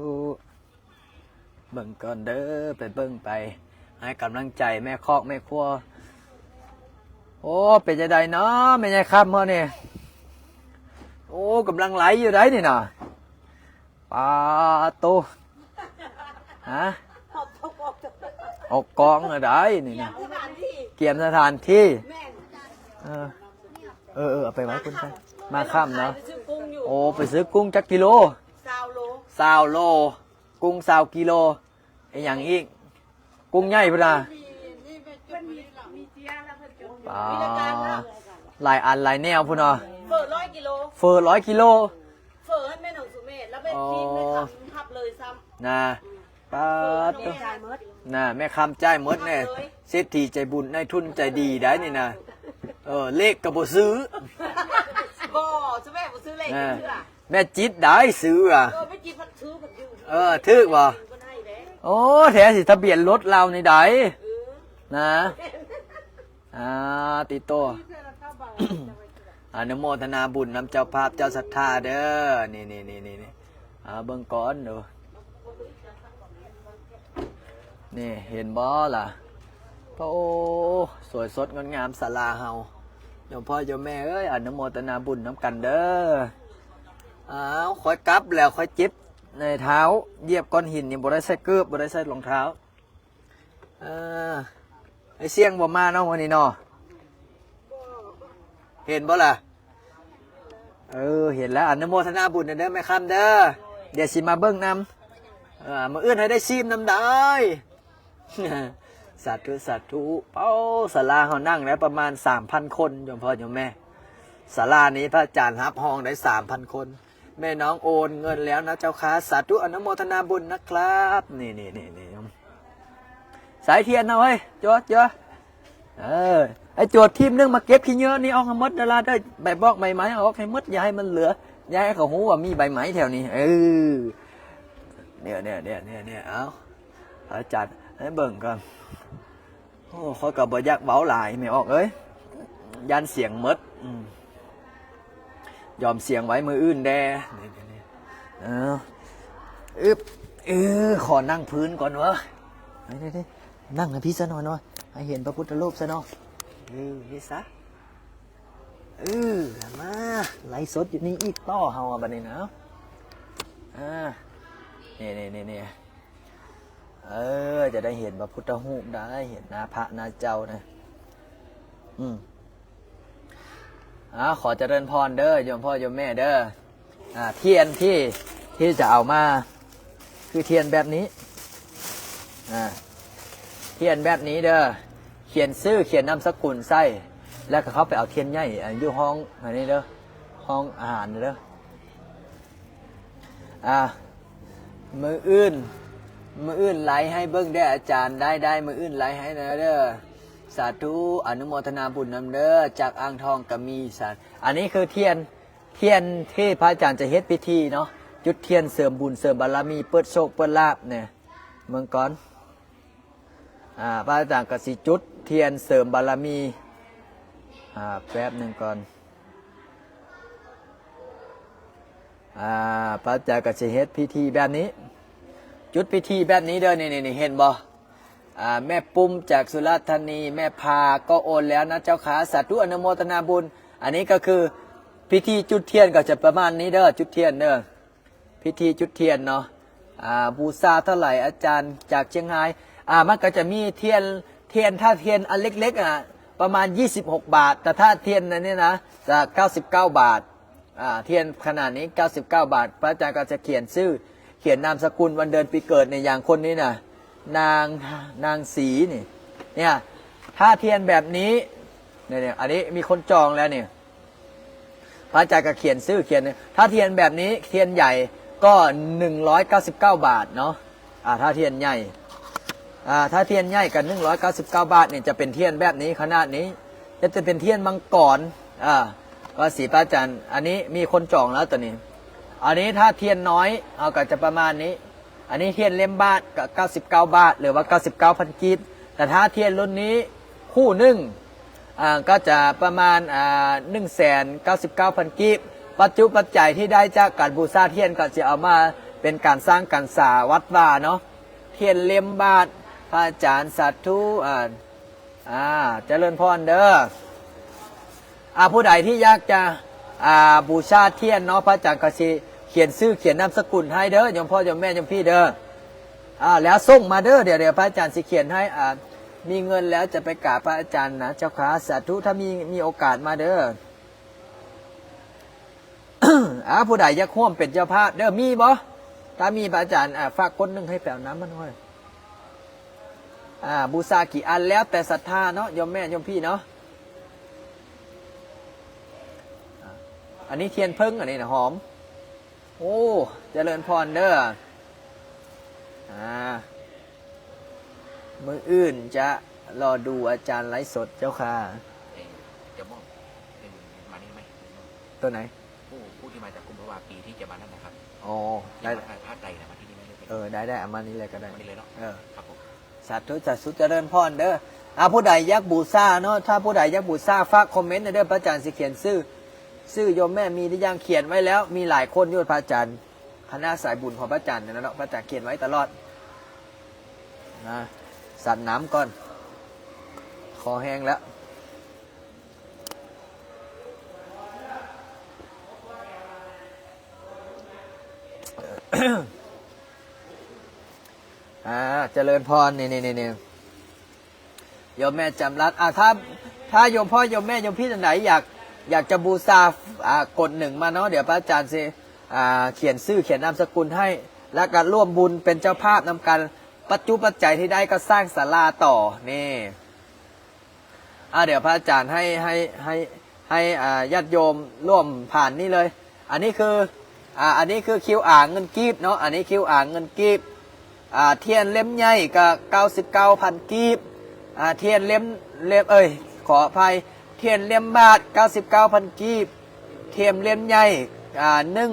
ເບິ່ງກ່ອນເດີ ໄປເບິ່ງໄປ ໃຫ້ກຳລັງໃຈແມ່ຄອກແມ່ຄົວ. ໂອ້ ເປັນຈັ່ງໃດເນາະ ແມ່ໃຫຍ່ຄຳເຮົານີ້? ໂອ້ ກຳລັງໄຫຼຢູ່ໃດນີ້ນະ. ປາໂຕ ຮະ ອອກກອງລະໄດນີ້ນະ ກຽມສະຖານທີ່ ກຽມສະຖານທີ່ ແມ່ນ ເອີ ເອີ ເອີ ເອົາໄປໄວ້ພຸ້ນໄປ ມາຄ່ຳເນາະ. ໂອ້ ໄປຊື້ກຸ້ງຈັກກິໂລ? ຊາວໂລ ຊາວໂລ ກຸ້ງຊາວກິໂລ. ອີຫຍັງອີກ? ກຸ້ງໃຫຍ່ພຸ້ນນະ. ປາ ຫຼາຍອັນຫຼາຍແນວພຸ້ນເນາະ. ເຝີຮ້ອຍກິໂລ ເຝີຮ້ອຍກິໂລ ເຝີໃຫ້ແມ່ນ້ອງສຸເມດ ແລ້ວແມ່ ອໍ ທີມແມ່ຄຳຮັບເລີຍຊ້ຳນະ. ປາໂຕ ນະ ແມ່ຄຳຈ່າຍໝົດແນ່ ເສດຖີໃຈບຸນ ນາຍທຶນໃຈດີໄດ໋ນີ້ນະ. ເອີ ເລກກໍບໍ່ຊື້ ບໍ່ ສຸເມດບໍ່ຊື້ເລກ ນະ ເທື່ອ. ແມ່ຈິດໄດ້ຊື້ອະ. ເອີ ແມ່ຈິດພັດຖືກພັດຢູ່ ເອີ ຖືກບໍ່? ເພິ່ນໃຫ້ເດ້. ໂອ້ ແທ້ຊິທະບຽນລົດລາວນີ້ໃດ໋ ເອີ ນະ. ອາ ຕິໂຕ ອະນຸໂມທະນາບຸນນຳເຈົ້າພາບເຈົ້າສັດທາເດີ. ນີ້ໆໆໆ ອາ ເບິ່ງກ່ອນດູ ນີ້ເຫັນບໍ່ລະ? ໂອ້ ສວຍສົດງົດງາມສາລາເຮົາ. ໂຍມພໍ່ໂຍມແມ່ເອີຍ ອະນຸໂມທະນາບຸນນຳກັນເດີ. ອ້າວ ຂ້ອຍກັບແລ້ວ ຂ້ອຍເຈັບໃນເທົ້າ ຢຽບກ້ອນຫີນນີ້ ບໍ່ໄດ້ໃສ່ເກີບ ບໍ່ໄດ້ໃສ່ລອງເທົ້າ. ເອີ ໄອ້ສຽງບໍ່ມາເນາະມື້ນີ້ເນາະ. ເຫັນບໍ່ລະ? ເອີ ເຫັນແລ້ວ ອະນຸໂມທະນາບຸນນຳເດີແມ່ຄຳເດີ. ດຽວຊິມາເບິ່ງນຳ ເອີ ມື້ອື່ນໃຫ້ໄດ້ຊີມນຳໄດ໋. ສາທຸ ສາທຸ. ເປົ້າ ສາລາເຮົານັ່ງໄດ້ປະມານສາມພັນຄົນ ໂຍມພໍ່ໂຍມແມ່. ສາລານີ້ພະອາຈານຮັບຮອງໄດ້ສາມພັນຄົນ. ແມ່ນ້ອງໂອນເງິນແລ້ວນະເຈົ້າຄ່າ. ສາທຸ ອະນຸໂມທະນາບຸນນະຄັບ. ນີ້ໆໆໆ ສາຍທຽນເຮົາເຮີ້ຍ ຈົດເດີ. ເອີ ໄອ້ໂຈດທີມໜຶ່ງມາເກັບຂີ້ເຫຍື້ອນີ້ອອກໃຫ້ໝົດເດີລະເດີ. ໃບບອກໃບໄມ້ອອກໃຫ້ໝົດ ຢ່າໃຫ້ມັນເຫຼືອ ຢ່າໃຫ້ເຂົາຮູ້ວ່າມີໃບໄມ້ແຖວນີ້. ເອີ ເອົາ ພະອາຈານໃຫ້ເບິ່ງກ່ອນ. ໂອ້ ຂ້ອຍກໍບໍ່ຢາກເວົ້າຫຼາຍແມ່ອອກເອີຍ ຢ້ານສຽງໝົດ. ອືມ ຢອມສຽງໄວ້ມື້ອື່ນແດ່. ນີ້ໆໆ ເອີ ອຶບ ເອີ ຂໍນັ່ງພື້ນກ່ອນເວີ້ຍ. ນີ້ໆໆ ນັ່ງໃຫ້ພີ່ຊະໜ່ອຍເນາະ ໃຫ້ເຫັນພະພຸດທະຮູບຊະເນາະ. ເອີ ນີ້ຊະ ເອີ ມາໄລຟ໌ສົດຢູ່ນີ້ອີກຕໍ່ເຮົາອະ ບັດນີ້ນະ. ອາ ນີ້ໆໆໆ ເອີ ຈະໄດ້ເຫັນພະພຸດທະຮູບໄດ໋ ເຫັນໜ້າພະໜ້າເຈົ້ານະ. ອືມ ອາ ຂໍຈະເລີນພອນເດີ ໂຍມພໍ່ໂຍມແມ່ເດີ. ອາ ທຽນທີ່ ທີ່ຈະເອົາມາ ຄືທຽນແບບນີ້. ອາ ທຽນແບບນີ້ເດີ ຂຽນຊື່ ຂຽນນາມສະກຸນໃສ່ ແລ້ວກໍເຂົ້າໄປເອົາທຽນໃຫຍ່ ອາ ຢູ່ຫ້ອງອັນນີ້ເດີ ຫ້ອງອາຫານເດີ. ອາ ມື້ອື່ນ ມື້ອື່ນໄລໃຫ້ເບິ່ງເດີອາຈານ. ໄດ້ໆ ມື້ອື່ນໄລໃຫ້ແດ່ເດີ. ສາທຸ ອະນຸໂມທະນາບຸນນຳເດີ. ຈາກອ່າງທອງກໍມີສາ ອັນນີ້ຄືທຽນ ທຽນທີ່ພະອາຈານຈະເຮັດພິທີເນາະ ຈຸດທຽນເສີມບຸນເສີມບາລະມີ ເປີດໂຊກເປີດລາບແນ່. ເບິ່ງກ່ອນ ອາ ພະອາຈານກໍຊິຈຸດທຽນເສີມບາລະມີ ອາ ແປັບໜຶ່ງກ່ອນ. ອາ ພະອາຈານກໍຊິເຮັດພິທີແບບນີ້ ຈຸດພິທີແບບນີ້ເດີ. ນີ້ໆ ເຫັນບໍ່? ອາ ແມ່ປຸ້ມຈາກສຸລາທານີ ແມ່ພາກໍໂອນແລ້ວນະເຈົ້າຄ່າ. ສາທຸ ອະນຸໂມທະນາບຸນ. ອັນນີ້ກໍຄືພິທີຈຸດທຽນກໍຈະປະມານນີ້ເດີ ຈຸດທຽນເດີ ພິທີຈຸດທຽນເນາະ. ອາ ບູຊາເທົ່າໃດ? ອາຈານຈາກຊຽງຮາຍ. ອາ ມັນກໍຈະມີທຽນ ທຽນ ຖ້າທຽນອັນເລັກໆ ອະ ປະມານຊາວຫົກບາດ ແຕ່ຖ້າທຽນອັນນີ້ນະ ຈະເກົ້າສິບເກົ້າບາດ. ອາ ທຽນຂະໜາດນີ້ເກົ້າສິບເກົ້າບາດ. ພະອາຈານກໍຈະຂຽນຊື່ ຂຽນນາມສະກຸນ ວັນເດືອນປີເກີດໃນຢ່າງຄົນນີ້ນະ ນາງ ນາງສີນີ້. ເນຍ ຖ້າທຽນແບບນີ້ ເນຍ ອັນນີ້ມີຄົນຈອງແລ້ວນີ້. ພະອາຈານກໍຂຽນຊື່ ຂຽນ ຖ້າທຽນແບບນີ້ ທຽນໃຫຍ່ກໍໜຶ່ງຮ້ອຍເກົ້າສິບເກົ້າບາດເນາະ. ອາ ຖ້າທຽນໃຫຍ່ ອາ ຖ້າທຽນໃຫຍ່ກໍໜຶ່ງຮ້ອຍເກົ້າສິບເກົ້າບາດນີ້ ຈະເປັນທຽນແບບນີ້ ຂະໜາດນີ້ ຈະ ຈະເປັນທຽນມັງກອນ. ອາ ກໍສີພະອາຈານ ອັນນີ້ມີຄົນຈອງແລ້ວຕົວນີ້. ອັນນີ້ຖ້າທຽນນ້ອຍ ເຮົາກໍຈະປະມານນີ້. ອັນນີ້ທຽນເຫຼັ້ມບາດ ກໍເກົ້າສິບເກົ້າບາດ ຫຼືວ່າເກົ້າສິບເກົ້າພັນກີບ. ແຕ່ຖ້າທຽນລຸ້ນນີ້ຄູ່ໜຶ່ງ ອາ ກໍຈະປະມານ ອາ ໜຶ່ງແສນເກົ້າສິບເກົ້າພັນກີບ. ປັດຈຸປັດໄຈທີ່ໄດ້ຈາກການບູຊາທຽນ ກໍຊິເອົາມາເປັນການສ້າງການສາວັດວາເນາະ. ທຽນເຫຼັ້ມບາດ ພະອາຈານ ສາທຸ ອ່າ ອ່າ ຈະເລີນພອນເດີ. ອ່າ ຜູ້ໃດທີ່ຢາກຈະ ອ່າ ບູຊາທຽນເນາະ ພະອາຈານກໍຊິຂຽນຊື່ຂຽນນາມສະກຸນໃຫ້ເດີ ໂຍມພໍ່ໂຍມແມ່ໂຍມພີ່ເດີ. ອ່າ ແລ້ວສົ່ງມາເດີ ດຽວ ດຽວພະອາຈານຊິຂຽນໃຫ້. ອ່າ ມີເງິນແລ້ວຈະໄປກາບພະອາຈານນະເຈົ້າຄ່າ ສາທຸ ຖ້າມີ ມີໂອກາດມາເດີ. ອ່າ ຜູ້ໃດຢາກຮ່ວມເປັນເຈົ້າພາບເດີ ມີບໍ່? ຖ້າມີ ພະອາຈານ ອ່າ ຝາກກົດໜຶ່ງໃຫ້ແປວນ້ຳມາໜ່ອຍ. ອ່າ ບູຊາກີ່ອັນແລ້ວແຕ່ສັດທາເນາະ ໂຍມແມ່ໂຍມພີ່ເນາະ. ອ່າ ອັນນີ້ທຽນເຜິ້ງ ອັນນີ້ນະຫອມ. ໂອ້ ຈະເລີນພອນເດີ. ອ່າ ມື້ອື່ນຈະລໍດູອາຈານໄລຟ໌ສົດເຈົ້າຄ່າ. ເອີ ຈະມອບເປັນມານີ້ໄໝ? ຕົວໃດ? ຜູ້ ຜູ້ທີ່ມາຈາກກຸມພະວາປີທີ່ຈະມານັ້ນນະຄັບ. ອໍ ໄດ້ ທີ່ມາພາກໃຕ້ນະ ມາທີ່ນີ້ໄດ້ເລີຍ. ເອີ ໄດ້ໆ ເອົາມານີ້ເລີຍກໍໄດ້. ມານີ້ເລີຍເນາະ. ເອີ ຄັບຜົມ. ສາທຸ ສາທຸ ຈະເລີນພອນເດີ. ອ່າ ຜູ້ໃດຢາກບູຊາເນາະ ຖ້າຜູ້ໃດຢາກບູຊາ ຝາກຄອມເມັນເດີ ພະອາຈານຊິຂຽນຊື່. ຊື່ໂຍມແມ່ມີຫຼືຍັງ? ຂຽນໄວ້ແລ້ວ ມີຫຼາຍຄົນຢູ່ ພະອາຈານ ຄະນະສາຍບຸນຂອງພະອາຈານນັ້ນເນາະ ພະອາຈານຂຽນໄວ້ຕະຫຼອດນະ. ສັດນ້ຳກ່ອນ ຄໍແຫ້ງແລ້ວ. ອ່າ ຈະເລີນພອນ ນີ້ໆໆໆ ໂຍມແມ່ຈຳລັດ. ອ່າ ຖ້າ ຖ້າໂຍມພໍ່ໂຍມແມ່ໂຍມພີ່ທ່ານໃດຢາກ ຢາກຈະບູຊາ ອ່າ ກົດໜຶ່ງມາເນາະ ດຽວພະອາຈານຊິ ອ່າ ຂຽນຊື່ຂຽນນາມສະກຸນໃຫ້ ແລ້ວກໍຮ່ວມບຸນເປັນເຈົ້າພາບນຳກັນ. ປັດຈຸປັດໄຈທີ່ໄດ້ກໍສ້າງສາລາຕໍ່ນີ້. ອ່າ ດຽວພະອາຈານໃຫ້ ໃຫ້ ໃຫ້ ໃຫ້ ອ່າ ຍາດໂຍມຮ່ວມຜ່ານນີ້ເລີຍ. ອັນນີ້ຄື ອ່າ ອັນນີ້ຄືຄິວອາເງິນກີບເນາະ ອັນນີ້ຄິວອາເງິນກີບ. ອ່າ ທຽນເຫຼັ້ມໃຫຍ່ກໍເກົ້າສິບເກົ້າພັນກີບ. ອ່າ ທຽນເຫຼັ້ມ ເຫຼັ້ມ ເອີຍ ຂໍອະໄພ ທຽນເຫຼັ້ມບາດເກົ້າສິບເກົ້າພັນກີບ. ທຽນເຫຼັ້ມໃຫຍ່ ອ່າ ໜຶ່ງ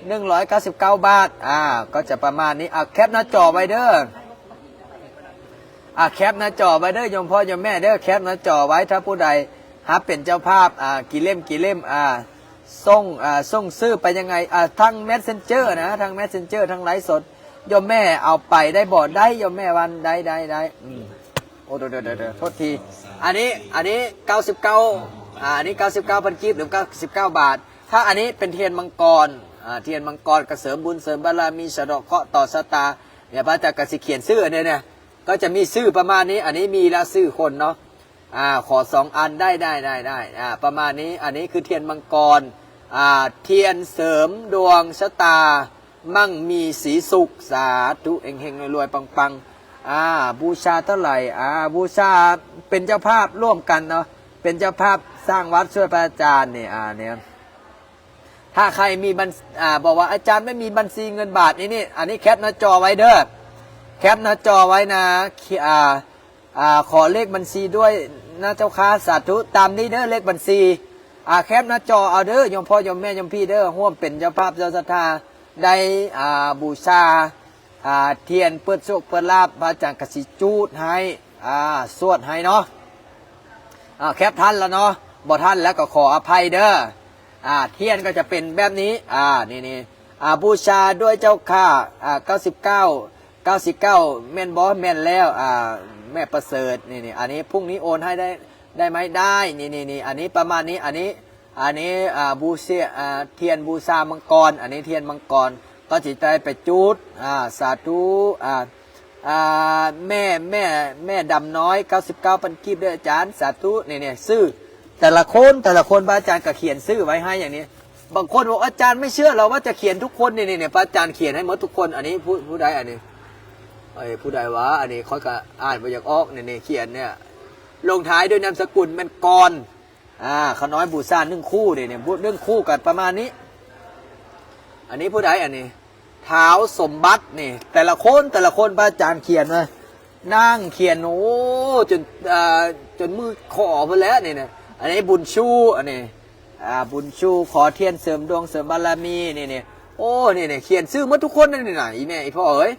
ໜຶ່ງຮ້ອຍເກົ້າສິບເກົ້າບາດ. ອ່າ ກໍຈະປະມານນີ້. ອ່າ ແຄບໜ້າຈໍໄວ້ເດີ. ອ່າ ແຄບໜ້າຈໍໄວ້ເດີ ໂຍມພໍ່ໂຍມແມ່ເດີ ແຄບໜ້າຈໍໄວ້. ຖ້າຜູ້ໃດຮັບເປັນເຈົ້າພາບ ອ່າ ກີ່ເຫຼັ້ມ ກີ່ເຫຼັ້ມ ອ່າ ສົ່ງ ອ່າ ສົ່ງຊື່ໄປຍັງໄງ ອ່າ ທາງແມັດເຊັນເຈີນະ ທາງແມັດເຊັນເຈີ ທາງໄລຟ໌ສົດ. ໂຍມແມ່ເອົາໄປໄດ້ບໍ່? ໄດ້ ໂຍມແມ່ວ່າໄດ້ ໄດ້ ໄດ້. ອືມ ໂອ້ ໂດ ໂດ ໂດ ໂດ ໂທດທີ. ອັນນີ້ ອັນນີ້ເກົ້າສິບເກົ້າ ອ່າ ອັນນີ້ເກົ້າສິບເກົ້າພັນກີບ ຫຼື ເກົ້າສິບເກົ້າບາດ. ຖ້າອັນນີ້ເປັນທຽນມັງກອນ ອ່າ ທຽນມັງກອນກໍເສີມບຸນເສີມບາລະມີ ສະເດາະເຄາະຕໍ່ຊະຕາ. ເນຍ ພະອາຈານກໍຊິຂຽນຊື່ອັນນີ້ເນຍ ກໍຈະມີຊື່ປະມານນີ້. ອັນນີ້ມີລະຊື່ຄົນເນາະ. ອ່າ ຂໍສອງອັນ ໄດ້ ໄດ້ ໄດ້ ໄດ້. ອ່າ ປະມານນີ້. ອັນນີ້ຄືທຽນມັງກອນ ອ່າ ທຽນເສີມດວງຊະຕາ ໝັ່ງມີສີສຸກ. ສາທຸ ເຮັງໆ ລວຍໆ ປັງໆ. ອ່າ ບູຊາເທົ່າໃດ? ອ່າ ບູຊາເປັນເຈົ້າພາບຮ່ວມກັນເນາະ ເປັນເຈົ້າພາບສ້າງວັດຊ່ວຍພະອາຈານນີ້. ອ່າ ເນຍ ຖ້າໃຄມີບັນ ອ່າ ບອກວ່າ ອາຈານໄມ່ມີບັນຊີເງິນບາດ ນີ້ ນີ້ ອັນນີ້ແຄບໜ້າຈໍໄວ້ເດີ ແຄບໜ້າຈໍໄວ້ນະ. ອ່າ ອ່າ ຂໍເລກບັນຊີດ້ວຍນະເຈົ້າຄ່າ. ສາທຸ ຕາມນີ້ເດີ ເລກບັນຊີ. ອ່າ ແຄບໜ້າຈໍເອົາເດີ ໂຍມພໍ່ໂຍມແມ່ໂຍມພີ່ເດີ ຮ່ວມເປັນເຈົ້າພາບເຈົ້າສັດທາ ໄດ້ ອ່າ ບູຊາ ອ່າ ທຽນເປີດໂຊກເປີດລາບ ພະອາຈານກະຊິຈູດໃຫ້ ອ່າ ສວດໃຫ້ເນາະ. ອ່າ ແຄບທັນລະເນາະ ບໍ່ທັນແລ້ວກໍຂໍອະໄພເດີ. ອ່າ ທຽນກໍຈະເປັນແບບນີ້ ອ່າ ນີ້ໆ ອ່າ ບູຊາດ້ວຍເຈົ້າຂ້າ ອ່າ ເກົ້າສິບເກົ້າ ເກົ້າສິບເກົ້າ ແມ່ນບໍ່? ແມ່ນແລ້ວ ອ່າ ແມ່ປະເສີດ ນີ້ໆ ອັນນີ້ ພລຸ້ງນີ້ໂອນໃຫ້ໄດ້ ໄດ້ໄໝ? ໄດ້ ນີ້ໆໆ ອັນນີ້ປະມານນີ້ ອັນນີ້ ອັນນີ້ ອ່າ ບູຊາ ອ່າ ທຽນບູຊາມັງກອນ ອັນນີ້ທຽນມັງກອນ ກໍຊິໄດ້ໄປຈູດ ອ່າ ສາທຸ ອ່າ ອ່າ ແມ່ ແມ່ ແມ່ດຳນ້ອຍ ເກົ້າສິບເກົ້າພັນກີບເດີອາຈານ ສາທຸ. ນີ້ໆ ຊື່ແຕ່ລະຄົນ ແຕ່ລະຄົນ ພະອາຈານກໍຂຽນຊື່ໄວ້ໃຫ້ຢ່າງນີ້. ບາງຄົນບອກ ອາຈານໄມ່ເຊື່ອເຫຼືອວ່າຈະຂຽນທຸກຄົນ ນີ້ໆ ພະອາຈານຂຽນໃຫ້ໝົດທຸກຄົນ. ອັນນີ້ຜູ້ ຜູ້ໃດ ອັນນີ້ ເອີຍ ຜູ້ໃດວະ ອັນນີ້ຂ້ອຍກໍອ່ານບໍ່ຢາກອອກ ນີ້ໆ ຂຽນເນຍ ລົງທ້າຍດ້ວຍນາມສະກຸນແມ່ນກອນ. ອ່າ ຂ້ານ້ອຍບູຊາໜຶ່ງຄູ່ເດ ນີ້ ໜຶ່ງຄູ່ກໍປະມານນີ້. ອັນນີ້ຜູ້ໃດ ອັນນີ້ ທ້າວສົມບັດ ນີ້ ແຕ່ລະຄົນ ແຕ່ລະຄົນ ພະອາຈານຂຽນມາ ນັ່ງຂຽນ ໂອ້ ຈົນ ອ່າ ຈົນມືຂໍພຸ້ນແຫຼະ ນີ້ນະ. ອັນນີ້ບຸນຊູ ອັນນີ້ ອ່າ ບຸນຊູ ຂໍທຽນເສີມດວງເສີມບາລະມີ ນີ້ໆ ໂອ້ ນີ້ໆ ຂຽນຊື່ໝົດທຸກຄົນ ນີ້ນະ ອີແມ່ອີພໍ່ເອີຍ.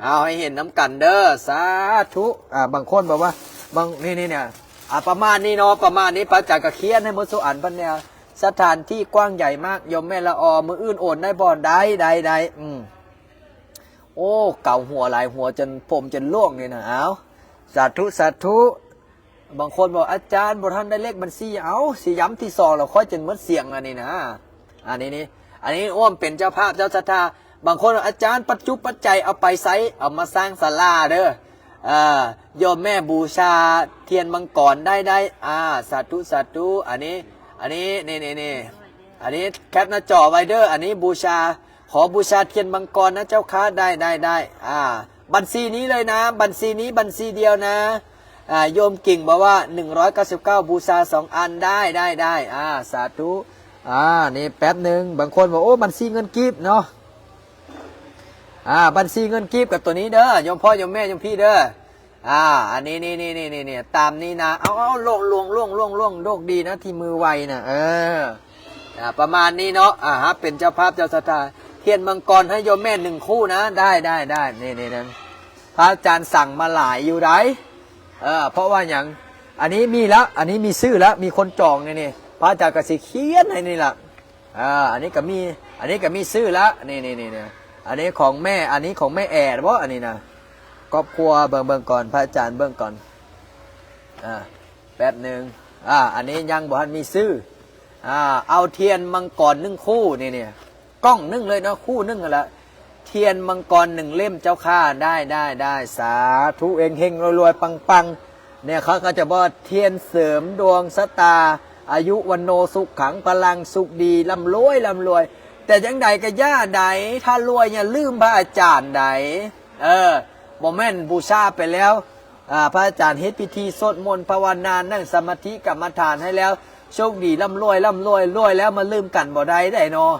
ເອົາໃຫ້ເຫັນນຳກັນເດີ ສາທຸ. ອ່າ ບາງຄົນບອກວ່າ ບາງ ນີ້ໆ ເນຍ ອ່າ ປະມານນີ້ເນາະ ປະມານນີ້ ພະອາຈານກໍຂຽນໃຫ້ໝົດສູ່ອັນ ເພິ່ນແນວ ສະຖານທີ່ກວ້າງໃຫຍ່ມາກ ໂຍມແມ່ລະອໍ ມື້ອື່ນໂອນໄດ້ບໍ່? ໄດ້ ໄດ້ ໄດ້ ອືມ ໂອ້ ເກົາຫົວຫຼາຍຫົວຈົນຜົມຈົນລ່ວງນີ້ນະ. ເອົາ ສາທຸ ສາທຸ. ບາງຄົນບອກ ອາຈານ ບໍ່ທັນໄດ້ເລກບັນຊີ. ເອົາ ຊິຢ້ຳທີສອງແລ້ວ ຂ້ອຍຈົນໝົດສຽງແລ້ວນີ້ນະ. ອັນນີ້ນີ້ ອັນນີ້ຮ່ວມເປັນເຈົ້າພາບເຈົ້າສັດທາ. ບາງຄົນ ອາຈານ ປັດຈຸປັດໄຈເອົາໄປໃສ? ເອົາມາສ້າງສາລາເດີ. ເອີ ໂຍມແມ່ບູຊາທຽນມັງກອນໄດ້ ໄດ້. ອາ ສາທຸ ສາທຸ. ອັນນີ້ ອັນນີ້ ນີ້ ນີ້ ນີ້ ອັນນີ້ແຄປໜ້າຈໍໄວ້ເດີ. ອັນນີ້ບູຊາ ຂໍບູຊາທຽນມັງກອນນະເຈົ້າຄ່ະ. ໄດ້ ໄດ້ ໄດ້. ອາ ບັນຊີນີ້ເລີຍນະ ບັນຊີນີ້ບັນຊີດຽວນະ. ອາ ໂຍມກິ່ງບອກວ່າ ໜຶ່ງຮ້ອຍເກົ້າສິບເກົ້າ ບູຊາສອງອັນ. ໄດ້ ໄດ້ ໄດ້. ອາ ສາທຸ. ອາ ນີ້ແປັບໜຶ່ງ ບາງຄົນບອກ ໂອ້ ບັນຊີເງິນກີບເນາະ. ອາ ບັນຊີເງິນກີບກັບໂຕນີ້ເດີ ໂຍມພໍ່ໂຍມແມ່ໂຍມພີ່ເດີ. ອາ ອັນນີ້ ນີ້ ຕາມນີ້ນະ. ເອົາ ເອົາ ລ່ວງ ລ່ວງ ໂດກດີນະ ທີ່ມືໄວນະ. ເອີ ອາ ປະມານນີ້ເນາະ. ອາ ຮັບເປັນເຈົ້າພາບເຈົ້າສັດທາ ທຽນມັງກອນໃຫ້ໂຍມແມ່ໜຶ່ງຄູ່ນະ. ໄດ້ ໄດ້ ໄດ້. ນີ້ ນີ້ ນີ້ ພະອາຈານສັ່ງມາຫຼາຍຢູ່ໃດ໋. ເອີ ເພາະວ່າຫຍັງ? ອັນນີ້ມີລະ ອັນນີ້ມີຊື່ລະ ມີຄົນຈອງນີ້ ນີ້ ພະອາຈານກໍຊິຂຽນໃຫ້ນີ້ລະ. ອ່າ ອັນນີ້ກໍມີ ອັນນີ້ກໍມີຊື່ລະ ນີ້ ນີ້ ນີ້ ນີ້ ອັນນີ້ຂອງແມ່ ອັນນີ້ຂອງແມ່ແອບໍ ອັນນີ້ນະ. ຄອບຄົວ ເບິ່ງ ເບິ່ງກ່ອນ ພະອາຈານເບິ່ງກ່ອນ ອ່າ ແປັບໜຶ່ງ. ອ່າ ອັນນີ້ຍັງບໍ່ທັນມີຊື່. ອ່າ ເອົາທຽນມັງກອນໜຶ່ງຄູ່ ນີ້ ນີ້ ກ້ອງໜຶ່ງເລີຍເນາະ ຄູ່ໜຶ່ງຫັ້ນລະ. ທຽນມັງກອນໜຶ່ງເຫຼັ້ມເຈົ້າຂ້າ. ໄດ້ ໄດ້ ໄດ້. ສາທຸ ເຮັງໆ ລວຍໆ ປັງໆ. ແນວເຂົາກໍຈະບອກ ທຽນເສີມດວງຊະຕາ ອາຍຸ ວັນໂນ ສຸຂັງ ພະລັງ ສຸກດີ ລ່ຳລວຍ ລ່ຳລວຍ. ແຕ່ຈັ່ງໃດກໍຢ່າໃດ ຖ້າລວຍຢ່າລືມພະອາຈານໃດ. ເອີ ບໍ່ແມ່ນບູຊາໄປແລ້ວ ອ່າ ພະອາຈານເຮັດພິທີສວດມົນພາວະນາ ນັ່ງສະມາທິກຳມະຖານໃຫ້ແລ້ວ ໂຊກດີ ລ່ຳລວຍ ລ່ຳລວຍ ລວຍແລ້ວມາລືມກັນບໍ່ໄດ້ໃດເນາະ.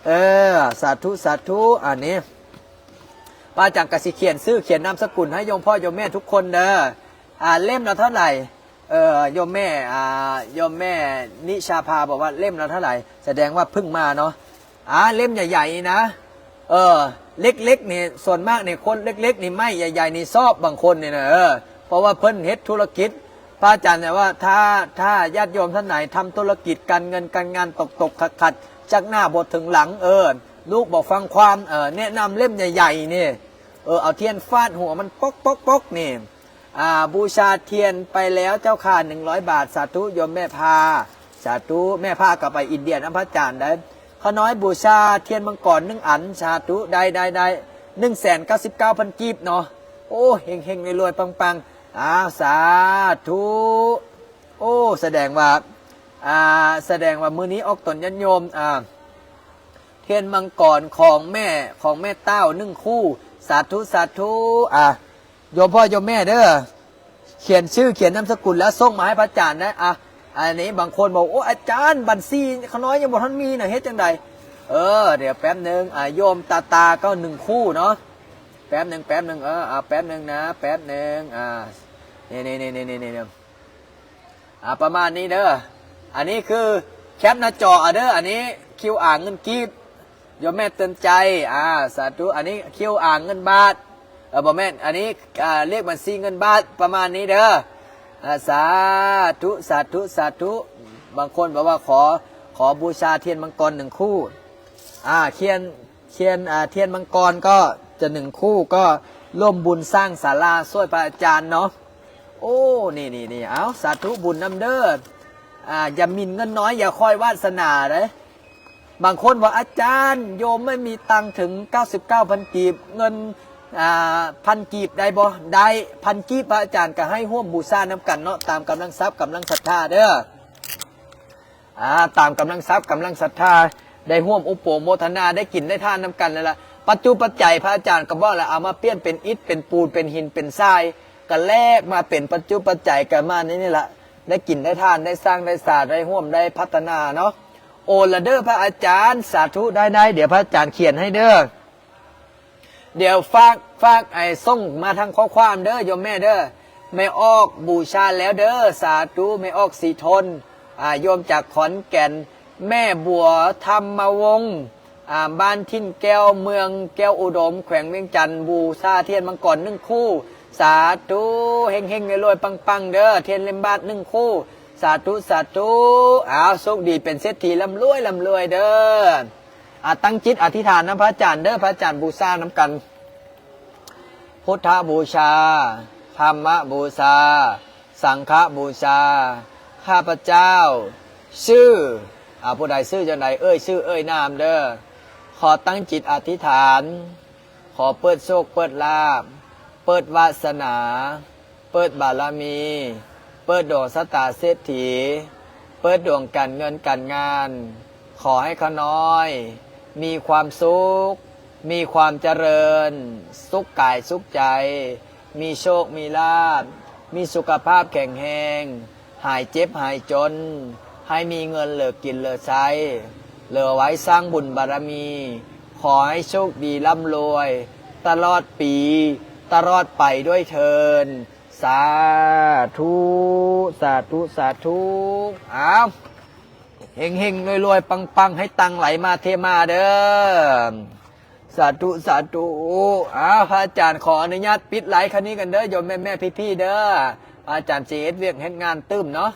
ເອີ ສາທຸ ສາທຸ. ອັນນີ້ ພະອາຈານກໍຊິຂຽນຊື່ ຂຽນນາມສະກຸນໃຫ້ໂຍມພໍ່ໂຍມແມ່ທຸກຄົນເດີ. ອ່າ ເຫຼັ້ມລະເທົ່າໃດ? ເອີ ໂຍມແມ່ ອ່າ ໂຍມແມ່ນິຊາພາບອກວ່າເຫຼັ້ມລະເທົ່າໃດ? ສະແດງວ່າເພິ່ງມາເນາະ. ອ່າ ເຫຼັ້ມໃຫຍ່ໆນີ້ນະ ເອີ ເລັກໆນີ້ ສ່ວນມາກນີ້ ຄົນເລັກໆນີ້ ໄມ້ໃຫຍ່ໆນີ້ຊອບ ບາງຄົນນີ້ນະ. ເອີ ເພາະວ່າເພິ່ນເຮັດທຸລະກິດ ພະອາຈານວ່າ ຖ້າ ຖ້າຍາດໂຍມທ່ານໃດທຳທຸລະກິດ ການເງິນການງານຕົກໆຂັດໆ ຈັກໜ້າບໍ່ເຖິງຫຼັງ ເອີ ລູກບໍ່ຟັງຄວາມ ເອີ ແນະນຳເຫຼັ້ມໃຫຍ່ໆນີ້. ເອີ ເອົາທຽນຟາດຫົວມັນປອກໆໆນີ້. ອ່າ ບູຊາທຽນໄປແລ້ວເຈົ້າຂ້າ ໜຶ່ງຮ້ອຍບາດ. ສາທຸ ໂຍມແມ່ພາ. ສາທຸ. ແມ່ພາກໍໄປອິນເດຍນຳພະອາຈານໄດ໋. ຂ້ານ້ອຍບູຊາທຽນມັງກອນໜຶ່ງອັນ. ສາທຸ. ໄດ້ ໄດ້ ໄດ້. ໜຶ່ງແສນເກົ້າສິບເກົ້າພັນກີບເນາະ. ໂອ້ ເຮັງໆ ລວຍໆ ປັງໆ. ອ້າວ ສາທຸ. ໂອ້ ສະແດງວ່າ ອ່າ ສະແດງວ່າມື້ນີ້ອອກຕົນຍາດໂຍມ ອ່າ ທຽນມັງກອນຂອງແມ່ ຂອງແມ່ຕ້າວໜຶ່ງຄູ່. ສາທຸ ສາທຸ. ອ່າ ໂຍມພໍ່ໂຍມແມ່ເດີ ຂຽນຊື່ຂຽນນາມສະກຸນແລ້ວສົ່ງມາໃຫ້ພະອາຈານນະ. ອ່າ ອັນນີ້ບາງຄົນບອກ ໂອ້ ອາຈານ ບັນຊີຂ້ານ້ອຍຍັງບໍ່ທັນມີນະ ເຮັດຈັ່ງໃດ? ເອີ ດຽວແປັບໜຶ່ງ. ອ່າ ໂຍມຕາຕາກໍໜຶ່ງຄູ່ເນາະ. ແປັບໜຶ່ງ ແປັບໜຶ່ງ. ເອີ ອ່າ ແປັບໜຶ່ງນະ ແປັບໜຶ່ງ. ອ່າ ນີ້ໆໆໆໆ ອ່າ ປະມານນີ້ເດີ. ອັນນີ້ຄືແຄປໜ້າຈໍເອົາເດີ ອັນນີ້ຄິວອາເງິນກີບ. ໂຍມແມ່ເຕືອນໃຈ. ອ່າ ສາທຸ. ອັນນີ້ຄິວອາເງິນບາດ ເອີ ບໍ່ແມ່ນ ອັນນີ້ ອ່າ ເລກບັນຊີເງິນບາດ ປະມານນີ້ເດີ. ອ່າ ສາທຸ ສາທຸ ສາທຸ. ບາງຄົນບອກວ່າ ຂໍ ຂໍບູຊາທຽນມັງກອນໜຶ່ງຄູ່. ອ່າ ຂຽນ ທຽນ ອ່າ ທຽນມັງກອນກໍຈະໜຶ່ງຄູ່ ກໍຮ່ວມບຸນສ້າງສາລາຊ່ວຍພະອາຈານເນາະ. ໂອ້ ນີ້ໆໆ ເອົາ ສາທຸບຸນນຳເດີ. ອ່າ ຢ່າໝິ່ນເງິນນ້ອຍ ຢ່າຄອຍວາດສະໜາເດ້. ບາງຄົນວ່າ ອາຈານ ໂຍມໄມ່ມີຕັງເຖິງເກົ້າສິບເກົ້າພັນກີບ ເງິນ ອ່າ ພັນກີບໄດ້ບໍ່? ໄດ້ ພັນກີບ ພະອາຈານກໍໃຫ້ຮ່ວມບູຊານຳກັນເນາະ ຕາມກຳລັງຊັບກຳລັງສັດທາເດີ. ອ່າ ຕາມກຳລັງຊັບກຳລັງສັດທາ ໄດ້ຮ່ວມອຸປະໂມທະນາ ໄດ້ກິນໄດ້ທານນຳກັນນັ້ນລະ. ປັດຈຸປັດໄຈພະອາຈານກໍບອກແລ້ວ ເອົາມາປ່ຽນເປັນອິດເປັນປູນເປັນຫີນເປັນຊາຍ ກໍແລກມາເປັນປັດຈຸປັດໄຈ ກໍມາໃນນີ້ລະ ໄດ້ກິນໄດ້ທານ ໄດ້ສ້າງໄດ້ສາ ໄດ້ຮ່ວມໄດ້ພັດທະນາເນາະ. ໂອລະເດີພະອາຈານ ສາທຸ ໄດ້ໆ ດຽວພະອາຈານຂຽນໃຫ້ເດີ. ດຽວຝາກ ຝາກໄອ້ສົ່ງມາທາງຂໍ້ຄວາມເດີ ໂຍມແມ່ເດີ. ແມ່ອອກບູຊາແລ້ວເດີ ສາທຸ. ແມ່ອອກສີທົນ ອ່າ ໂຍມຈາກຂອນແກ່ນ. ແມ່ບົວທຳມະວົງ ອ່າ ບ້ານຖິ່ນແກ້ວ ເມືອງແກ້ວອຸດົມ ແຂວງວຽງຈັນ ບູຊາທຽນມັງກອນໜຶ່ງຄູ່. ສາທຸ ເຮັງໆ ລວຍໆ ປັງໆ ເດີ ທຽນເຫຼັ້ມບາດໜຶ່ງຄູ່. ສາທຸ ສາທຸ. ອ້າວ ໂຊກດີເປັນເສດຖີ ລ່ຳລວຍ ລ່ຳລວຍເດີ. ອາ ຕັ້ງຈິດອະທິຖານນຳພະອາຈານເດີ, ພະອາຈານບູຊານຳກັນ. ພຸດທະບູຊາ, ທຳມະບູຊາ, ສັງຄະບູຊາ. ຂ້າພະເຈົ້າຊື່ ອາ ຜູ້ໃດຊື່ຈັ່ງໃດ ເອີ່ຍຊື່ເອີ່ຍນາມເດີ. ຂໍຕັ້ງຈິດອະທິຖານ, ຂໍເປີດໂຊກເປີດລາບ, ເປີດວາສະໜາ, ເປີດບາລະມີ, ເປີດດວງຊະຕາເສດຖີ, ເປີດດວງການເງິນການງານ. ຂໍໃຫ້ຂ້ານ້ອຍມີຄວາມສຸກ, ມີຄວາມຈະເລີນ, ສຸກກາຍສຸກໃຈ, ມີໂຊກມີລາບ, ມີສຸຂະພາບແຂງແຮງ, ຫາຍເຈັບຫາຍຈົນ, ໃຫ້ມີເງິນເຫຼືອກິນເຫຼືອໃຊ້, ເຫຼືອໄວ້ສ້າງບຸນບາລະມີ. ຂໍໃຫ້ໂຊກດີລ່ຳລວຍຕະຫຼອດປີ ຕະຫຼອດໄປດ້ວຍເທີ້ນ. ສາທຸ ສາທຸ ສາທຸ. ອ້າວ ເຮັງໆ ລວຍໆ ປັງໆ ໃຫ້ຕັງໄຫຼມາເທມາເດີ. ສາທຸ ສາທຸ. ອ້າວ ພະອາຈານຂໍອະນຸຍາດປິດໄລຄະນີ້ກັນເດີ ໂຍມແມ່ໆ ພີ່ໆ ເດີ. ພະອາຈານຊິເຮັດວຽກເຮັດງານຕື່ມເນາະ.